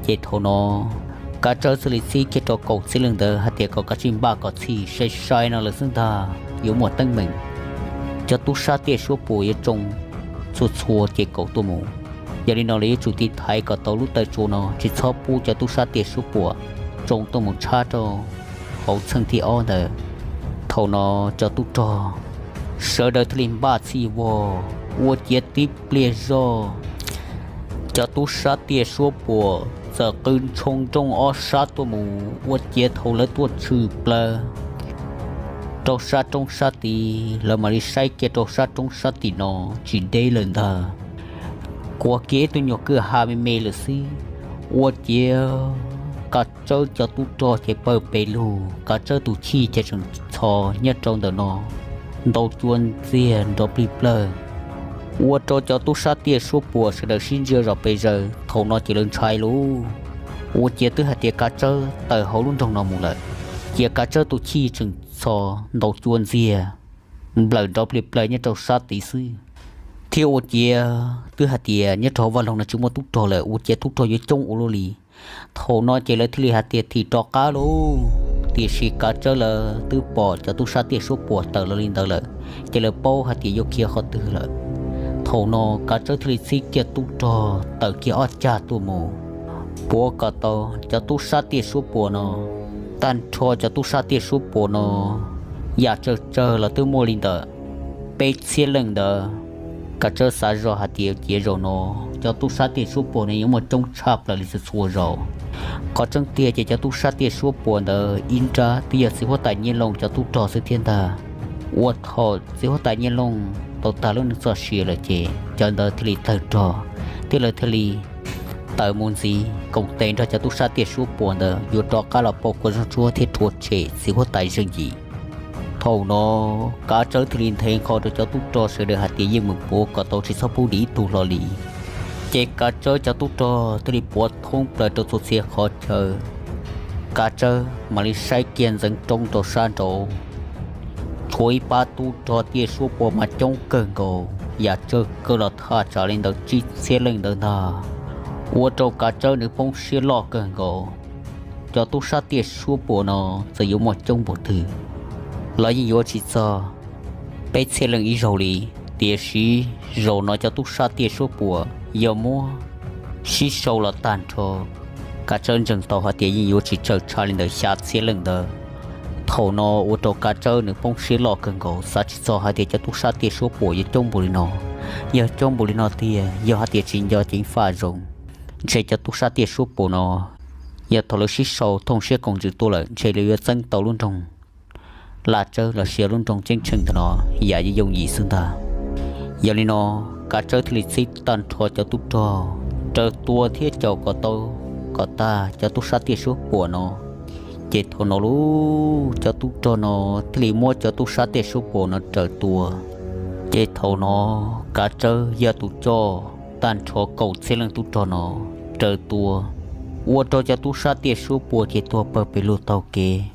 Ces thaum no Kav Tsawb thiaj li txib kiag rau kaum txhiab leej ntawd hais tias kom kav tsij npaj kom txhij, sai sai no lawm xwb ntag yuav muaj teeb meem. Cov tub sab tiaj suab puam yuav tsoo txhua txhua ces kaum tuaj mus. Yog li no lawv yuav tsum tiv thaiv kom tau lub taw tsua no tsis txhob pub cov tub sab tiaj suab puam tsoo tuaj mus tshab rau hauv txheej thib ob ntawd. Thaum no cov tub rog sawv daws thiaj li npaj txhij vog ua ciav tib pliag zog, cov tub sab tiaj suab puam txawm qw ntshoo nrooj ob sab tuaj mus ua ciav thaum lawv tuaj tshwm plaws rau sab roob sab tid, lawv mam li saib kiag rau sab roob sab tim no tsis deb lawm ntag, kuav kiag ib tug nyuag kwj ha me me lawm xwb. Ua ciav Kav Tsawb cov tub rog ces pawg pes lug, Kav Tsawb tus chij ces tseem txhos nyob rau ntawm no, ntaus cua ntxiag nrov plig plawg, ua rau cov tub sab tiaj suab puam sawv daws sib ntsia zom pes zaws. Thaum no ces lawv ntshai lauj, ua ciav twb hais tias Kav Tsawb tawm hauv lub nroog no mus lawm, cia Kav Tsawb tus chij tseem txhos ntaus cua ntxiag nplawm nrov plig plawg nyob rau sab tid xwb. Thiab ua ciav twb hais tias nyob rau hauv vaj loog no tsis muaj tub rog lawm, ua ciav tub rog yuav coob ua luaj li. Thaum no ces lawv thiaj li hais tias thim rov qab lauj, tiam sis Kav Tsawb lawv twb pom cov tub sab tiaj suab puam tawm los li ntawd lawm, ces lawv paub hais tias yuav khiav qhov twg lawm. Thaum no Kav Tsawb thiaj li txib kiag tub rog tawm kiag ob cag tuaj mus puav kom tau cov tub sab tiaj suab puam no. Tag nrho cov tub sab tiaj suab puam no yam tsawg tsawg los twb muaj li ntawm peb txhiab leej ntawd. Kav Tsawb xav zoj hais tias cia zaum no cov tub sab tiaj suab puam no yuav muaj coob tshaj plaws li txhua txhua zaus. Qhov tseeb tiag ces cov tub sab tiaj suab puam ntawd ib nrab twb yog txiv huab tais Nyiaj Looj cov tub rog xwb thiab ntag. Ua thaum txiv huab tais Nyiaj Looj tau tag lub neej txoj sia lawm ces cov ntawd thiaj li tawg rog, thiab lawv thiaj li tawm mus ntxiv koom tes nrog cov tub sab tiaj suab puam ntawd yuav rov qab los pauj kua zaub ntsuab thiab rhuav tshem txiv huab tais Zeej Yim. Thaum no Kav Tsawb thiaj li nthe nqho rau cov tub rog sawv daws hais tias yeej meem puav kom tau tsis txhob pub dim ib tug hlo li. Ces Kav Tsawb cov tub rog thiaj li puav thoob plaws rau txhua txhia qhov chaw. Kav Tsawb mam li saib kiag ntxeev roob rau sab nraud, tshuav ib pab tub rog tiaj suab puam mas coob kawg nkaus, yam tsawg kawg los thaj tsam li ntawd tsib txhiab leej ntawd ntag. Ua rau Kav Tsawb nws poob siab loj kawg nkaus. Cov tub sab tiaj suab puam no txawm yuav muaj coob npaum twg los yeej yuav tsis txog peb txhiab leej ib zaug li, tiam sis zaum no cov tub sab tiaj suab puam yog muab sib sau los tag nrho, Kav Tsawb ntseeg tau hais tias yeej yuav tsis tsawg tshaj li ntawm xya txhiab leej ntawd. Thaum no ua rau Kav Tsawb nws poob siab loj kawg nkaus, xav tsis txog hais tias cov tub sab tiaj suab puam yuav coob npaum li no. Yog coob npaum li no tiag, yog hais tias tsis nco ceev faj zoo, ntshe cov tub sab tiaj suab puam no yog thaum lawv sib sau thooj siab koom ntsws tuaj lawm ntshe lawv yuav txeeb tau lub nroog Laj Tsawb los sis lub nroog Ceeb Tsheej ntawm no yam yooj yim xwb ntag. Yog li no, Kav Tsawb thiaj li txib tag nrho cov tub rog raws tua thiab caum kom tau kom tag cov tub sab tiaj suab puam no. Ces thaum no lub cov tub rog no thiaj li muab cov tub sab tiaj suab puam no raws tua. Ces thaum no Kav Tsawb yog tus coj tag nrho kaum txhiab leej tub rog no raws tua, ua rau cov tub sab tiaj suab puam ces tuag pawg pes lug taug kev.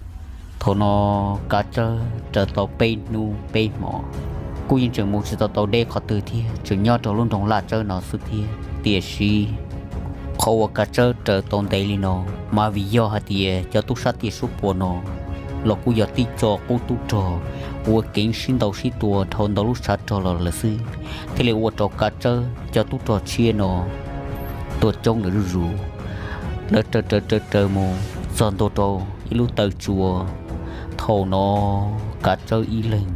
Thaum no Kav Tsawb raws tau peb hnub peb hmo, kuj yeej tseem mus tsis tau tau deb qhov twg thiab, tseem nyob rau lub nroog Laj Tsawb no xwb thiab. Tiam sis qhov uas Kav Tsawb raws tau ntev li no, mas vim yog hais tias cov tub sab tiaj suab puam no los kuj yog tib co qub tub rog uas keev sib ntaus sib tua dhau ntau lub tshav rog los lawm xwb, thiaj li ua rau Kav Tsawb cov tub rog tshiab no tuaj coob lawm zuj zus. Lawv raws raws raws raws mus txog ntua rau ib lub taw tsua. Thaum no Kav Tsawb ib leeg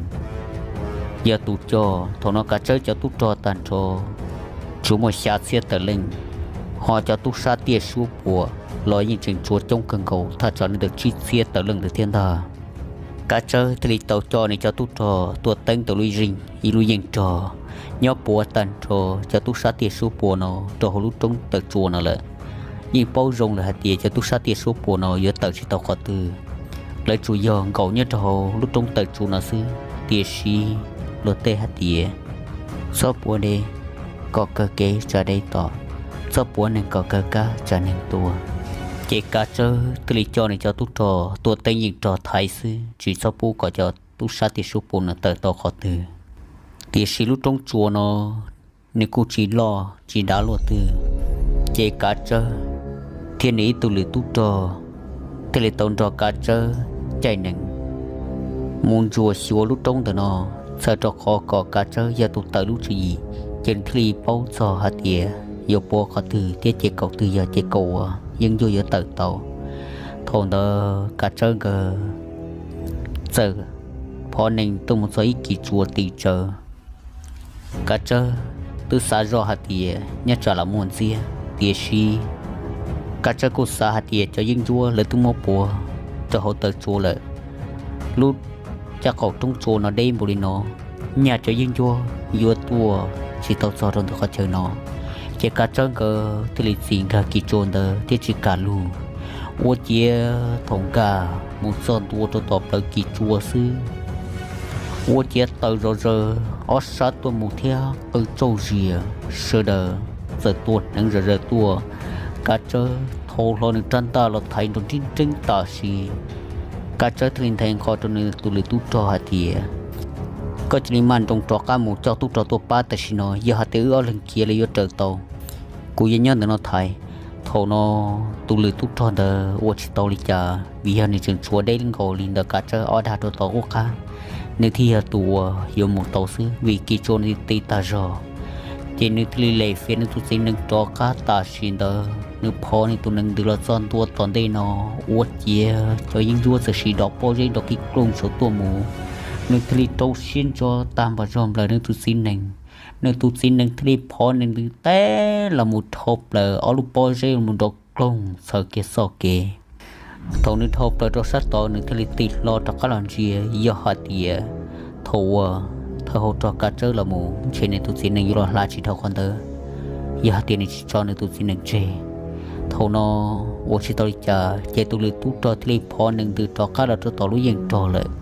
yog tus coj. Thaum no Kav Tsawb cov tub rog tag nrho tsuas muaj xya txhiab tawm leej, ho cov tub sab tiaj suab puam los yeej tseem tshuav coob kawg nkaus thaj tsam li ntawm tsib txhiab tawm leej ntawd thiab ntag. Kav Tsawb thiaj li tau coj nws cov tub rog tuaj teeb tau lub yeej, ib lub yeej rog nyob puav tag nrho cov tub sab tiaj suab puam no rau hauv lub roob taw tsua no lawm. Yeej paub zoo lawm hais tias cov tub sab tiaj suab puam no yuav tawm tsis tau qhov twg, lawv tsuas yog nkaum nyob rau hauv lub roob taw tsua no xwb. Tiam sis luag tej hais tias txhob puav dej kom kawg kev tsam dej tom, txhob puav neeg kom kawg kab tsam neeg tua. Ces Kav Tsawb thiaj li coj nws cov tub rog tuaj teeb yeej rog thaiv xwb, tsis txhob pub kom cov tub sab tiaj suab puam no tawm tau qhov twg. Tiam sis lub roob tsua no nws kuj tsis loj tsis dav luaj twg, ces Kav Tsawb thiab nws ib tug lwm tub rog thiaj li tau nrog Kav Tsawb caij nees mus ntsuas xyuas lub roob ntawm no. Txhawm rau qhov kom Kav Tsawb yog tus tawm lub tswv yim, ces nws thiaj li paub txog hais tias yuav puav qhov twg thiab ces kaum twg yog ces kaum uas yeeb ncuab yuav tawm tau. Thaum ntawd Kav Tsawb nkawd txawm phov nees tuaj mus txog ib kis tsua tim tsawv. Kav Tsawb twb xav zoj hais tias nyob tsam los muaj ntxiab, tiam sis Kav Tsawb kuj xav hais tias cov yeeb ncuab lawv twb muab puav rau hauv taw tsua lawm. Lub caj qaum roob tsua no deb npaum li no, nyaj cov yeeb ncuab yuav tuaj tsis tau txog rau ntawm qhov chaw no. Ces Kav Tsawb nkawd thiaj li txis nkag kis tsua ntawd thiab tsis kam lug. Ua ciav thaum nkag mus txog ntua rau tom plawv kis tsua xwb, ua ciav taws zom zaws ob sab tuaj mus thiab qw tsauj zias, sawv daws txawm tua hneev zom zaws tuaj. Kav Tsawb thau hlo nws rab ntaj los thaiv nrov nreeb nreeb tam sim. Kav Tsawb thiaj li nthe nqho rau nws tus lwm tub rog hais tias, koj cia li maj nroos rov qab mus coj tub rog tuaj pab tam sim no, yog hais tias wb ob leeg khiav los yuav raws tau, kuv yuav nyob ntawm no thaiv. Thaum no tus lwm tub rog ntawd ua tsis tau li cas vim yog nws tseem tshuav deb nkaus li ntawm Kav Tsawb ob dag rau tom qub qab, nws thiaj yog tus uas yuav mus tau xwb vim kis tsua nws ti tag zog. Ces nws thiaj li lem fiav nws tus txiv nees rov qab tam sim ntawd, nws phov nws tus nees ntws los txog ntua tom ntej no, ua ciav cov yeeb ncuab txawm sim dov pob zeb nrov kib klooj saum tuaj mus. Nws thiaj li rau siab ntso tag npas zog nplawm nws tus txiv nees. Nws tus txiv nees thiaj li phov nws ntws teb los mus dhau plaws ob lub pob zeb mus nrov kloog txhawv kiag txoj kev. Thaum nws dhau plaws rau sab tod nws thiaj li tig hlo rov qab los ntsia, yog hais tias thaum uas thawj hauv rog Kav Tsawb los mus ntshe nws tus txiv nees yuav los hla tsis dhau qhov ntawd, yog hais tias nws tsis tso nws tus txiv nees tseg. Thaum no ua tsis tau li cas ces tus lwm tub rog thiaj li phov nees ntws rov qab los rau tom lub yeej rog lawm.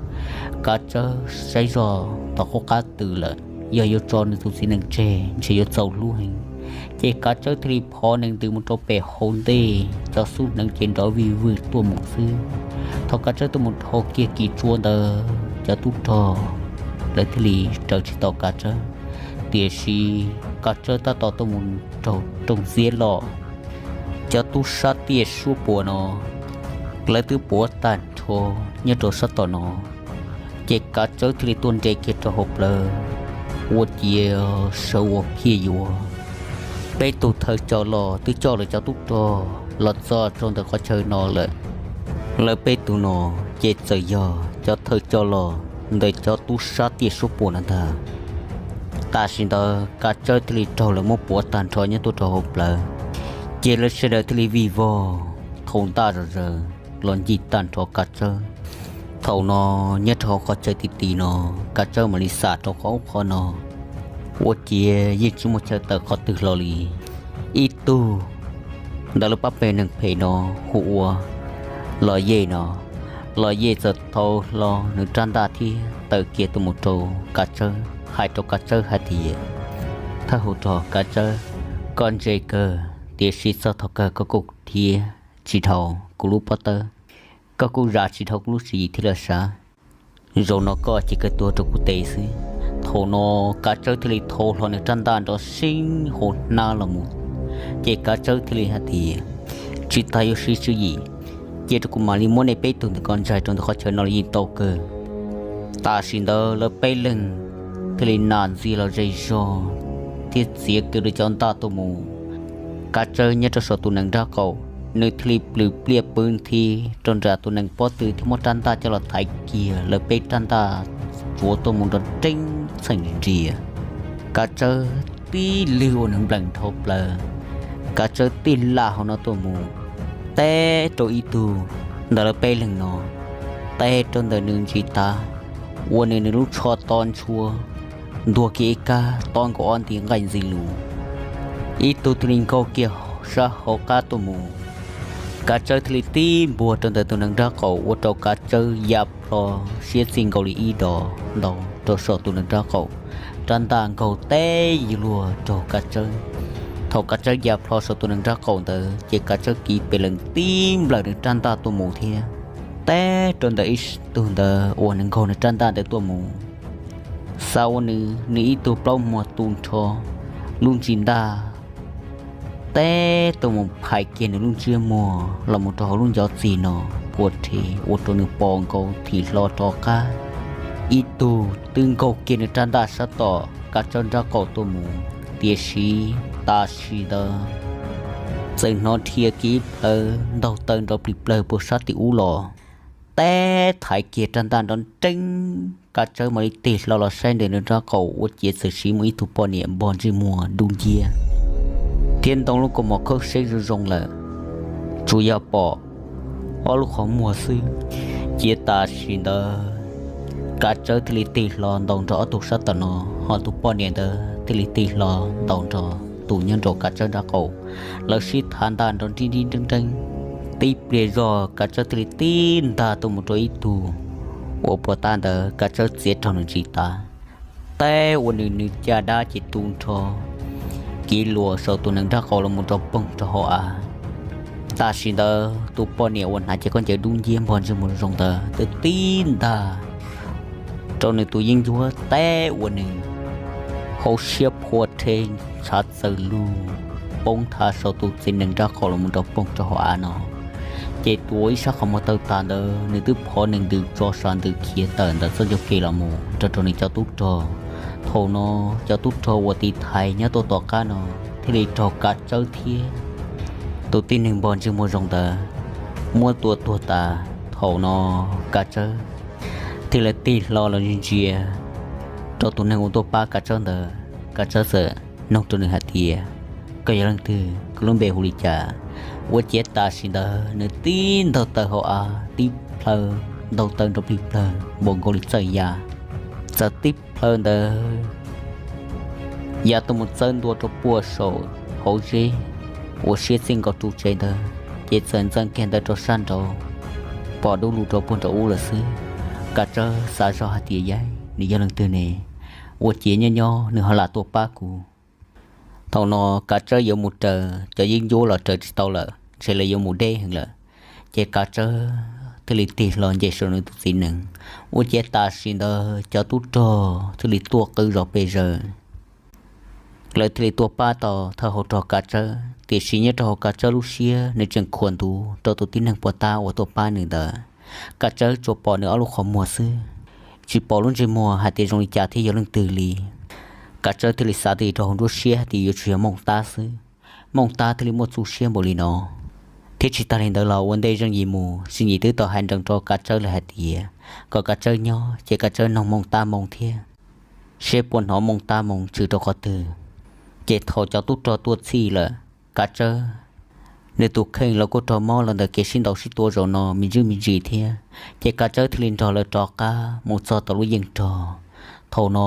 Kav Tsawb saib zog tom qub qab twg lawm, yog yuav tso nws tus txiv nees tseg ntshe yuav txaus hlub heev. Ces Kav Tsawb thiaj li phov nees ntws mus rau pem hauv ntej, cov xub hneev ces nrov vij vwj tuaj mus xwb. Thaum Kav Tsawb tuaj mus dhau kiag kis tsua ntawd, cov tub rog lawv thiaj li raws tsis tau Kav Tsawb. Tiam sis Kav Tsawb tab tom tuaj mus raug rooj txiab loj. Cov tub sab tiaj suab puam no lawv twb puav tag nrho nyob rau sab tom no, ces Kav Tsawb thiaj li tuaj nres kiag rau hauv plawv, ua ciav sawv ua phiaj yuav. Peb tug thawj coj loj twb coj lawv cov tub rog los txog rau ntawm qhov chaw no lawm. Lawv peb tug no ces txawm yog cov thawj coj loj ntawm cov tub sab tiaj suab puam no ntag. Tam sim ntawd Kav Tsawb thiaj li raug lawv muab puav tag nrho nyob tuaj rau hauv plawv, ces lawv sawv daws thiaj li vij vog thau ntaj zom zaws los ncig tag nrho Kav Tsawb. Thaum no nyob rau hauv qhov chaw ti ti no, Kav Tsawb mam li xam rau qhov ub qhov no, ua ciav yeej tsis muaj chaw tawm qhov twg hlo li. Ib tug ntawm lub pab peg neeg phem no hu ua Los Yej no, Los Yej txawm thau hlo nws rab ntaj thiab tawm kiag tuaj mus rau Kav Tsawb, hais rau Kav Tsawb hais tias, thawj hauv rog Kav Tsawb, koj ntse kawg, tiam sis txog thaum kawg koj kuj thiab tsis dhau kuv lub pob tawb, koj kuj zam tsis dhau kuv lub tswv yim thiab lawm sav. Zaum no koj cia kawg tuag rau kuv tes xwb. Thaum no Kav Tsawb thiaj li thau hlo nws rab ntaj nrov seeb hauv hnab los mus, ces Kav Tsawb thiaj li hais tias, tsis tas yuav siv tswv yim, cia rau kuv mam li muab nej peb tug ntawm ko ntsaig rau ntawm qhov chaw no los yeej tau kawg. Tam sim ntawd lawv peb leeg thiaj li nam ntxias los zej zog thiab txiav kiag lawv cov ntaj tuaj mus. Kav Tsawb nyob rau saum tus nees nraub qaum, nws thiaj li plhws pliaj pw nthi rau nram tus nees pob tw thiab muab rab ntaj coj los thaiv kiag lawv peb rab ntaj tsuav tuaj mus nrov nreeb txheej nrias. Kav Tsawb tib lwg uas nws npleem dhau plaws, Kav Tsawb tib lam hauv no tuaj mus, teb rau ib tug ntawm lawv peb leeg no, teb rau ntawm nws ntsis tav, ua nws nws lub tsho to ntshua, ntuag kiag ib kab tob nkaus ob nti nqaij ntxi lus. Ib tug thiaj li nkaug kiag sab hauv qab tuaj mus. Kav Tsawb thiaj li tib npuag rau ntawm tus nees nraub qaum ua rau Kav Tsawb ya plho siab txij nkaus li ib dos ntau rau saum tus nees nraub qaum. Rab ntaj nkaug teb yuav luag raug Kav Tsawb. Thaum Kav Tsawb ya plho saum tus nees nraub qaum ntawd ces Kav Tsawb kiv pes lees tib nplawm nws rab ntaj tuaj mus thiab teb rau ntawm ib tug ntawd uas nws nkaug nws rab ntaj ntawd tuaj mus. Xav ua nws, nws ib tug plaub muag tu nrho, lub ntsis ntaj teb tuaj mus phais kiag nws lub ntsiab muag los mus rau hauv lub ncov txig no, puas rhe ua rau nws pom nkaus thim hlo rov qab. Ib tug twb nkaug kiag nws rab ntaj sab tom Kav Tsawb nraub qaum tuaj mus, tiam sis tam sim ntawd txawm hnov dhia kiag ib plhaw ntaug taw nrov plig plawg puag sab tim ub los, teb thaiv kiag rab ntaj nrov nreeb. Kav Tsawb mam li tig hlo los saib ntawm nws nraub qaum ua ciav txawm siv mus ib tug poj niam npog ntsej muag dub nciab thiab ntoo lub kaus mom khaub seb zoo zoo lawm, tsuas yog pom ob lub qhov muag xwb. Ces tam sim ntawd Kav Tsawb thiaj li tig hlo ntaus nrog ob tug sab tom no, ho tus poj niam ntawd thiaj li tig hlo ntaus nrog tus nyob nraum Kav Tsawb nraub qaum. Lawv sib thav ntaj nrov nrib nrib nreeb nreeb. Tib pliag zog Kav Tsawb thiaj li tib ntag tuaj mus rau ib tug uas puas tab ntawd, Kav Tsawb txiav rau nws ntsis tav, teb ua nws nws caj dab ces tu nrho kiv luas saum tus nees nraub qaum los mus rau poog rau hauv av. Tam sim ntawd tus poj niam uas hnav cev khaub ncaws dub nciab npog ntsej muag zoo ntawd twb tib ntag rau nws tus yeeb ncuab, teb ua nws hauv siab phua rhe ntshav txawm lug poob thav saum tus txiv nees nraub qaum los mus rau poog rau hauv av no. Ces tus uas ib sab qhov muag tawg tas ntawd nws twb phov nws ntws tso sav ntws khiav tawm ntawm txoj ncauj ke los mus nrog rau nws cov tub rog. Thaum no cov tub rog uas tiv thaiv nyob tuaj tom qab no thiaj li raug Kav Tsawb thiab tus tib neeg npog ntsej muag zoo ntawd muab tua tuag tas. Thaum no Kav Tsawb thiaj li tig hlo los ntsia rau tus neeg uas tuaj pab Kav Tsawb ntawd. Kav Tsawb txawm nug rau nws hais tias, koj yog leej twg, koj lub npe hu li cas? Ua ciav tam sim ntawd nws tib ntaug taw hauv av, tib plhaw ntaug taw nrov plig plawg npaum nkaus li txawj ya. Txawm tib plhaw ntawd ya tuaj mus txawb ntua rau puag saum hauv zeb uas siab txij nkaus ru tsev ntawd, ces txawm ntxeev kiag ntawd rau sab nraud, pom dub lug rau puag nraum ub lawm xwb. Kav Tsawb xav zog hais tias, yaig, nws yog leej twg ne? Ua ciav nyob nyob nws ho lam tuaj pab kuv. Thaum no Kav Tsawb yuav mus raws cov yeeb ncuab los raws tsis tau lawm, ntshe lawv yuav mus deb heev lawm. Ces Kav Tsawb thiaj li tig hlo nce saum nws tus txiv nees. Ua ciav tam sim ntawd cov tub rog thiaj li tuaj qw zom pes zaws, lawv thiaj li tuaj pab tau thawj hauv rog Kav Tsawb. Tiam sis nyob rau hauv Kav Tsawb lub siab, nws tseem khuam ntuv rau tus tib neeg puas tab uas tuaj pab nws ntawd. Kav Tsawb tsuas pom nws ob lub qhov muag xwb, tsis pom lub ntsej muag hais tias zoo li cas thiab yog leej twg li. Kav Tsawb thiaj li xav twj ywm rau hauv nruab siab hais tias yuav tsum yog Mooj Tab xwb. Mooj Tab thiaj li muaj txuj siab npaum li no. Thiab tsis tas li ntawd los ua ntej Zeej Yim mus, Zeej Yim twb tau hais nrees rau Kav Tsawb lawm hais tias kom Kav Tsawb nyob ces Kav Tsawb noog Mooj Tab moo thiab, seb puas hnov Mooj Tab moo tshwm rau qhov twg. Ces thaum cov tub rog tuaj txhij lawm, Kav Tsawb nws tus kheej los kuj raug mob los ntawm kev sib ntaus sib tua zaum no me ntsis me ntsis thiab. Ces Kav Tsawb thiaj li nrog lawv rov qab mus txog tom lub yeej rog. Thaum no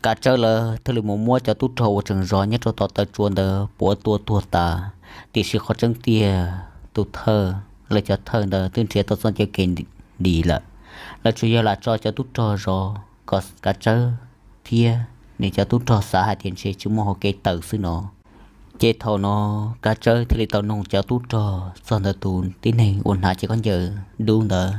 Kav Tsawb lawv thiaj li mus muab cov tub rog uas tseem zov nyob rau tom taw tsua ntawd puav tua tuag tas. Tiam sis qhov tseeb tiag, tus thawj, lawv cov thawj ntawd twb nrhiav tau txoj cov kev dim lawm. Lawv tsuas yog lam tso cov tub rog zov kom Kav Tsawb thiab nws cov tub rog xav hais tias ntshe tsis muaj hauv kev tawm xwb no. Ces thaum no Kav Tsawb thiaj li tau nug cov tub rog txog ntawm tus tib neeg uas hnav cev khaub ncaws dub ntawd.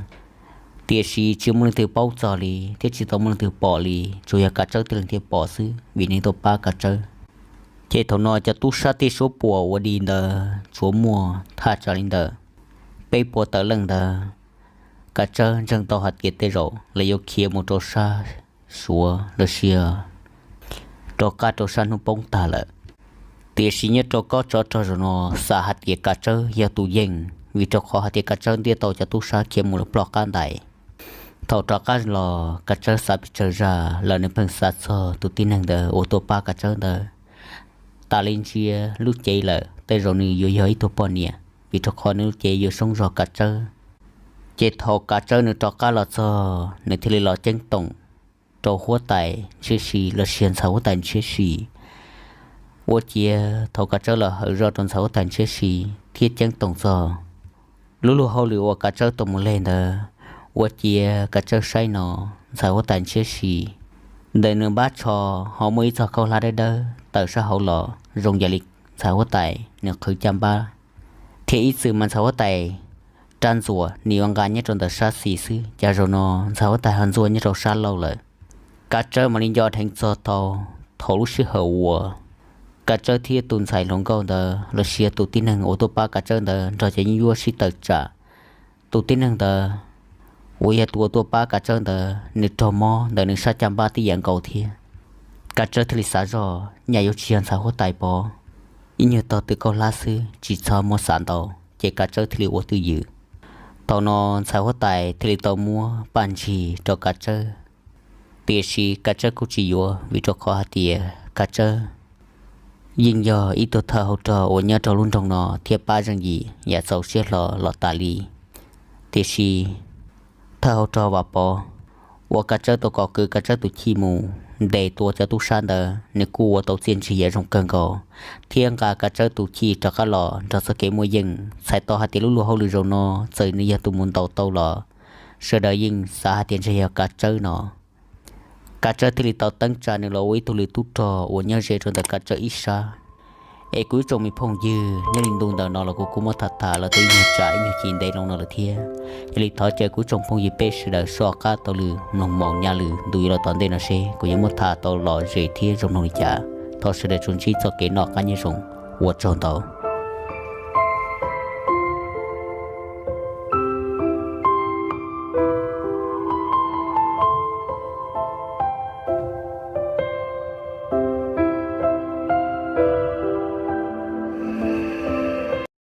Tiam sis tsis muaj leej twg paub txog li thiab tsis tau muaj leej twg pom li, tsuas yog Kav Tsawb tib leeg thiaj pom xwb vim nws tuaj pab Kav Tsawb. Ces thaum no cov tub sab tej suab puam uas dim ntawd tsuas muaj thaj tsam li ntawm peb puas tawm leej ntawd. Kav Tsawb ntseeg tau hais tias tej zaum lawv yuav khiav mus rau sab Suav los sis rov qab rau sab hnub poob tag lawm. Tiam sis nyob rau kob tsov rog zaum no xav hais tias Kav Tsawb yog tus yeej, vim rau qhov hais tias Kav Tsawb ntiab tau cov tub sab khiav mus lawm ploj qab ntais. Thaum rov qab los Kav Tsawb xav pes tsawg zaj los nws pheej xav txog tus tib neeg ntawd uas tuaj pab Kav Tsawb ntawd. Tas li ntsia lub cev lawm tej zaum nws yuav yog ib tug poj niam, vim rau qhov nws lub cev yuav soob zog Kav Tsawb. Ces thaum Kav Tsawb nws rov qab los txog, nws thiaj li los ceeb toom rau huab tais Ntshiab Si los sis ntxhais huab tais Ntshiab Si. Ua ciav thaum Kav Tsawb los hawm zoj rau ntxhais huab tais Ntshiab Si thiab ceeb toom txog lub luag hauj lwm uas Kav Tsawb tau mus leg ntawd, ua ciav Kav Tsawb saib no ntxhais huab tais Ntshiab Si ntawm nws npab tsho ho muaj ib txoj khaub hlab dawb dawb tawm sab hauv los zoo yam li ntxhais huab tais nws qhwv caj npab. Thiab ib txwm mas ntxhais huab tais rab ntxuas nws yuav nqa nyob rau ntawm sab xis xwb, cas zaum no ntxhais huab tais ho ntxuaj nyob rau sab laug lawm. Kav Tsawb mam li nco dheev txog tau thaum lub sij hawm uas Kav Tsawb thiab tus ntxhais hluas nkauj ntawd los sis tus tib neeg uas tuaj pab Kav Tsawb ntawd nrog cov yeeb ncuab sib tawm tsam. Tus tib neeg ntawd uas yog tus uas tuaj pab Kav Tsawb ntawd nws raug mob ntawm nws sab caj npab tib yam nkaus thiab. Kav Tsawb thiaj li xav zoj nyaj yuav tsis yog ntxhais huab tais pov, ib nyuag tog twm khaub hlab xwb tsis txhob muab xav ntau, ces Kav Tsawb thiaj li ua twj ywm. Thaum no ntxhais huab tais thiaj li tau muab paj ntsig rau Kav Tsawb, tiam sis Kav Tsawb kuj tsis yuav vim rau qhov hais tias Kav Tsawb yeej yog ib tug thawj hauv rog uas nyob rau lub nroog no thiab pab zeej yim yam txaus siab hlo los tas li. Tiam sis thawj hauv rog Vam Pov uas Kav Tsawb tau kom kwv Kav Tsawb tus chij mus ntes tua cov tub sab ntawd, nws kuj ua tau txiaj ntsig yam zoo kawg nkaus thiab nqa Kav Tsawb tus chij rov qab los nrog txoj kev muaj yeej. Txhais tau hais tias lub luag hauj lwm zaum no txawm nws yog tus mus ntaus tau los sawv daws yeej xav hais tias ntshe yog Kav Tsawb no. Kav Tsawb thiaj li tau teeb tsa nws los ua ib tug lwm tub rog uas nyob ze rau ntawm Kav Tsawb ib sab. Es kuv ib tsoom me phooj ywg, nyob li ntu ntawm no los kuv kuj muab tham tham los tau ib nyuag tsam ib nyuag ci ntev loo no lawm thiab. Yog li thov caw kuv ib tsoom phooj ywg peb sawv daws soj qab taug lw mloog mus nyaj lwm ntu yuav los tom ntej no seb kuv yuav muab tham tau lom zem thiab zoo mloog li cas. Thov sawv daws tsuas ntsib txoj kev noj qab nyob zoo, ua tsaug ntau.